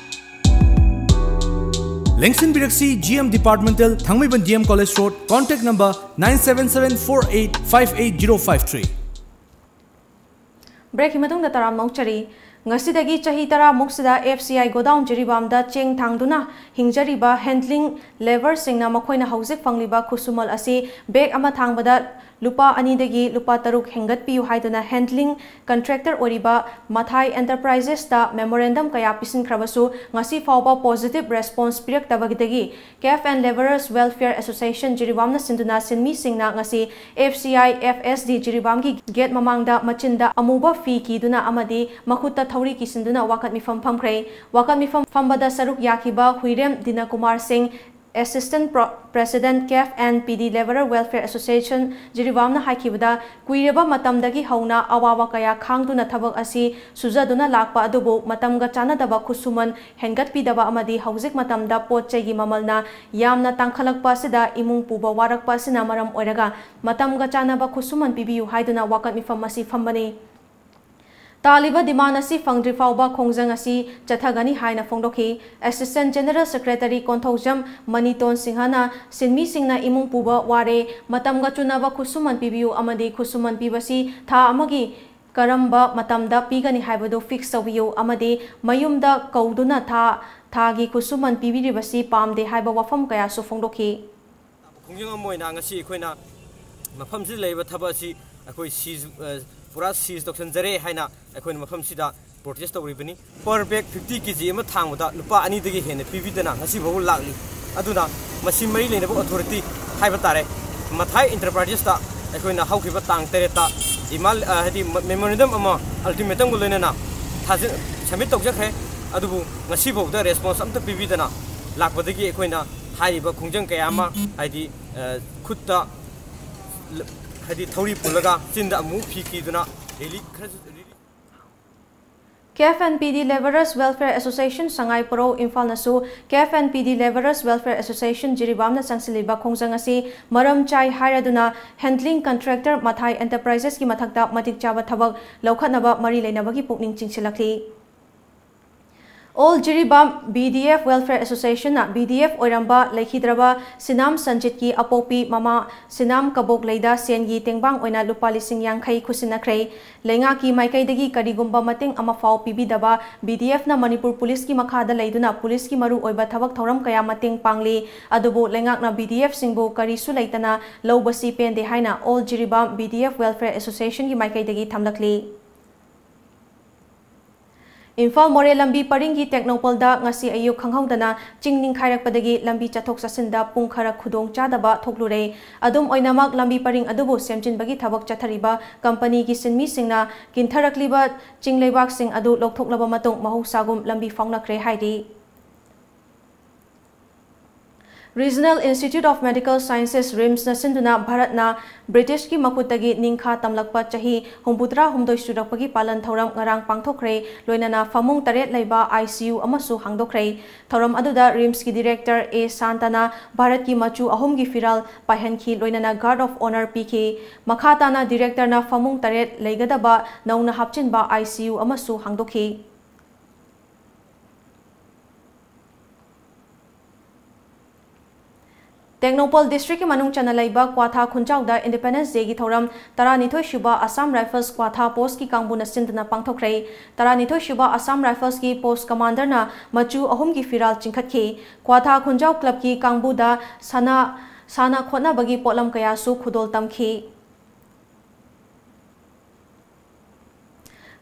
ꯂꯦꯡꯁꯤꯟꯕꯤꯔꯛꯁꯤ G M departmental, Thangmeiband D M college road, contact number nine seven seven four eight five eight zero five three꯫ ꯕ꯭ꯔꯦꯛꯀꯤ ꯃꯇꯨꯡꯗ ꯇꯔꯥꯝꯅ ꯑꯣꯛꯆꯔꯤ꯫ ꯉꯁꯤꯗꯒꯤ ꯆꯍꯤ ꯇꯔꯥꯃꯨꯛꯁꯤꯗ ꯑꯦꯐ ꯁꯤ ꯑꯥꯏ ꯒꯣꯗꯥꯎꯟ ꯖꯤꯔꯤꯕꯥꯝꯗ ꯆꯦꯡ ꯊꯥꯡꯗꯨꯅ ꯍꯤꯡꯖꯔꯤꯕ ꯍꯦꯟꯗ꯭ꯂꯤꯡ ꯂꯦꯕꯔꯁꯤꯡꯅ ꯃꯈꯣꯏꯅ ꯍꯧꯖꯤꯛ ꯐꯪꯂꯤꯕ ꯈꯨꯠꯁꯨꯃꯜ ꯑꯁꯤ ꯕꯦꯒ ꯑꯃ ꯊꯥꯡꯕꯗ ꯂꯨꯄꯥ ꯑꯅꯤꯗꯒꯤ ꯂꯨꯄꯥ ꯇꯔꯨꯛ ꯍꯦꯟꯒꯠꯄꯤꯌꯨ ꯍꯥꯏꯗꯨꯅ ꯍꯦꯟꯗ꯭ꯂꯤꯡ ꯀꯟꯇ꯭ꯔꯦꯛꯇꯔ ꯑꯣꯏꯔꯤꯕ ꯃꯊꯥꯏ ꯑꯦꯟꯇꯔꯄ꯭ꯔꯥꯏꯖꯦꯁꯇ ꯃꯦꯃꯣꯔꯦꯟꯗꯝ ꯀꯌꯥ ꯄꯤꯁꯤꯟꯈ꯭ꯔꯕꯁꯨ ꯉꯁꯤ ꯐꯥꯎꯕ ꯄꯣꯖꯤꯇꯤꯚ ꯔꯦꯁꯄꯣꯟꯁ ꯄꯤꯔꯛꯇꯕꯗꯒꯤ ꯀꯦꯐ ꯑꯦꯟ ꯂꯦꯕꯔꯔꯁ ꯋꯦꯜꯐꯤꯌꯔ ꯑꯦꯁꯣꯁꯤꯌꯦꯁꯟ ꯖꯤꯔꯤꯕꯥꯝꯅ ꯁꯤꯟꯗꯨꯅ ꯁꯤꯟꯃꯤꯁꯤꯡꯅ ꯉꯁꯤ F C I F S D ꯖꯤꯔꯤꯕꯥꯝꯒꯤ get ꯃꯃꯥꯡꯗ ꯃꯆꯤꯟꯗ ꯑꯃꯨꯕ ꯐꯤ ꯀꯤꯗꯨꯅ ꯑꯃꯗꯤ ꯃꯈꯨꯠꯇ ꯊꯧꯔꯤ ꯀꯤꯁꯤꯟꯗꯨꯅ ꯋꯥꯀꯠ ꯃꯤꯐꯝ ꯐꯝꯈ꯭ꯔꯦ꯫ ꯋꯥꯀꯠ ꯃꯤꯐꯝ ꯐꯝꯕꯗ ꯁꯔꯨꯛ ꯌꯥꯈꯤꯕ ꯍꯨꯏꯔꯦꯝ ꯗꯤꯅꯀꯨꯃꯥꯔ ꯁꯤꯡ, ꯑꯦꯁꯤꯁꯇꯦꯟꯠ ꯄ꯭ꯔꯣ-, ꯄ꯭ꯔꯦꯁꯤꯗꯦꯟꯠ ꯀꯦꯐ ꯑꯦꯟ ꯄꯤ ꯗꯤ ꯂꯦꯕꯔꯔ ꯋꯦꯜꯐꯤꯌꯔ ꯑꯦꯁꯣꯁꯤꯌꯦꯁꯟ ꯖꯤꯔꯤꯕꯥꯝꯅ ꯍꯥꯏꯈꯤꯕꯗ, ꯀꯨꯏꯔꯕ ꯃꯇꯝꯗꯒꯤ ꯍꯧꯅ ꯑꯋꯥꯕ ꯀꯌꯥ ꯈꯥꯡꯗꯨꯅ ꯊꯕꯛ ꯑꯁꯤ ꯁꯨꯖꯗꯨꯅ ꯂꯥꯛꯄ ꯑꯗꯨꯕꯨ ꯃꯇꯝꯒ ꯆꯥꯟꯅꯗꯕ ꯈꯨꯠꯁꯨꯃꯟ ꯍꯦꯟꯒꯠꯄꯤꯗꯕ ꯑꯃꯗꯤ ꯍꯧꯖꯤꯛ ꯃꯇꯝꯗ ꯄꯣꯠ ꯆꯩꯒꯤ ꯃꯃꯜꯅ ꯌꯥꯝꯅ ꯇꯥꯡꯈꯠꯂꯛꯄ ꯑꯁꯤꯗ ꯏꯃꯨꯡ ꯄꯨꯕ ꯋꯥꯔꯛꯄ ꯑꯁꯤꯅ ꯃꯔꯝ ꯑꯣꯏꯔꯒ ꯃꯇꯝꯒ ꯆꯥꯟꯅꯕ ꯈꯨꯠꯁꯨꯃꯟ ꯄꯤꯕꯤꯌꯨ ꯍꯥꯏꯗꯨꯅ ꯋꯥꯀꯠ ꯃꯤꯐꯝ ꯑꯁꯤ ꯐꯝꯕꯅꯤ꯫ ꯇꯥꯜꯂꯤꯕ ꯗꯤꯃꯥꯟ ꯑꯁꯤ ꯐꯪꯗ꯭ꯔꯤ ꯐꯥꯎꯕ ꯈꯣꯡꯖꯪ ꯑꯁꯤ ꯆꯠꯊꯒꯅꯤ ꯍꯥꯏꯅ ꯐꯣꯡꯗꯣꯛꯈꯤ꯫ ꯑꯦꯁꯤꯁꯇꯦꯟꯠ ꯖꯦꯅꯔꯦꯜ ꯁꯦꯀ꯭ꯔꯦꯇꯔꯤ ꯀꯣꯟꯊꯧꯖꯝ ꯃꯅꯤꯇꯣꯟ ꯁꯤꯡꯍꯅ ꯁꯤꯟꯃꯤꯁꯤꯡꯅ ꯏꯃꯨꯡ ꯄꯨꯕ ꯋꯥꯔꯦ, ꯃꯇꯝꯒ ꯆꯨꯅꯕ ꯈꯨꯠꯁꯨꯃꯟ ꯄꯤꯕꯤꯌꯨ ꯑꯃꯗꯤ ꯈꯨꯠꯁꯨꯃꯟ ꯄꯤꯕꯁꯤ ꯊꯥ ꯑꯃꯒꯤ ꯀꯔꯝꯕ ꯃꯇꯝꯗ ꯄꯤꯒꯅꯤ ꯍꯥꯏꯕꯗꯨ ꯐꯤꯛꯁ ꯇꯧꯕꯤꯌꯨ ꯑꯃꯗꯤ ꯃꯌꯨꯝꯗ ꯀꯧꯗꯨꯅ ꯊꯥ ꯊꯥꯒꯤ ꯈꯨꯠꯁꯨꯃꯟ ꯄꯤꯕꯤꯔꯤꯕꯁꯤ ꯄꯥꯝꯗꯦ ꯍꯥꯏꯕ ꯋꯥꯐꯝ ꯀꯌꯥꯁꯨ ꯐꯣꯡꯗꯣꯛꯈꯤ꯫ ꯈꯣꯡꯖꯪ ꯑꯃ ꯑꯣꯏꯅ ꯉꯁꯤ ꯑꯩꯈꯣꯏꯅ ꯃꯐꯝꯁꯤꯗ ꯂꯩꯔꯤꯕ ꯊꯕꯛ ꯑꯁꯤ ꯑꯩꯈꯣꯏ ꯁꯤꯖ-, ꯑ, ꯄꯨꯔꯥ ꯁꯤꯖ ꯇꯧꯁꯟꯖꯔꯦ ꯍꯥꯏꯅ ꯑꯩꯈꯣꯏꯅ ꯃꯐꯝꯁꯤꯗ ꯄ꯭ꯔꯣꯇꯦꯁ ꯇꯧꯔꯤꯕꯅꯤ꯫ ꯄꯔ ꯕꯦꯒ ꯐꯤꯐꯇꯤ ꯀꯦ ꯖꯤ ꯑꯃ ꯊꯥꯡꯕꯗ ꯂꯨꯄꯥ ꯑꯅꯤꯗꯒꯤ ꯍꯦꯟꯅ ꯄꯤꯕꯤꯗꯅ ꯉꯁꯤ ꯐꯥꯎꯕ ꯂꯥꯛꯂꯤ꯫ ꯑꯗꯨꯅ ꯃꯁꯤ ꯃꯔꯤ ꯂꯩꯅꯕ ꯑꯣꯊꯣꯔꯤꯇꯤ ꯍꯥꯏꯕ ꯇꯥꯔꯦ, ꯃꯊꯥꯏ ꯑꯦꯟꯇꯔꯄ꯭ꯔꯥꯏꯖꯦꯁꯇ ꯑꯩꯈꯣꯏꯅ ꯍꯧꯈꯤꯕ ꯇꯥꯡ ꯇꯔꯦꯠꯇ ꯏꯃꯥ, ꯑ, ꯍꯥꯏꯗꯤ ꯃꯦꯃꯣꯔꯦꯟꯗꯝ ꯑꯃ ꯑꯜꯇꯤꯃꯦꯇꯝꯒ ꯂꯣꯏꯅꯅ ꯊꯥꯖꯤꯟ-, ꯁꯕꯃꯤꯠ ꯇꯧꯖꯈ꯭ꯔꯦ꯫ ꯑꯗꯨꯕꯨ ꯉꯁꯤꯐꯥꯎꯗ response ꯑꯝꯇ ꯄꯤꯕꯤꯗꯅ ꯂꯥꯛꯄꯗꯒꯤ ꯑꯩꯈꯣꯏꯅ ꯍꯥꯏꯔꯤꯕ ꯈꯣꯡꯖꯪ ꯀꯌꯥ ꯑꯃ, ꯍꯥꯏꯗꯤ, ꯑ, ꯈꯨꯠꯇ ꯍꯥꯏꯗꯤ ꯊꯧꯔꯤ ꯄꯨꯜꯂꯒ ꯆꯤꯟꯗ ꯑꯃꯨꯛ ꯐꯤ ꯀꯤꯗꯨꯅ rally ꯈꯔꯁꯨ, rally KFNPD Labourers Welfare Association ꯁꯉꯥꯏ ꯄꯣꯔꯧ ꯏꯝꯐꯥꯜꯅꯁꯨ KFNPD Labourers Welfare Association ꯖꯤꯔꯤꯕꯥꯝꯅ ꯆꯪꯁꯤꯜꯂꯤꯕ ꯈꯣꯡꯖꯪ ꯑꯁꯤ ꯃꯔꯝ ꯆꯥꯏ ꯍꯥꯏꯔꯗꯨꯅ handling contractor ꯃꯊꯥꯏ Enterprises ꯀꯤ ꯃꯊꯛꯇ ꯃꯇꯤꯛ ꯆꯥꯕ ꯊꯕꯛ ꯂꯧꯈꯠꯅꯕ ꯃꯔꯤ ꯂꯩꯅꯕꯒꯤ ꯄꯨꯛꯅꯤꯡ ꯆꯤꯡꯁꯤꯜꯂꯛꯂꯤ꯫ All Jiribam BDF Welfare Association ꯅ BDF ꯑꯣꯏꯔꯝꯕ ꯂꯩꯈꯤꯗ꯭ꯔꯕ ꯁꯤꯅꯥꯝ ꯁꯟꯖꯤꯠꯀꯤ ꯑꯄꯣꯛꯄꯤ ꯃꯃꯥ ꯁꯤꯅꯥꯝ ꯀꯕꯣꯛꯂꯩꯗ ꯁꯦꯟꯒꯤ ꯇꯦꯡꯕꯥꯡ ꯑꯣꯏꯅ ꯂꯨꯄꯥ ꯂꯤꯁꯤꯡ ꯌꯥꯡꯈꯩ ꯈꯨꯠꯁꯤꯟꯅꯈ꯭ꯔꯦ꯫ ꯂꯩꯉꯥꯛꯀꯤ ꯃꯥꯏꯀꯩꯗꯒꯤ ꯀꯔꯤꯒꯨꯝꯕ ꯃꯇꯦꯡ ꯑꯃꯐꯥꯎ ꯄꯤꯕꯤꯗꯕ BDF ꯅ ꯃꯅꯤꯄꯨꯔ ꯄꯨꯂꯤꯁꯀꯤ ꯃꯈꯥꯗ ꯂꯩꯗꯨꯅ ꯄꯨꯂꯤꯁꯀꯤ ꯃꯔꯨ ꯑꯣꯏꯕ ꯊꯕꯛ ꯊꯧꯔꯝ ꯀꯌꯥ ꯃꯇꯦꯡ ꯄꯥꯡꯂꯤ꯫ ꯑꯗꯨꯕꯨ ꯂꯩꯉꯥꯛꯅ BDF ꯁꯤꯡꯕꯨ ꯀꯔꯤꯁꯨ ꯂꯩꯇꯅ ꯂꯧꯕꯁꯤ ꯄꯦꯟꯗꯦ ꯍꯥꯏꯅ All Jiribam BDF Welfare Association ꯒꯤ ꯃꯥꯏꯀꯩꯗꯒꯤ ꯊꯝꯂꯛꯂꯤ꯫ ꯏꯝꯐꯥꯜ ꯃꯣꯔꯦ ꯂꯝꯕꯤ ꯄꯔꯤꯡꯒꯤ ꯇꯦꯡꯅꯧꯄꯜꯗ ꯉꯁꯤ ꯑꯌꯨꯛ ꯈꯪꯍꯧꯗꯅ ꯆꯤꯡ ꯅꯤꯡꯈꯥꯏꯔꯛꯄꯗꯒꯤ ꯂꯝꯕꯤ ꯆꯠꯊꯣꯛ ꯆꯠꯁꯤꯟꯗ ꯄꯨꯡ ꯈꯔ ꯈꯨꯗꯣꯡ ꯆꯥꯗꯕ ꯊꯣꯛꯂꯨꯔꯦ꯫ ꯑꯗꯨꯝ ꯑꯣꯏꯅꯃꯛ, ꯂꯝꯕꯤ ꯄꯔꯤꯡ ꯑꯗꯨꯕꯨ ꯁꯦꯝꯖꯤꯟꯕꯒꯤ ꯊꯕꯛ ꯆꯠꯊꯔꯤꯕ ꯀꯝꯄꯅꯤꯒꯤ ꯁꯤꯟꯃꯤꯁꯤꯡꯅ ꯀꯤꯟꯊꯔꯛꯂꯤꯕ ꯆꯤꯡ ꯂꯩꯕꯥꯛꯁꯤꯡ ꯑꯗꯨ ꯂꯧꯊꯣꯛꯂꯕ ꯃꯇꯨꯡ ꯃꯍꯧꯁꯥꯒꯨꯝ ꯂꯝꯕꯤ ꯐꯥꯎꯅꯈ꯭ꯔꯦ ꯍꯥꯏꯔꯤ꯫ Regional Institute of Medical Sciences, RIMS ꯅ ꯁꯤꯟꯗꯨꯅ ꯚꯥꯔꯠꯅ ꯕ꯭ꯔꯤꯇꯤꯁꯀꯤ ꯃꯈꯨꯠꯇꯒꯤ ꯅꯤꯡꯈꯥ ꯇꯝꯂꯛꯄ ꯆꯍꯤ ꯍꯨꯝꯐꯨꯇꯔꯥ ꯍꯨꯝꯗꯣꯏ ꯁꯨꯔꯛꯄꯒꯤ ꯄꯥꯂꯟ ꯊꯧꯔꯝ ꯉꯔꯥꯡ ꯄꯥꯡꯊꯣꯛꯈ꯭ꯔꯦ꯫ ꯂꯣꯏꯅꯅ ꯐꯃꯨꯡ ꯇꯔꯦꯠ ꯂꯩꯕ ICU ꯑꯃꯁꯨ ꯍꯥꯡꯗꯣꯛꯈ꯭ꯔꯦ꯫ ꯊꯧꯔꯝ ꯑꯗꯨꯗ RIMS ꯀꯤ Director A ꯁꯥꯟꯇꯅ ꯚꯥꯔꯠꯀꯤ ꯃꯆꯨ ꯑꯍꯨꯝꯒꯤ ꯐꯤꯔꯥꯜ ꯄꯥꯏꯍꯟꯈꯤ, ꯂꯣꯏꯅꯅ Guard of Honour ꯄꯤꯈꯤ꯫ ꯃꯈꯥ ꯇꯥꯅ Director ꯅ ꯐꯃꯨꯡ ꯇꯔꯦꯠ ꯂꯩꯒꯗꯕ ꯅꯧꯅ ꯍꯥꯞꯆꯤꯟꯕ ICU ꯑꯃꯁꯨ ꯍꯥꯡꯗꯣꯛꯈꯤ꯫ ꯇꯦꯡꯅꯧꯄꯜ district ꯀꯤ ꯃꯅꯨꯡ ꯆꯟꯅ ꯂꯩꯕ ꯀ꯭ꯋꯥꯊꯥ ꯈꯨꯟꯖꯥꯎꯗ Independence Day ꯒꯤ ꯊꯧꯔꯝ ꯇꯔꯥꯅꯤꯊꯣꯏ ꯁꯨꯕ Assam Rifles ꯀ꯭ꯋꯥꯊꯥ post ꯀꯤ ꯀꯥꯡꯕꯨꯅ ꯁꯤꯟꯗꯨꯅ ꯄꯥꯡꯊꯣꯛꯈ꯭ꯔꯦ꯫ ꯇꯔꯥꯅꯤꯊꯣꯏ ꯁꯨꯕ Assam Rifles ꯀꯤ post commander ꯅ ꯃꯆꯨ ꯑꯍꯨꯝꯒꯤ ꯐꯤꯔꯥꯜ ꯆꯤꯡꯈꯠꯈꯤ꯫ ꯀ꯭ꯋꯥꯊꯥ ꯈꯨꯟꯖꯥꯎ club ꯀꯤ ꯀꯥꯡꯕꯨꯗ ꯁꯥꯟꯅ, ꯁꯥꯟꯅ ꯈꯣꯠꯅꯕꯒꯤ ꯄꯣꯠꯂꯝ ꯀꯌꯥꯁꯨ ꯈꯨꯗꯣꯜ ꯇꯝꯈꯤ꯫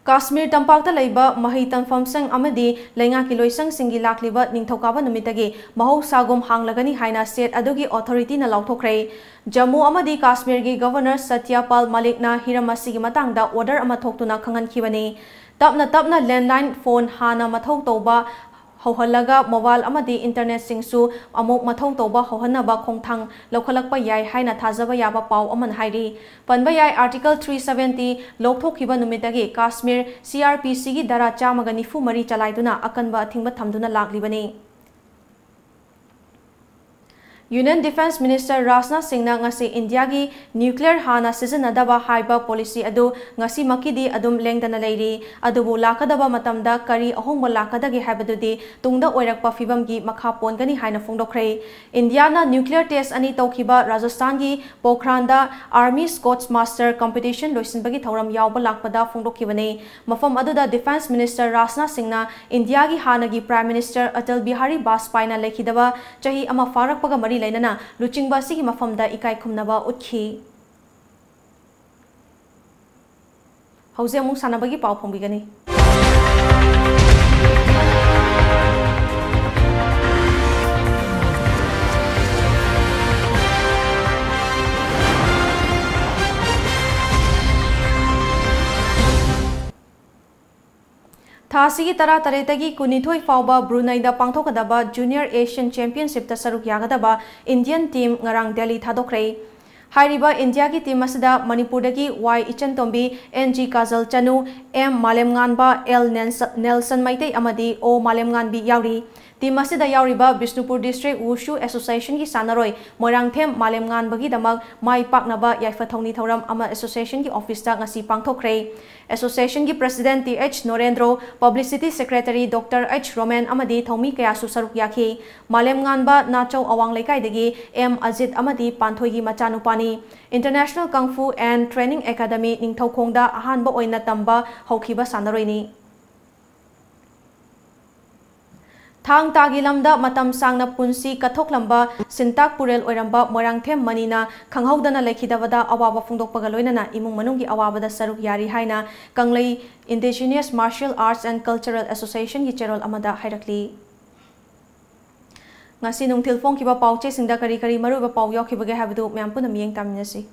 ꯀꯥꯁꯃꯤꯔ ꯇꯝꯄꯥꯛꯇ ꯂꯩꯕ ꯃꯍꯩ ꯇꯝꯐꯝꯁꯪ ꯑꯃꯗꯤ ꯂꯩꯉꯥꯛꯀꯤ ꯂꯣꯏꯁꯪꯁꯤꯡꯒꯤ ꯂꯥꯛꯂꯤꯕ ꯅꯤꯡꯊꯧꯀꯥꯕ ꯅꯨꯃꯤꯠꯇꯒꯤ ꯃꯍꯧꯁꯥꯒꯨꯝ ꯍꯥꯡꯂꯒꯅꯤ ꯍꯥꯏꯅ state ꯑꯗꯨꯒꯤ authority ꯅ ꯂꯥꯎꯊꯣꯛꯈ꯭ꯔꯦ꯫ ꯖꯝꯃꯨ ꯑꯃꯗꯤ ꯀꯥꯁꯃꯤꯔꯒꯤ Governor ꯁꯇ꯭ꯌꯄꯥꯜ ꯃꯥꯂꯤꯛꯅ ꯍꯤꯔꯝ ꯑꯁꯤꯒꯤ ꯃꯇꯥꯡꯗ order ꯑꯃ ꯊꯣꯛꯇꯨꯅ ꯈꯪꯍꯟꯈꯤꯕꯅꯤ꯫ ꯇꯞꯅ ꯇꯞꯅ landline phone ꯍꯥꯟꯅ ꯃꯊꯧ ꯇꯧꯕ ꯍꯧꯍꯜꯂꯒ mobile ꯑꯃꯗꯤ internetꯁꯤꯡꯁꯨ ꯑꯃꯨꯛ ꯃꯊꯧ ꯇꯧꯕ ꯍꯧꯍꯟꯅꯕ ꯈꯣꯡꯊꯥꯡ ꯂꯧꯈꯠꯂꯛꯄ ꯌꯥꯏ ꯍꯥꯏꯅ ꯊꯥꯖꯕ ꯌꯥꯕ ꯄꯥꯎ ꯑꯃꯅ ꯍꯥꯏꯔꯤ꯫ ꯄꯟꯕ ꯌꯥꯏ, Article three seventy ꯂꯧꯊꯣꯛꯈꯤꯕ ꯅꯨꯃꯤꯠꯇꯒꯤ ꯀꯥꯁꯃꯤꯔ CrPCꯒꯤ ꯙꯥꯔꯥ ꯆꯥꯝꯃꯒ ꯅꯤꯐꯨ ꯃꯔꯤ ꯆꯂꯥꯏꯗꯨꯅ ꯑꯀꯟꯕ ꯑꯊꯤꯡꯕ ꯊꯝꯗꯨꯅ ꯂꯥꯛꯂꯤꯕꯅꯤ꯫ Union Defence Minister ꯔꯥꯖꯅꯥꯊ ꯁꯤꯡꯅ ꯉꯁꯤ ꯏꯟꯗꯤꯌꯥꯒꯤ nuclear ꯍꯥꯟꯅ ꯁꯤꯖꯤꯟꯅꯗꯕ ꯍꯥꯏꯕ policy ꯑꯗꯨ ꯉꯁꯤꯃꯛꯀꯤꯗꯤ ꯑꯗꯨꯝ ꯂꯦꯡꯗꯅ ꯂꯩꯔꯤ꯫ ꯑꯗꯨꯕꯨ ꯂꯥꯛꯀꯗꯕ ꯃꯇꯝꯗ ꯀꯔꯤ ꯑꯍꯣꯡꯕ ꯂꯥꯛꯀꯗꯒꯦ ꯍꯥꯏꯕꯗꯨꯗꯤ ꯇꯨꯡꯗ ꯑꯣꯏꯔꯛꯄ ꯐꯤꯕꯝꯒꯤ ꯃꯈꯥ ꯄꯣꯟꯒꯅꯤ ꯍꯥꯏꯅ ꯐꯣꯡꯗꯣꯛꯈ꯭ꯔꯦ꯫ ꯏꯟꯗꯤꯌꯥꯅ nuclear test ꯑꯅꯤ ꯇꯧꯈꯤꯕ ꯔꯥꯖꯁꯊꯥꯟꯒꯤ ꯄꯣꯈ꯭ꯔꯥꯟꯗ Army Scouts Master Competition ꯂꯣꯏꯁꯤꯟꯕꯒꯤ ꯊꯧꯔꯝ ꯌꯥꯎꯕ ꯂꯥꯛꯄꯗ ꯐꯣꯡꯗꯣꯛꯈꯤꯕꯅꯤ꯫ ꯃꯐꯝ ꯑꯗꯨꯗ Defence Minister ꯔꯥꯖꯅꯥꯊ ꯁꯤꯡꯅ ꯏꯟꯗꯤꯌꯥꯒꯤ ꯍꯥꯟꯅꯒꯤ Prime Minister ꯑꯇꯜ ꯕꯤꯍꯥꯔꯤ ꯕꯥꯖꯄꯥꯏꯅ ꯂꯩꯈꯤꯗꯕ ꯆꯍꯤ ꯑꯃ ꯐꯥꯔꯛꯄꯒ ꯃꯔꯤ ꯂꯩꯅꯅ ꯂꯨꯆꯤꯡꯕ ꯑꯁꯤꯒꯤ ꯃꯐꯝꯗ ꯏꯀꯥꯏ ꯈꯨꯝꯅꯕ ꯎꯠꯈꯤ꯫ ꯍꯧꯖꯤꯛ ꯑꯃꯨꯛ ꯁꯥꯟꯅꯕꯒꯤ ꯄꯥꯎ ꯐꯣꯡꯕꯤꯒꯅꯤ꯫ ꯊꯥ ꯑꯁꯤꯒꯤ ꯇꯔꯥꯇꯔꯦꯠꯇꯒꯤ ꯀꯨꯟꯅꯤꯊꯣꯏ ꯐꯥꯎꯕ ꯕ꯭ꯔꯨꯅꯩꯗ ꯄꯥꯡꯊꯣꯛꯀꯗꯕ Junior Asian Championshipꯇ ꯁꯔꯨꯛ ꯌꯥꯒꯗꯕ Indian team ꯉꯔꯥꯡ ꯗꯦꯜꯂꯤ ꯊꯥꯗꯣꯛꯈ꯭ꯔꯦ꯫ ꯍꯥꯏꯔꯤꯕ ꯏꯟꯗꯤꯌꯥꯒꯤ team ꯑꯁꯤꯗ ꯃꯅꯤꯄꯨꯔꯗꯒꯤ Y Ichantombi, N G Kajal Chanu, M Malemnganba, L ꯅꯦꯜꯁ-, ꯅꯦꯜꯁꯟ ꯃꯩꯇꯩ ꯑꯃꯗꯤ ꯑꯣ ꯃꯥꯂꯦꯝꯉꯥꯟꯕꯤ ꯌꯥꯎꯔꯤ꯫ Team ꯑꯁꯤꯗ ꯌꯥꯎꯔꯤꯕ ꯕꯤꯁꯅꯨꯄꯨꯔ District Wushu Associationꯒꯤ ꯁꯥꯟꯅꯔꯣꯏ ꯃꯣꯏꯔꯥꯡꯊꯦꯝ ꯃꯥꯂꯦꯝꯉꯥꯟꯕꯒꯤꯗꯃꯛ ꯃꯥꯏ ꯄꯥꯛꯅꯕ ꯌꯥꯏꯐ ꯊꯧꯅꯤ ꯊꯧꯔꯝ ꯑꯃ associationꯒꯤ officeꯇ ꯉꯁꯤ ꯄꯥꯡꯊꯣꯛꯈ꯭ꯔꯦ꯫ Associationꯒꯤ President T H Norendro, Publicity Secretary doctor H Romen ꯑꯃꯗꯤ ꯊꯧꯃꯤ ꯀꯌꯥꯁꯨ ꯁꯔꯨꯛ ꯌꯥꯈꯤ꯫ ꯃꯥꯂꯦꯝꯉꯥꯟꯕ ꯅꯥꯆꯧ ꯑꯋꯥꯡ ꯂꯩꯀꯥꯏꯗꯒꯤ ꯑꯦꯝ ꯑꯖꯤꯠ ꯑꯃꯗꯤ ꯄꯥꯟꯊꯣꯏꯒꯤ ꯃꯆꯥꯅꯨꯄꯥꯅꯤ꯫ International Kung Fu and Training Academy ꯅꯤꯡꯊꯧꯈꯣꯡꯗ ꯑꯍꯥꯟꯕ ꯑꯣꯏꯅ ꯇꯝꯕ ꯍꯧꯈꯤꯕ ꯁꯥꯟꯅꯔꯣꯏꯅꯤ꯫ ꯊꯥꯡ ꯇꯥꯒꯤ ꯂꯝꯗ ꯃꯇꯝ ꯁꯥꯡꯅ ꯄꯨꯟꯁꯤ ꯀꯠꯊꯣꯛꯂꯝꯕ ꯁꯤꯟꯇꯥꯛ ꯄꯨꯔꯦꯜ ꯑꯣꯏꯔꯝꯕ ꯃꯣꯏꯔꯥꯡꯊꯦꯝ ꯃꯅꯤꯅ ꯈꯪꯍꯧꯗꯅ ꯂꯩꯈꯤꯗꯕꯗ ꯑꯋꯥꯕ ꯐꯣꯡꯗꯣꯛꯄꯒ ꯂꯣꯏꯅꯅ ꯏꯃꯨꯡ ꯃꯅꯨꯡꯒꯤ ꯑꯋꯥꯕꯗ ꯁꯔꯨꯛ ꯌꯥꯔꯤ ꯍꯥꯏꯅ ꯀꯪꯂꯩ Indigenous Martial Arts and Cultural Associationꯒꯤ ꯆꯦꯔꯣꯜ ꯑꯃꯗ ꯍꯥꯏꯔꯛꯂꯤ꯫ ꯉꯁꯤ ꯅꯨꯡꯊꯤꯜ ꯐꯣꯡꯈꯤꯕ ꯄꯥꯎ ꯆꯦꯁꯤꯡꯗ ꯀꯔꯤ ꯀꯔꯤ ꯃꯔꯨꯑꯣꯏꯕ ꯄꯥꯎ ꯌꯥꯎꯈꯤꯕꯒꯦ ꯍꯥꯏꯕꯗꯨ ꯃꯌꯥꯝ ꯄꯨꯟꯅ ꯃꯤꯠꯌꯦꯡ ꯇꯥꯃꯤꯟꯅꯁꯤ꯫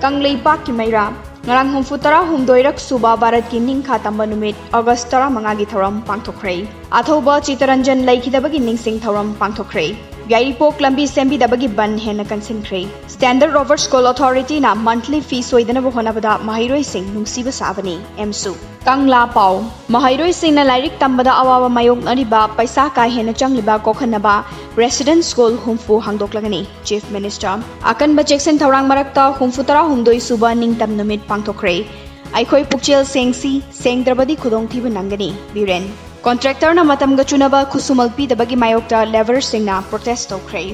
ꯀꯪꯂꯩꯄꯥꯛꯀꯤ ꯃꯩꯔꯥ꯫ ꯉꯔꯥꯡ ꯍꯨꯝꯐꯨ ꯇꯔꯥ ꯍꯨꯝꯗꯣꯏꯔꯛ ꯁꯨꯕ ꯚꯥꯔꯠꯀꯤ ꯅꯤꯡꯈꯥ ꯇꯝꯕ ꯅꯨꯃꯤꯠ ꯑꯣꯒꯁ ꯇꯔꯥꯃꯉꯥꯒꯤ ꯊꯧꯔꯝ ꯄꯥꯡꯊꯣꯛꯈ꯭ꯔꯦ꯫ ꯑꯊꯧꯕ ꯆꯤꯇꯔꯟꯖꯟ ꯂꯩꯈꯤꯗꯕꯒꯤ ꯅꯤꯡꯁꯤꯡ ꯊꯧꯔꯝ ꯄꯥꯡꯊꯣꯛꯈ꯭ꯔꯦ꯫ ꯌꯥꯏꯔꯤꯄꯣꯛ ꯂꯝꯕꯤ ꯁꯦꯝꯕꯤꯗꯕꯒꯤ ꯕꯟ ꯍꯦꯟꯅ ꯀꯟꯁꯤꯟꯈ꯭ꯔꯦ꯫ Standard Rover School Authority ꯅ monthly fee ꯁꯣꯏꯗꯅꯕ ꯍꯣꯠꯅꯕꯗ ꯃꯍꯩꯔꯣꯏꯁꯤꯡ ꯅꯨꯡꯁꯤꯕ ꯁꯥꯕꯅꯤ꯫ ꯑꯦꯝꯁꯨ꯫ ꯀꯪꯂꯥ ꯄꯥꯎ꯫ ꯃꯍꯩꯔꯣꯏꯁꯤꯡꯅ ꯂꯥꯏꯔꯤꯛ ꯇꯝꯕꯗ ꯑꯋꯥꯕ ꯃꯥꯌꯣꯛꯅꯔꯤꯕ ꯄꯩꯁꯥ ꯀꯥ ꯍꯦꯟꯅ ꯆꯪꯂꯤꯕ ꯀꯣꯛꯍꯟꯅꯕ residence school ꯍꯨꯝꯐꯨ ꯍꯥꯡꯗꯣꯛꯂꯒꯅꯤ꯫ Chief Minister꯫ ꯑꯀꯟꯕ ꯆꯦꯛꯁꯤꯟ ꯊꯧꯔꯥꯡ ꯃꯔꯛꯇ ꯍꯨꯝꯐꯨ ꯇꯔꯥ ꯍꯨꯝꯗꯣꯏ ꯁꯨꯕ ꯅꯤꯡꯇꯝ ꯅꯨꯃꯤꯠ ꯄꯥꯡꯊꯣꯛꯈ꯭ꯔꯦ꯫ ꯑꯩꯈꯣꯏ ꯄꯨꯛꯆꯦꯜ ꯁꯦꯡꯁꯤ, ꯁꯦꯡꯗ꯭ꯔꯕꯗꯤ ꯈꯨꯗꯣꯡꯊꯤꯕ ꯅꯪꯒꯅꯤ꯫ ꯕꯤꯔꯦꯟ꯫ Contractor ꯅ ꯃꯇꯝꯒ ꯆꯨꯅꯕ ꯈꯨꯠꯁꯨꯃꯜ ꯄꯤꯗꯕꯒꯤ ꯃꯥꯌꯣꯛꯇ labour ꯁꯤꯡꯅ protest ꯇꯧꯈ꯭ꯔꯦ꯫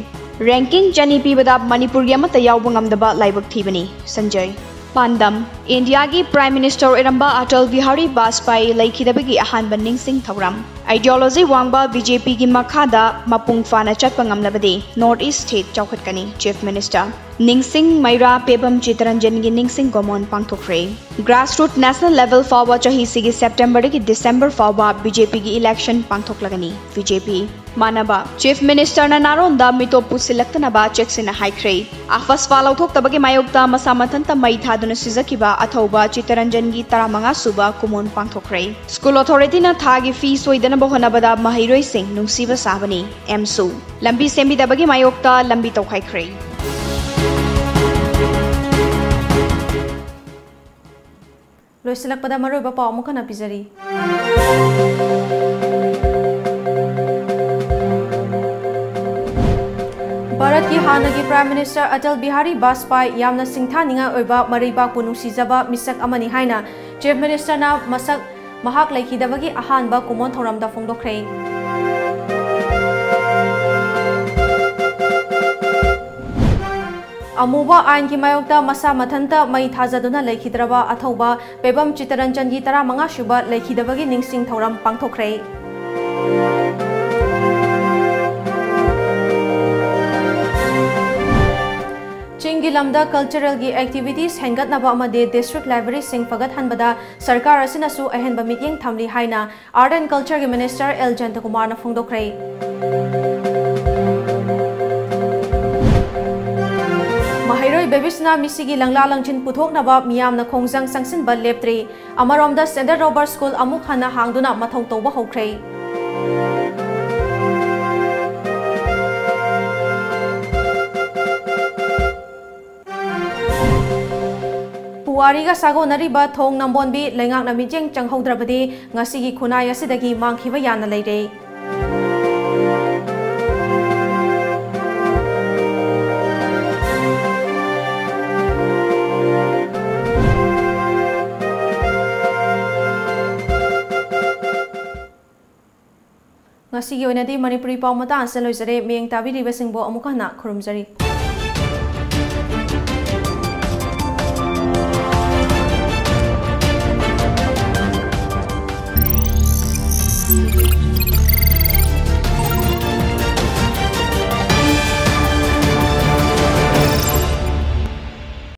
Ranking ꯆꯅꯤ ꯄꯤꯕꯗ ꯃꯅꯤꯄꯨꯔꯒꯤ ꯑꯃꯠꯇ ꯌꯥꯎꯕ ꯉꯝꯗꯕ ꯂꯥꯏꯕꯛ ꯊꯤꯕꯅꯤ꯫ ꯁꯟꯖꯌ꯫ ꯄꯥꯟꯗꯝ꯫ ꯏꯟꯗꯤꯌꯥꯒꯤ Prime Minister ꯑꯣꯏꯔꯝꯕ ꯑꯇꯜ ꯕꯤꯍꯥꯔꯤ ꯕꯥꯖꯄꯥꯏ ꯂꯩꯈꯤꯗꯕꯒꯤ ꯑꯍꯥꯟꯕ ꯅꯤꯡꯁꯤꯡ ꯊꯧꯔꯝ꯫ Ideology ꯋꯥꯡꯕ BJP ꯒꯤ ꯃꯈꯥꯗ ꯃꯄꯨꯡ ꯐꯥꯅ ꯆꯠꯄ ꯉꯝꯂꯕꯗꯤ North East state ꯆꯥꯎꯈꯠꯀꯅꯤ꯫ Chief Minister꯫ ꯅꯤꯡꯁꯤꯡ ꯃꯩꯔꯥ ꯄꯦꯕꯝ ꯆꯤꯇꯔꯟꯖꯟꯒꯤ ꯅꯤꯡꯁꯤꯡ ꯒꯣꯃꯣꯟ ꯄꯥꯡꯊꯣꯛꯈ꯭ꯔꯦ꯫ Grassroot national level ꯐꯥꯎꯕ ꯆꯍꯤꯁꯤꯒꯤ September ꯗꯒꯤ December ꯐꯥꯎꯕ BJP ꯒꯤ election ꯄꯥꯡꯊꯣꯛꯂꯒꯅꯤ꯫ BJP꯫ ꯃꯥꯟꯅꯕ꯫ Chief Minister ꯅ ꯅꯥꯔꯣꯟꯗ ꯃꯤꯇꯣꯞ ꯄꯨꯁꯤꯜꯂꯛꯇꯅꯕ ꯆꯦꯛꯁꯤꯟꯅ ꯍꯥꯏꯈ꯭ꯔꯦ꯫ ꯑꯐꯁ꯭ꯋꯥ ꯂꯧꯊꯣꯛꯇꯕꯒꯤ ꯃꯥꯌꯣꯛꯇ ꯃꯁꯥ ꯃꯊꯟꯇ ꯃꯩ ꯊꯥꯗꯨꯅ ꯁꯤꯖꯈꯤꯕ ꯑꯊꯧꯕ ꯆꯤꯇꯔꯟꯖꯟꯒꯤ ꯇꯔꯥꯃꯉꯥ ꯁꯨꯕ ꯀꯨꯃꯣꯟ ꯄꯥꯡꯊꯣꯛꯈ꯭ꯔꯦ꯫ School Authority ꯅ ꯊꯥꯒꯤ fee ꯁꯣꯏꯗꯅꯕ ꯍꯣꯠꯅꯕꯗ ꯃꯍꯩꯔꯣꯏꯁꯤꯡ ꯅꯨꯡꯁꯤꯕ ꯁꯥꯕꯅꯤ꯫ ꯑꯦꯝꯁꯨ꯫ ꯂꯝꯕꯤ ꯁꯦꯝꯕꯤꯗꯕꯒꯤ ꯃꯥꯌꯣꯛꯇ ꯂꯝꯕꯤ ꯇꯧꯈꯥꯏꯈ꯭ꯔꯦ꯫ ꯂꯣꯏꯁꯤꯜꯂꯛꯄꯗ ꯃꯔꯨꯑꯣꯏꯕ ꯄꯥꯎ ꯑꯃꯨꯛ ꯍꯟꯅ ꯄꯤꯖꯔꯤ꯫ ꯚꯥꯔꯠꯀꯤ ꯍꯥꯟꯅꯒꯤ Prime Minister ꯑꯇꯜ ꯕꯤꯍꯥꯔꯤ ꯕꯥꯖꯄꯥꯏ ꯌꯥꯝꯅ ꯁꯤꯡꯊꯥꯅꯤꯡꯉꯥꯏ ꯑꯣꯏꯕ ꯃꯔꯩꯕꯥꯛꯄꯨ ꯅꯨꯡꯁꯤꯖꯕ ꯃꯤꯁꯛ ꯑꯃꯅꯤ ꯍꯥꯏꯅ Chief Minister ꯅ ꯃꯁꯛ ꯃꯍꯥꯛ ꯂꯩꯈꯤꯗꯕꯒꯤ ꯑꯍꯥꯟꯕ ꯀꯨꯃꯣꯟ ꯊꯧꯔꯝꯗ ꯐꯣꯡꯗꯣꯛꯈ꯭ꯔꯦ꯫ ꯑꯃꯨꯕ ꯑꯥꯏꯟꯒꯤ ꯃꯥꯌꯣꯛꯇ ꯃꯁꯥ ꯃꯊꯟꯇ ꯃꯩ ꯊꯥꯖꯗꯨꯅ ꯂꯩꯈꯤꯗ꯭ꯔꯕ ꯑꯊꯧꯕ ꯄꯦꯕꯝ ꯆꯤꯇꯔꯟꯖꯟꯒꯤ ꯇꯔꯥꯃꯉꯥ ꯁꯨꯕ ꯂꯩꯈꯤꯗꯕꯒꯤ ꯅꯤꯡꯁꯤꯡ ꯊꯧꯔꯝ ꯄꯥꯡꯊꯣꯛꯈ꯭ꯔꯦ꯫ ꯆꯤꯡꯒꯤ ꯂꯝꯗ cultural ꯒꯤ activities ꯍꯦꯟꯒꯠꯅꯕ ꯑꯃꯗꯤ district library ꯁꯤꯡ ꯐꯒꯠꯍꯟꯕꯗ ꯁꯔꯀꯥꯔ ꯑꯁꯤꯅꯁꯨ ꯑꯍꯦꯟꯕ ꯃꯤꯠꯌꯦꯡ ꯊꯝꯂꯤ ꯍꯥꯏꯅ Art and Culture ꯒꯤ Minister ꯑꯦꯜ ꯖꯌꯟꯇꯀꯨꯃꯥꯔꯅ ꯐꯣꯡꯗꯣꯛꯈ꯭ꯔꯦ꯫ ꯃꯍꯩꯔꯣꯏ ꯁꯤꯅ ꯃꯤꯁꯤꯒꯤ ꯂꯪꯂꯥ ꯂꯪꯖꯤꯟ ꯄꯨꯊꯣꯛꯅꯕ ꯃꯤꯌꯥꯝꯅ ꯈꯣꯡꯖꯪ ꯆꯪꯁꯤꯟꯕ ꯂꯦꯞꯇ꯭ꯔꯤ꯫ ꯑꯃꯔꯣꯝꯗ, ꯁꯦꯟꯇ꯭ꯔꯦꯜ ꯔꯣꯕꯔ ꯁ꯭ꯀꯨꯜ ꯑꯃꯨꯛ ꯍꯟꯅ ꯍꯥꯡꯗꯨꯅ ꯃꯊꯧ ꯇꯧꯕ ꯍꯧꯈ꯭ꯔꯦ꯫ ꯄꯨꯋꯥꯔꯤꯒ ꯁꯥꯒꯣꯟꯅꯔꯤꯕ ꯊꯣꯡ ꯅꯝꯕꯣꯟꯕꯤ ꯂꯩꯉꯥꯛꯅ ꯃꯤꯠꯌꯦꯡ ꯆꯪꯍꯧꯗ꯭ꯔꯕꯗꯤ ꯉꯁꯤꯒꯤ ꯈꯨꯟꯅꯥꯏ ꯑꯁꯤꯗꯒꯤ ꯃꯥꯡꯈꯤꯕ ꯌꯥꯅ ꯂꯩꯔꯦ꯫ ꯉꯁꯤꯒꯤ ꯑꯣꯏꯅꯗꯤ ꯃꯅꯤꯄꯨꯔꯤ ꯄꯥꯎ ꯃꯇꯥꯡ ꯑꯁꯤꯗ ꯂꯣꯏꯖꯔꯦ꯫ ꯃꯤꯠꯌꯦꯡ ꯇꯥꯕꯤꯔꯤꯕꯁꯤꯡꯕꯨ ꯑꯃꯨꯛ ꯍꯟꯅ ꯈꯨꯔꯨꯝꯖꯔꯤ꯫